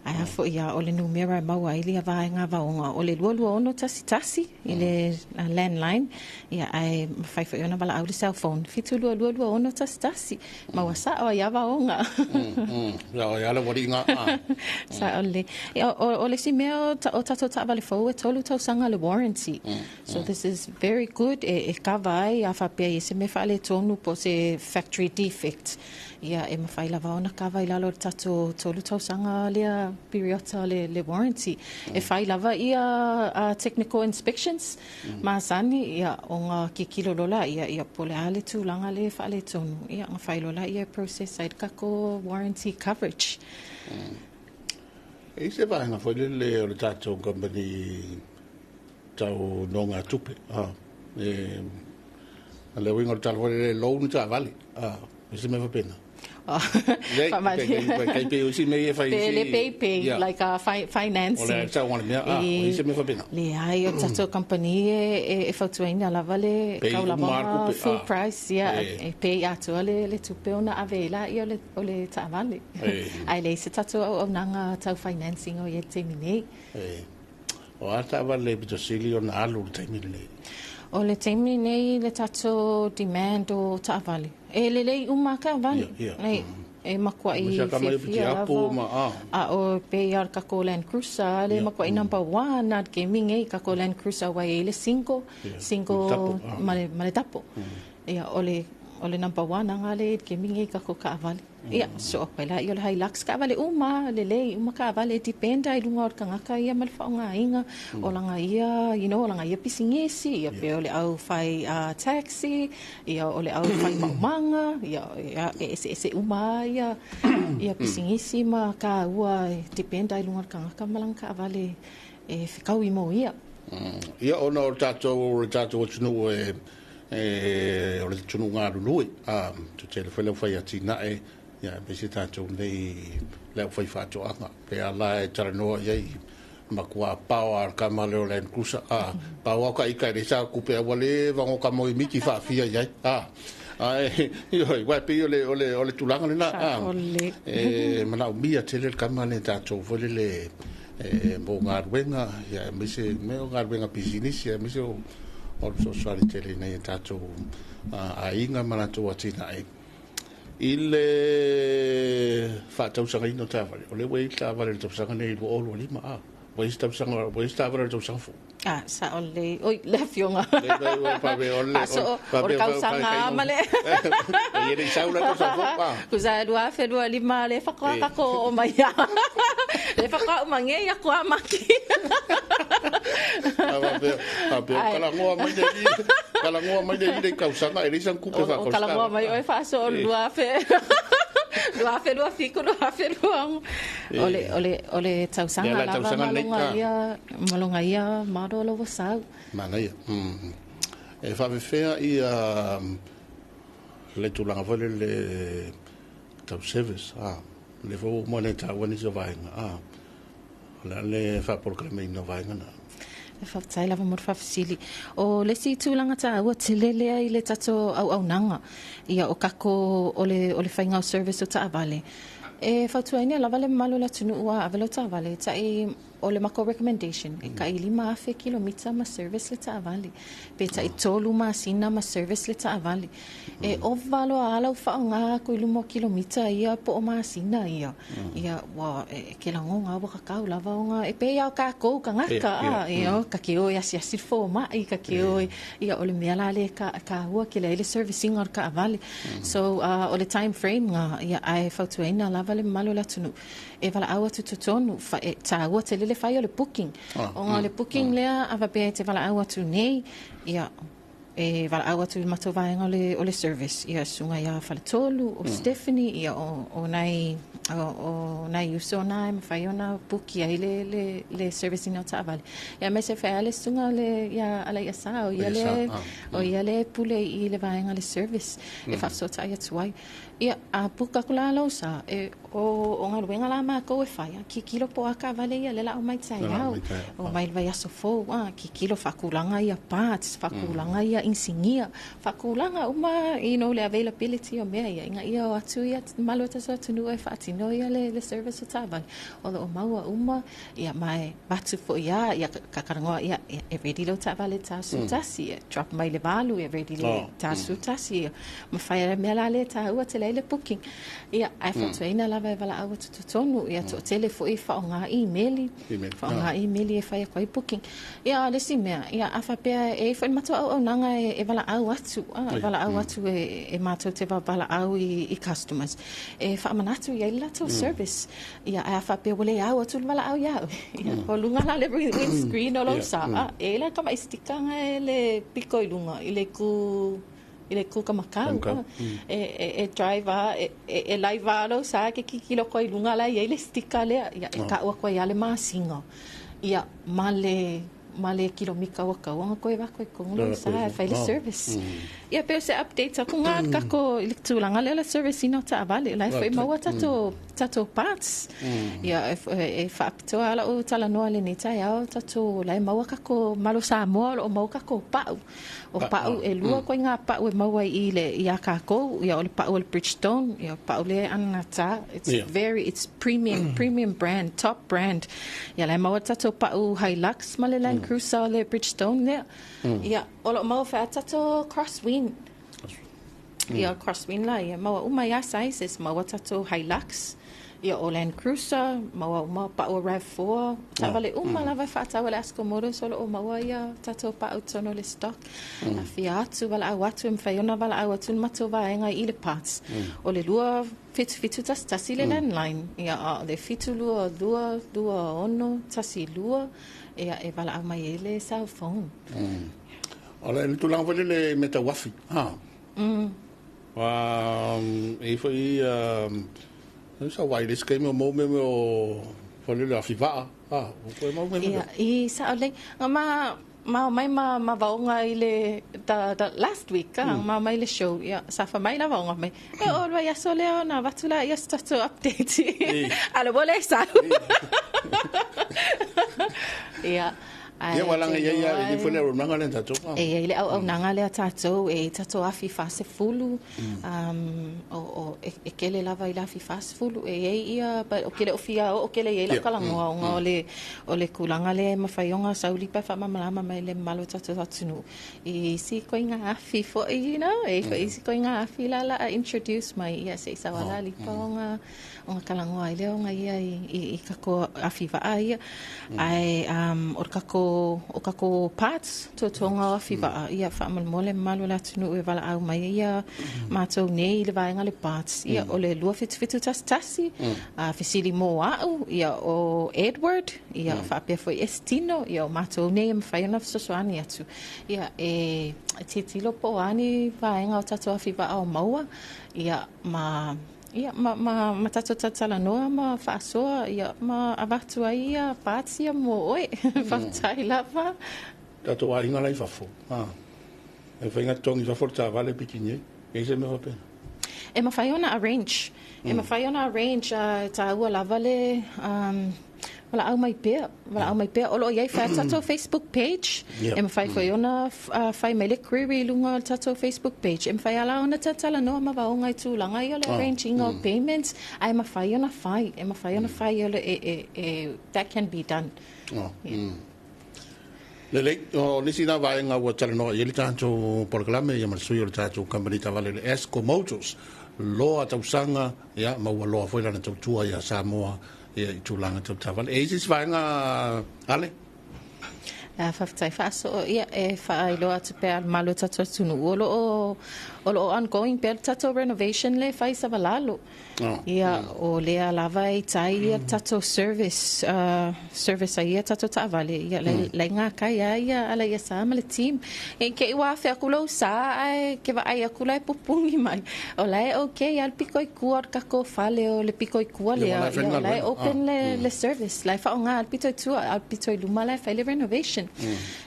ae a foi ia o le numera e maua ai ia vaega vaoga, o le 22611 i le landline, ia ae mafai foi ona valaau le cell phone, 722 2611. Maua sao ai lava vaoga. Ia o ia le ualiiga. Sao lelei. Ia, o le isi mea o tatou taavale fou e 3 tausaga le warranty. So this is very good e kava ai a faapea i se mea faaletonu po o se factory defect. Ia e mafai lava ona kava i lalo o le tatou 3 tausaga lea piriota le warranty. E fai lava ia technical inspections masani, ia, ona kikilo loa laia, ia, po o le a le tulaga lea e faaletonu, ia, ona fai loa laia e process ai le tatou warranty coverage. E i ai se vaega foi lele o le tatou company tau nogatupe, e le uiga o le tala foi lele, loan taavale, e se mea faapena. Pe le pay pay, like financing. O le tau o le mea, o se mea faapena. Leai, o le tatou company e fautuaina lava le Pay tau uma lava le tupe, full price, ia, e pay atoa le tupe ona ave ai laia o le taavale. Ae leai se tatou auaunaga tau financing o i ai i le taimi nei. O a taavale e pito sili ona alu i le taimi lenei? O le taimi lenei le tatou demand o taavale, e lelei uma lava taavale. E matuai fiafia lava. A o pei lava o le tatou Land Cruiser lea e matuai number one lava i le taimi lenei, tatou Land Cruiser aua e i ai le single, single ma le double. Ia, o le number one lava lea i le taimi lenei i tatou taavale. Ia, sosoo atu ai laia o le Hilux, taavale uma lava, lelei uma taavale, e depend lava i luga o le tagata ia ma le faaaogaina, o lana ia, you know, o lana ia pisinisi, ia pe o le au fai taxi, ia o le au fai maumaga, ia, e eseese uma lava ia, ia pisinisi ma taua, e depend lava i luga o le tagata ma lana taavale e fetaui mo ia. Ia, ona o le tatou atunuu e o le atunuu galulue, tetele foi le aufai atinae, ia aemaise tatou nei le aufai faatoaga, pe a la e talanoa i ai matua pao a le kama lea o Land Cruiser, pao a ka ika e leai sa kupe a ua leva ona ka moi miti faafia i ai, ae ioe, uae pei o le tulaga lena, e manaomia tele le kama lea tatou foi lele mo galuega, ia aemaise mea o galuega pisinisi, aemaise o le fesoasoani tele ina ia tatou aiga ma latou atinae i le faatausagaina o taavale. O lea ua i ai le taavale i le tausaga nei 2025, Ua isi tausaga, ua isi taavale o le tausaga fou. Ah, sa'o lelei. Oi, le afioga. Faaso'o, o le tausaga lava ma le. E le i sau la tausaga fou, ah. Tusa e 2025 lea faatoa tatou oo mai lava. Lea faatoa uma nei atu lava Mati. A faapea, faapea, talanoa mai le alii, talanoa mai le alii i le tausaga, e leai sana tupe O talanoa mai oe faaso'o 2000. 2027, 2026. O le, o le, o le tausaga lava ma luga ia, ma luga ia malo lo ua sau. Manaia. E faafefea ia le tulaga foi lele tau service, a, lea foi ua uma ona e taua nisi o vaega, a, o le a le faapolokalameina o vaega na? Faafetai lava mo le faafesili. O le isi tulaga taua tele lea i le tatou auaunaga, ia o kako o le, o le faiga o service o taavale, e fautuaina lava le mamalu o le atunuu a ave lau taavale, e tai o le matou recommendation, e tai 5,000 kilomita ma service le taavale, pe tai 3 masina ma service le taavale. E ova loa a lau faaaoga atu i luma o kilomita ia po o masina ia, ia ua e ke lagona ua tatau lava ona e pei lava o tatou tagata a, ia ta te o e asiasi i le fomai, ta te o e, ia o le mea la lea e taua tele ai le service ina o le taavale. So o le time frame na, ia ae fautuaina lava le mamalu o le atunuu e valaau atu i totonu, e taua tele le fai o le booking. Ona o le booking lea a faapea e te valaau atu nei, ia e valaau atu i le matou vaega o le, o le service, ia susuga ia Faletolu, o Stephanie, ia o, o nai, o, o nai uso na e mafai ona buki ai le, le, le service ina o taavale. Ia aemaise foi lava le susuga o le, ia Alaiasa, o ia le, o ia le pule i le vaega o le service e faafesootai atu ai. Ia, a book atu la lou sa, e, o, o galuega la a matou e fai, a kikilo po o a taavale ia lea o le a aumai taeao, omai i le vaiaso fou, a kikilo faatulaga ia parts, faatulaga ia inisinia, faatulaga uma, you know, le availability o mea ia, ina ia o atu ia mamalu o le tatou atunuu e faatino ia le, le service o taavale, o lo o maua uma, ia ma e avatu foi lava, ia ka talanoa, ia, e ready lau taavale i le ta 11, ia drop mai i le 8, ia ready le ta 11, ia ma fai ai le mea la lea e taua tele ai le booking. Ia, ae fautuaina lava e valaau atu totonu, ia toatele foi e faaaoga imeli, faaaoga imeli e fai atu ai booking. Ia, o le isi mea, ia a faapea e i ai foi le matou auaunaga e valaau atu, e valaau atu e matou te valaau i customers, e faamanatu i ai le latou service. Ia, ae a faapea ua le au atu le valaau ia oe, ia, o luga la le windscreen o lou sa, a, e i ai la tamai sticker na e le piko i luga, i le itu, i le itu kamakau, a, e drive lava, e live lava lou sa e te tilotilo atu ai i luga la e i ai le sticker lea, ia, e tau atu ai lava le masina, ia, ma le ma le kilomita ua tatau ona toe avatu ai i totonu lou sa e fai le service. Ia pei o se update atu lena i le tatou i le tulaga lea o le service ina o taavale, o la e foi maua tatou tatou parts. Ia e faapitoa lava lau talanoa i lenei taeao tatou o la e maua tatou Malo Samoa o lo o maua tatou pau. O pau e lua ituaiga pau e maua i le iā tatou, ia o le pau o le Bridgestone, ia o le pau lea e anagata, it's very, it's premium, premium brand, top brand. Ia la e maua le tatou pau Hilux ma le Land Cruiser o le Bridgestone lea. Ia, o lo o maua foi a tatou Crosswind. Ia, Crosswind la, ia maua uma ia sizes, maua tatou Hilux, ia o Land Cruiser, maua uma pau o RAV4, taavale uma lava e faatau e le Asko Motors o lo o maua ia tatou pau i totonu o le stock. A fia atu, valaau atu, e mafai ona valaau atu le matou vaega i le parts. O le 27711 le landline, ia a o le 722 2612, ia e valaau mai ai le cell phone. O le tulaga foi lele i mea tau afi, ha? E i ai foi sa vaai i le isi taimi o maua mea o foi lele afi vaa, a, ua toe maua mea Ia, i sao lelei. Na ma ma omai ma ma vaoga i le the the last week a, ma omai i le show, ia, sa fai mai la vaoga mai, e o le vaiaso lea ona avatu laia se tatou update. A o lea ua le sau. Ia. Ia ua laga i ai a e le foi le auaunaga lea a tatou. E i ai le auaunaga lea a tatou, e i ai tatou afi 40, o e tele lava i le afi 40. E i ai ia, but ou te le o fia oo tele i ai lau talanoa ona o le o le tulaga lea e mafai ona sau Lipa e faamalamalama mai le mamalu o tatou atunuu i isi ituaiga afi foi, you know, e i ai foi isi ituaiga afi la o le a introduce mai, ia se i sau lava la Lipa ona ona talanoa ai lea ona ia i tatou afi vaa ia. Ae o le tatou, o tatou parts, tuatuaga o afi vaa, ia faamolemole mamalu o le atunuu e valaau mai ia matou nei i le vaega le parts, ia o le 27711, a fesili mo au, ia o Edward, ia faapea foi Estino, ia o matou nei e mafai ona fesoasoani atu, ia e tilotilo po o a ni vaega o tatou afi vaa o maua, ia ma Ia, ma, ma, ma tatou talatalanoa ma faasoa, ia, ma avatu ai ia parts ia mo oe. Faafetai lava. Tatou aiga la i fafo, a. E mafai ona totogi i fafo le taavale piki nei. E i ai se mea faapena? E mafai ona arrange. E mafai ona arrange, a e taua lava le, um, Valaau mai pea, valaau mai pea. O lo o i ai foi a tatou Facebook page. E mafai foi ona fai mai le query i luga o le tatou Facebook page. E mafai lava la ona talatalanoa ma vaoga i tulaga ia o le arranging o payments, ae mafai ona fai, e mafai ona fai o le, e, e, e, that can be done. Oh. Lelei, o nisi na vaega ua talanoa i ai le tatou polokalame ia ma le sui o le tatou company taavale le Esco Motors. Loa tausaga, ia, ma ua loa foi lana tautua ia Samoa ia i tulaga tau taavale. E i ai se isi vaega Ale? Faafetai faasoo ia e faailoa atu pea le mamalu o tatou atunuu o lo o o lo o ongoing pea le tatou renovation lea e fai i Savalalo. Oh. Ia o lea lava e tai ia le tatou service service ai ia tatou taavale ia la e gakai lava ia Alaiasa ma le team. I te i ua afe atu lou sa ae ke vaai atu la e pupungi mai. O la e okay lava le pito i tua o le tatou fale o le pito i tua lea, ia o la e open le service, la e faaaoga le pito i tua, a o le pito i luma la e fai le renovation.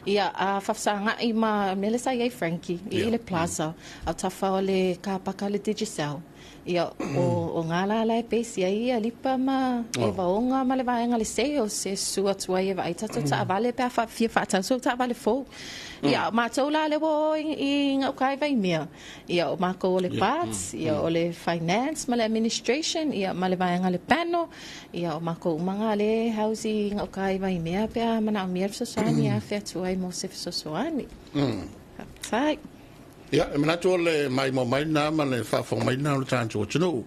Ia a faafesagai ma mea lea sa i ai Frankie i le plaza, a o tafa o le kapaka o le Digicel. Ia, o ngā la la e base ai ia Lipa ma e Vaoga ma le vaega le sales e susu atu ai e vaai tatou taavale pe a fia faatau sou taavale fou. Ia, o matou la lea ua o i gauta i Vaimea, ia o makou o le parts, ia o le finance ma le administration, ia ma le vaega le panel, ia o makou uma ngā lea e house i gauta i Vaimea pe a manaomia le fesoasoani e afe atu ai mo se fesoasoani. Faafetai. Ia, e manatu o le maimoa mai lena ma le faafofoga mai lena o le tatou atunuu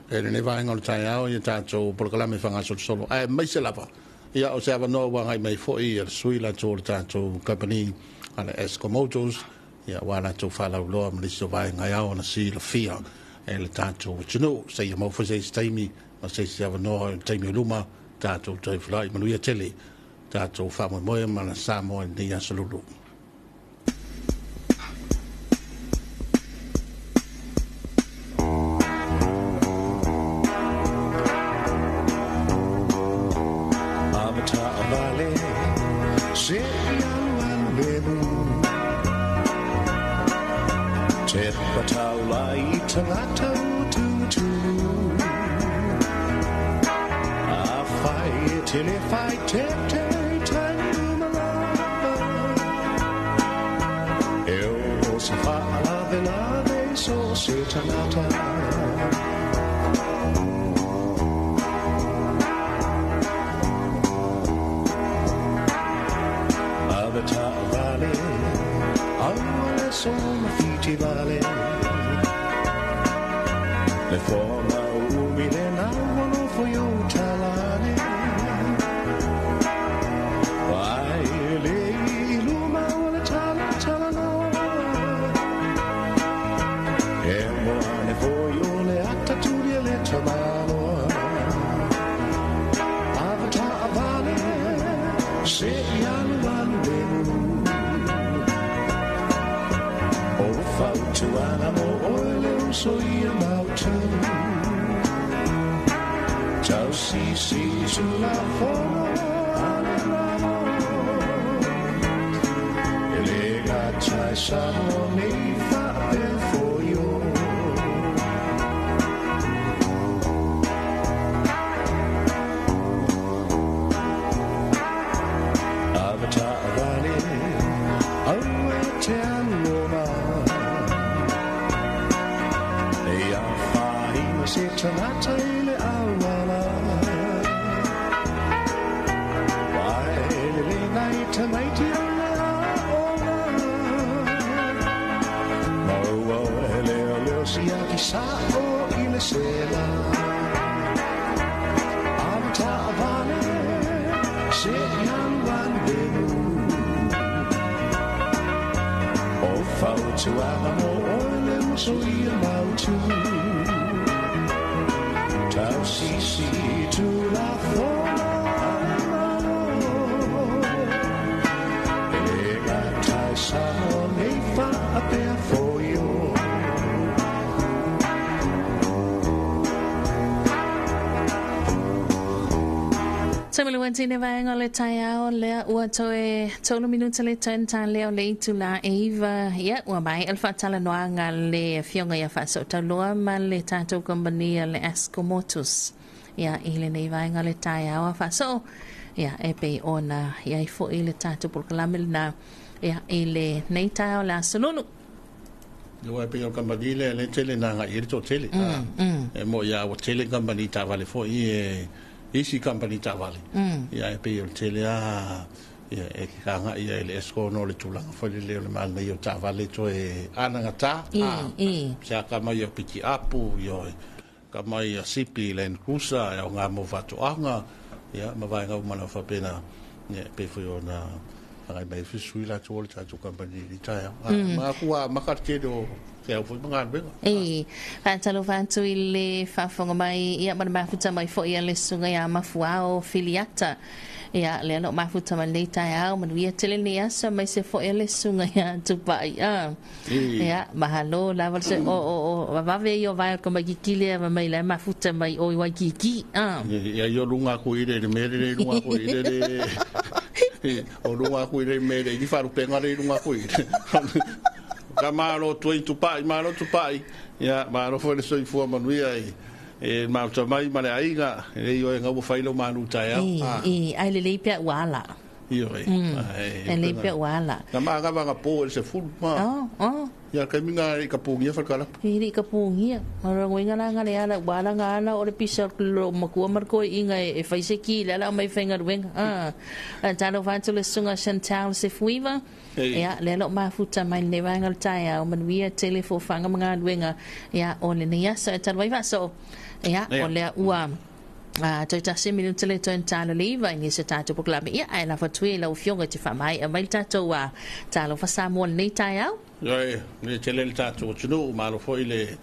i lenei vaega o le taeao i a tatou polokalame faagasolosolo, aemaise lava ia o se avanoa ua agai mai foi le sui latou o le tatou kamupani a le Esco Motors, ia aua latou faalauiloa ma nisi o vaega e ao ona silafia e le tatou atunuu. Seia maua foi se isi taimi ma se isi avanoa i le taimi o luma tatou toe feiloai. Manuia tele tatou faamoemoe ma Samoa i lenei aso lulu. tagata i le auala. Wai le le nai tamaiti o le aoga. Maua e leo leo siaki sa'o i le sela. Alu ta'avale se i alu alu lelu. O fautuaga mo oe le uso ia mautu. Tau sisi tu la fono a le Malo. E le gatai Samoa nei faapea foio. Tamalua tine vaega o le taeao lea ua toe 3 minuta le toe ta lea o le itula e 9. Ia, ua mai le faatalanoaga le afioga ia Faasootauloa ma le tatou kamupani le Asco Motors. Ia, i lenei vaega o le taeao a faasoo. Ia, e pei ona iai fo'i le tatou polokalame lena. Ia, i lenei taeao le aso Lulu. Ua pe o kamani le le tele na ngai le to tele. E mo ia ua tele kamani ta vale fo i e isi kamani ta vale. Ia e pe o tele a ia e ka ngai ia le esko no le tulanga fo le le o le mana i o ta vale to e ana ngata. Sia ka mai o piki apu io ka mai a sipi Land Cruiser e o ngā mo whatoanga ia ma vai ngau mana whapena ia pe fo o na ngai mai fi la to le tatou company i taia. Ma kua makarte o te au foi mga venga. E, whaatalofa atu i le faafofoga mai, ia ma le mafuta mai fo'i a le susuga ia Mafuao Filiata. Ia, lea loo mafuta mai lenei taeao, manuia tele lenei aso mai se fo'i a le susuga ia Tupai. Ia, mahalo lava le se o o o vavave i o vai o ka mai kikile a mai le mafuta mai o i Waikiki. Ia i o lunga ku i le mere le lunga ku i le o lunga ku i le mere i wharupenga le lunga ku i le. Ka malo tui tupai, malo tupai. Ia, malo foi le soifua manuia i e mauta mai ma le aiga, e le i oe ngau whailo manu tae au. E, ai le lei pea uala. I oe. E lei pea uala. Na maa ngā wanga pō e se fulu. Oh, oh. Ia, kai minga i ka pōngia whalkala. I i ka pōngia. Mara ngoinga la ngā le ala, uala ngā ala o le pisa lo makua marko i inga e whaise ki, le ala o mai whainga ruenga. Talo whātu le sunga Chantal Sefuiva. Ia, le lo mafuta mai le vaega o le taeao, manuia tele fofaga ma galuega ia o lenei aso e talu ai faasoo. Ia, o lea ua toe tasi minuta le toe talo le iva i nisi o tatou polokalame. Ia, ae lafo atu ia i lau afioga i te faamaea mai le tatou talofa Samoa lenei taeao. Ioe, le tele le tatou atunuu, malo foi le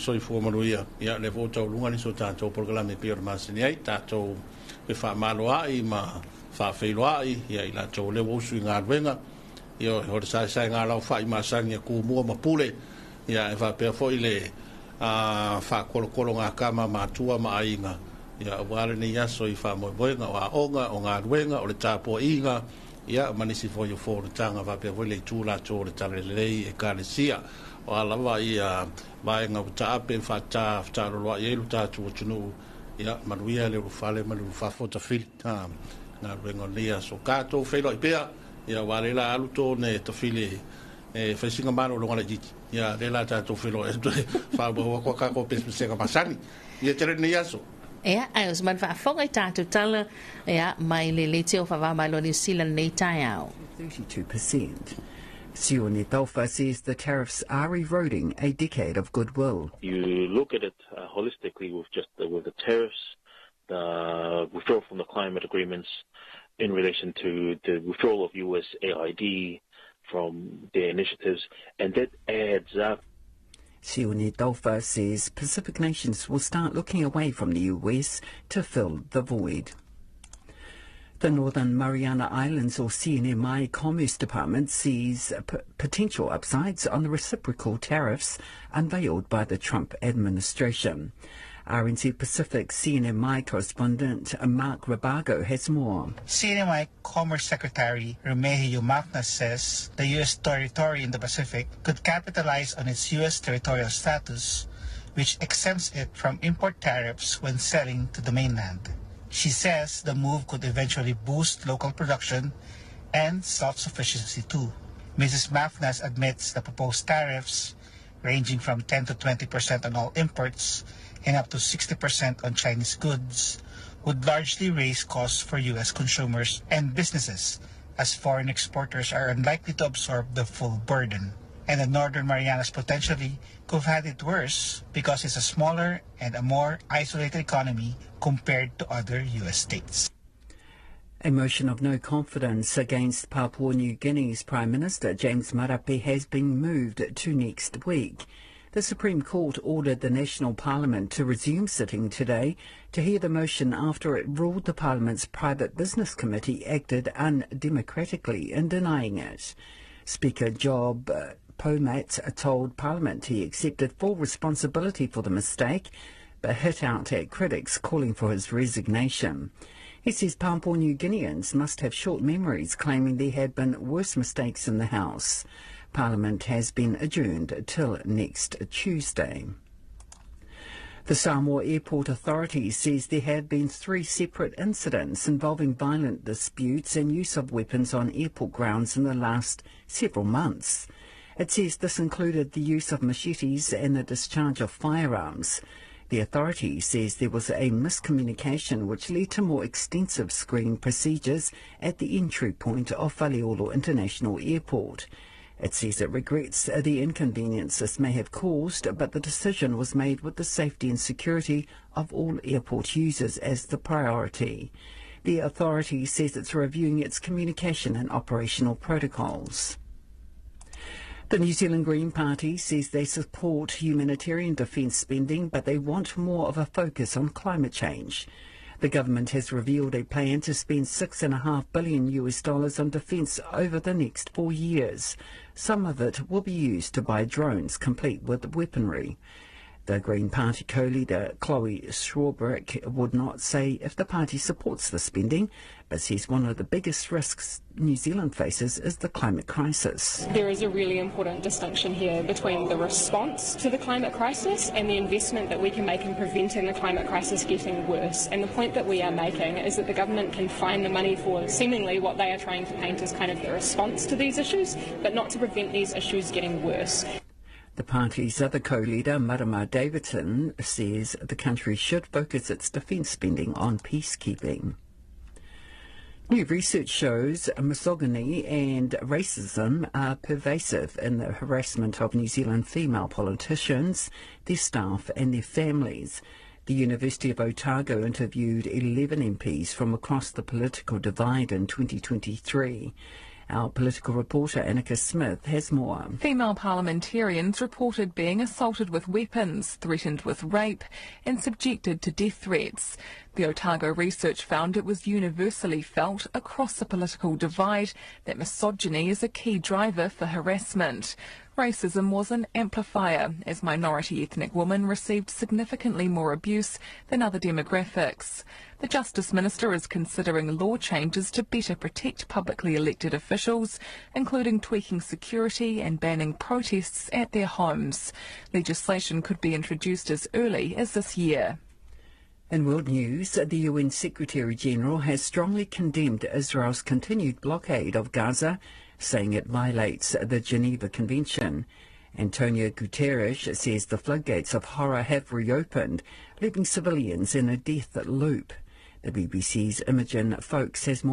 soifua manuia. Ia, lea foi ua tauluga nisi o tatou polokalame e pei ona masani ai, tatou e faamalo ai ma faafeiloai ia i latou lea ua usu i galuega. Ia o le saesae ngā lau whai masani a kumua ma pule. Ia e whapea foi le whaakolokolo ngā kama matua ma aiga. Ia ua ale nei aso i whaamoemoega o aoga, o galuega, o le tapua'iga. Ia ma nisi foi o fonotaga faapea foi le itu latou o le talalelei e ekalesia. O a lava ia vaega ua taape faatatā fetaloloa'i ai lo tatou atunuu. Ia manuia le ulufale ma le ulufafo tafili. Galuega o lenei aso. Tatou feiloai pea. Ia ua le la alu tō tafili e whaisinga malo longa le titi. Ia le la tatou feiloai whaamaua koa kako pesepesega masani. Ia tele lenei aso. Ia, ai o se manu faafofoga i tatou tala, ia, mai le leitio faavava mai Niu Sila lenei taeao. 32%. Sione Taufa says the tariffs are eroding a decade of goodwill. You look at it holistically with just with the tariffs, the withdrawal from the climate agreements in relation to the withdrawal of USAID from their initiatives, and that adds up. Sione Taufa says Pacific nations will start looking away from the US to fill the void. The Northern Mariana Islands, or CNMI Commerce Department, sees potential upsides on the reciprocal tariffs unveiled by the Trump administration. RNZ Pacific CNMI correspondent Mark Rabago has more. CNMI Commerce Secretary Remigio Mafnas says the U.S. territory in the Pacific could capitalize on its U.S. territorial status, which exempts it from import tariffs when selling to the mainland. She says the move could eventually boost local production and self-sufficiency too. Mrs. Mafnas admits the proposed tariffs ranging from 10 to 20% on all imports and up to 60% on Chinese goods, would largely raise costs for U.S. consumers and businesses, as foreign exporters are unlikely to absorb the full burden. And the Northern Marianas potentially could have had it worse because it's a smaller and a more isolated economy compared to other U.S. states. A motion of no confidence against Papua New Guinea's Prime Minister James Marape has been moved to next week. The Supreme Court ordered the National Parliament to resume sitting today to hear the motion after it ruled the Parliament's Private Business Committee acted undemocratically in denying it. Speaker Job Pomat told Parliament he accepted full responsibility for the mistake, but hit out at critics calling for his resignation. He says Papua New Guineans must have short memories, claiming there had been worse mistakes in the House. Parliament has been adjourned till next Tuesday. The Samoa Airport Authority says there have been 3 separate incidents involving violent disputes and use of weapons on airport grounds in the last several months. It says this included the use of machetes and the discharge of firearms. The authority says there was a miscommunication which led to more extensive screening procedures at the entry point of Faleolo International Airport. It says it regrets the inconvenience this may have caused, but the decision was made with the safety and security of all airport users as the priority. The authority says it's reviewing its communication and operational protocols. The New Zealand Green Party says they support humanitarian defence spending, but they want more of a focus on climate change. The government has revealed a plan to spend $6.5 billion on defence over the next 4 years. Some of it will be used to buy drones complete with weaponry. The Green Party co-leader Chloe Swarbrick would not say if the party supports the spending, but says one of the biggest risks New Zealand faces is the climate crisis. There is a really important distinction here between the response to the climate crisis and the investment that we can make in preventing the climate crisis getting worse. And the point that we are making is that the government can find the money for seemingly what they are trying to paint as kind of the response to these issues, but not to prevent these issues getting worse. The party's other co-leader, Marama Davidson, says the country should focus its defence spending on peacekeeping. New research shows misogyny and racism are pervasive in the harassment of New Zealand female politicians, their staff and their families. The University of Otago interviewed 11 MPs from across the political divide in 2023. Our political reporter Annika Smith has more. Female parliamentarians reported being assaulted with weapons, threatened with rape and subjected to death threats. The Otago research found it was universally felt across the political divide that misogyny is a key driver for harassment. Racism was an amplifier, as minority ethnic women received significantly more abuse than other demographics. The Justice Minister is considering law changes to better protect publicly elected officials, including tweaking security and banning protests at their homes. Legislation could be introduced as early as this year. In world news, the UN Secretary-General has strongly condemned Israel's continued blockade of Gaza, saying it violates the Geneva Convention. Antonio Guterres says the floodgates of horror have reopened, leaving civilians in a death loop. The BBC's Imogen Foulkes has more.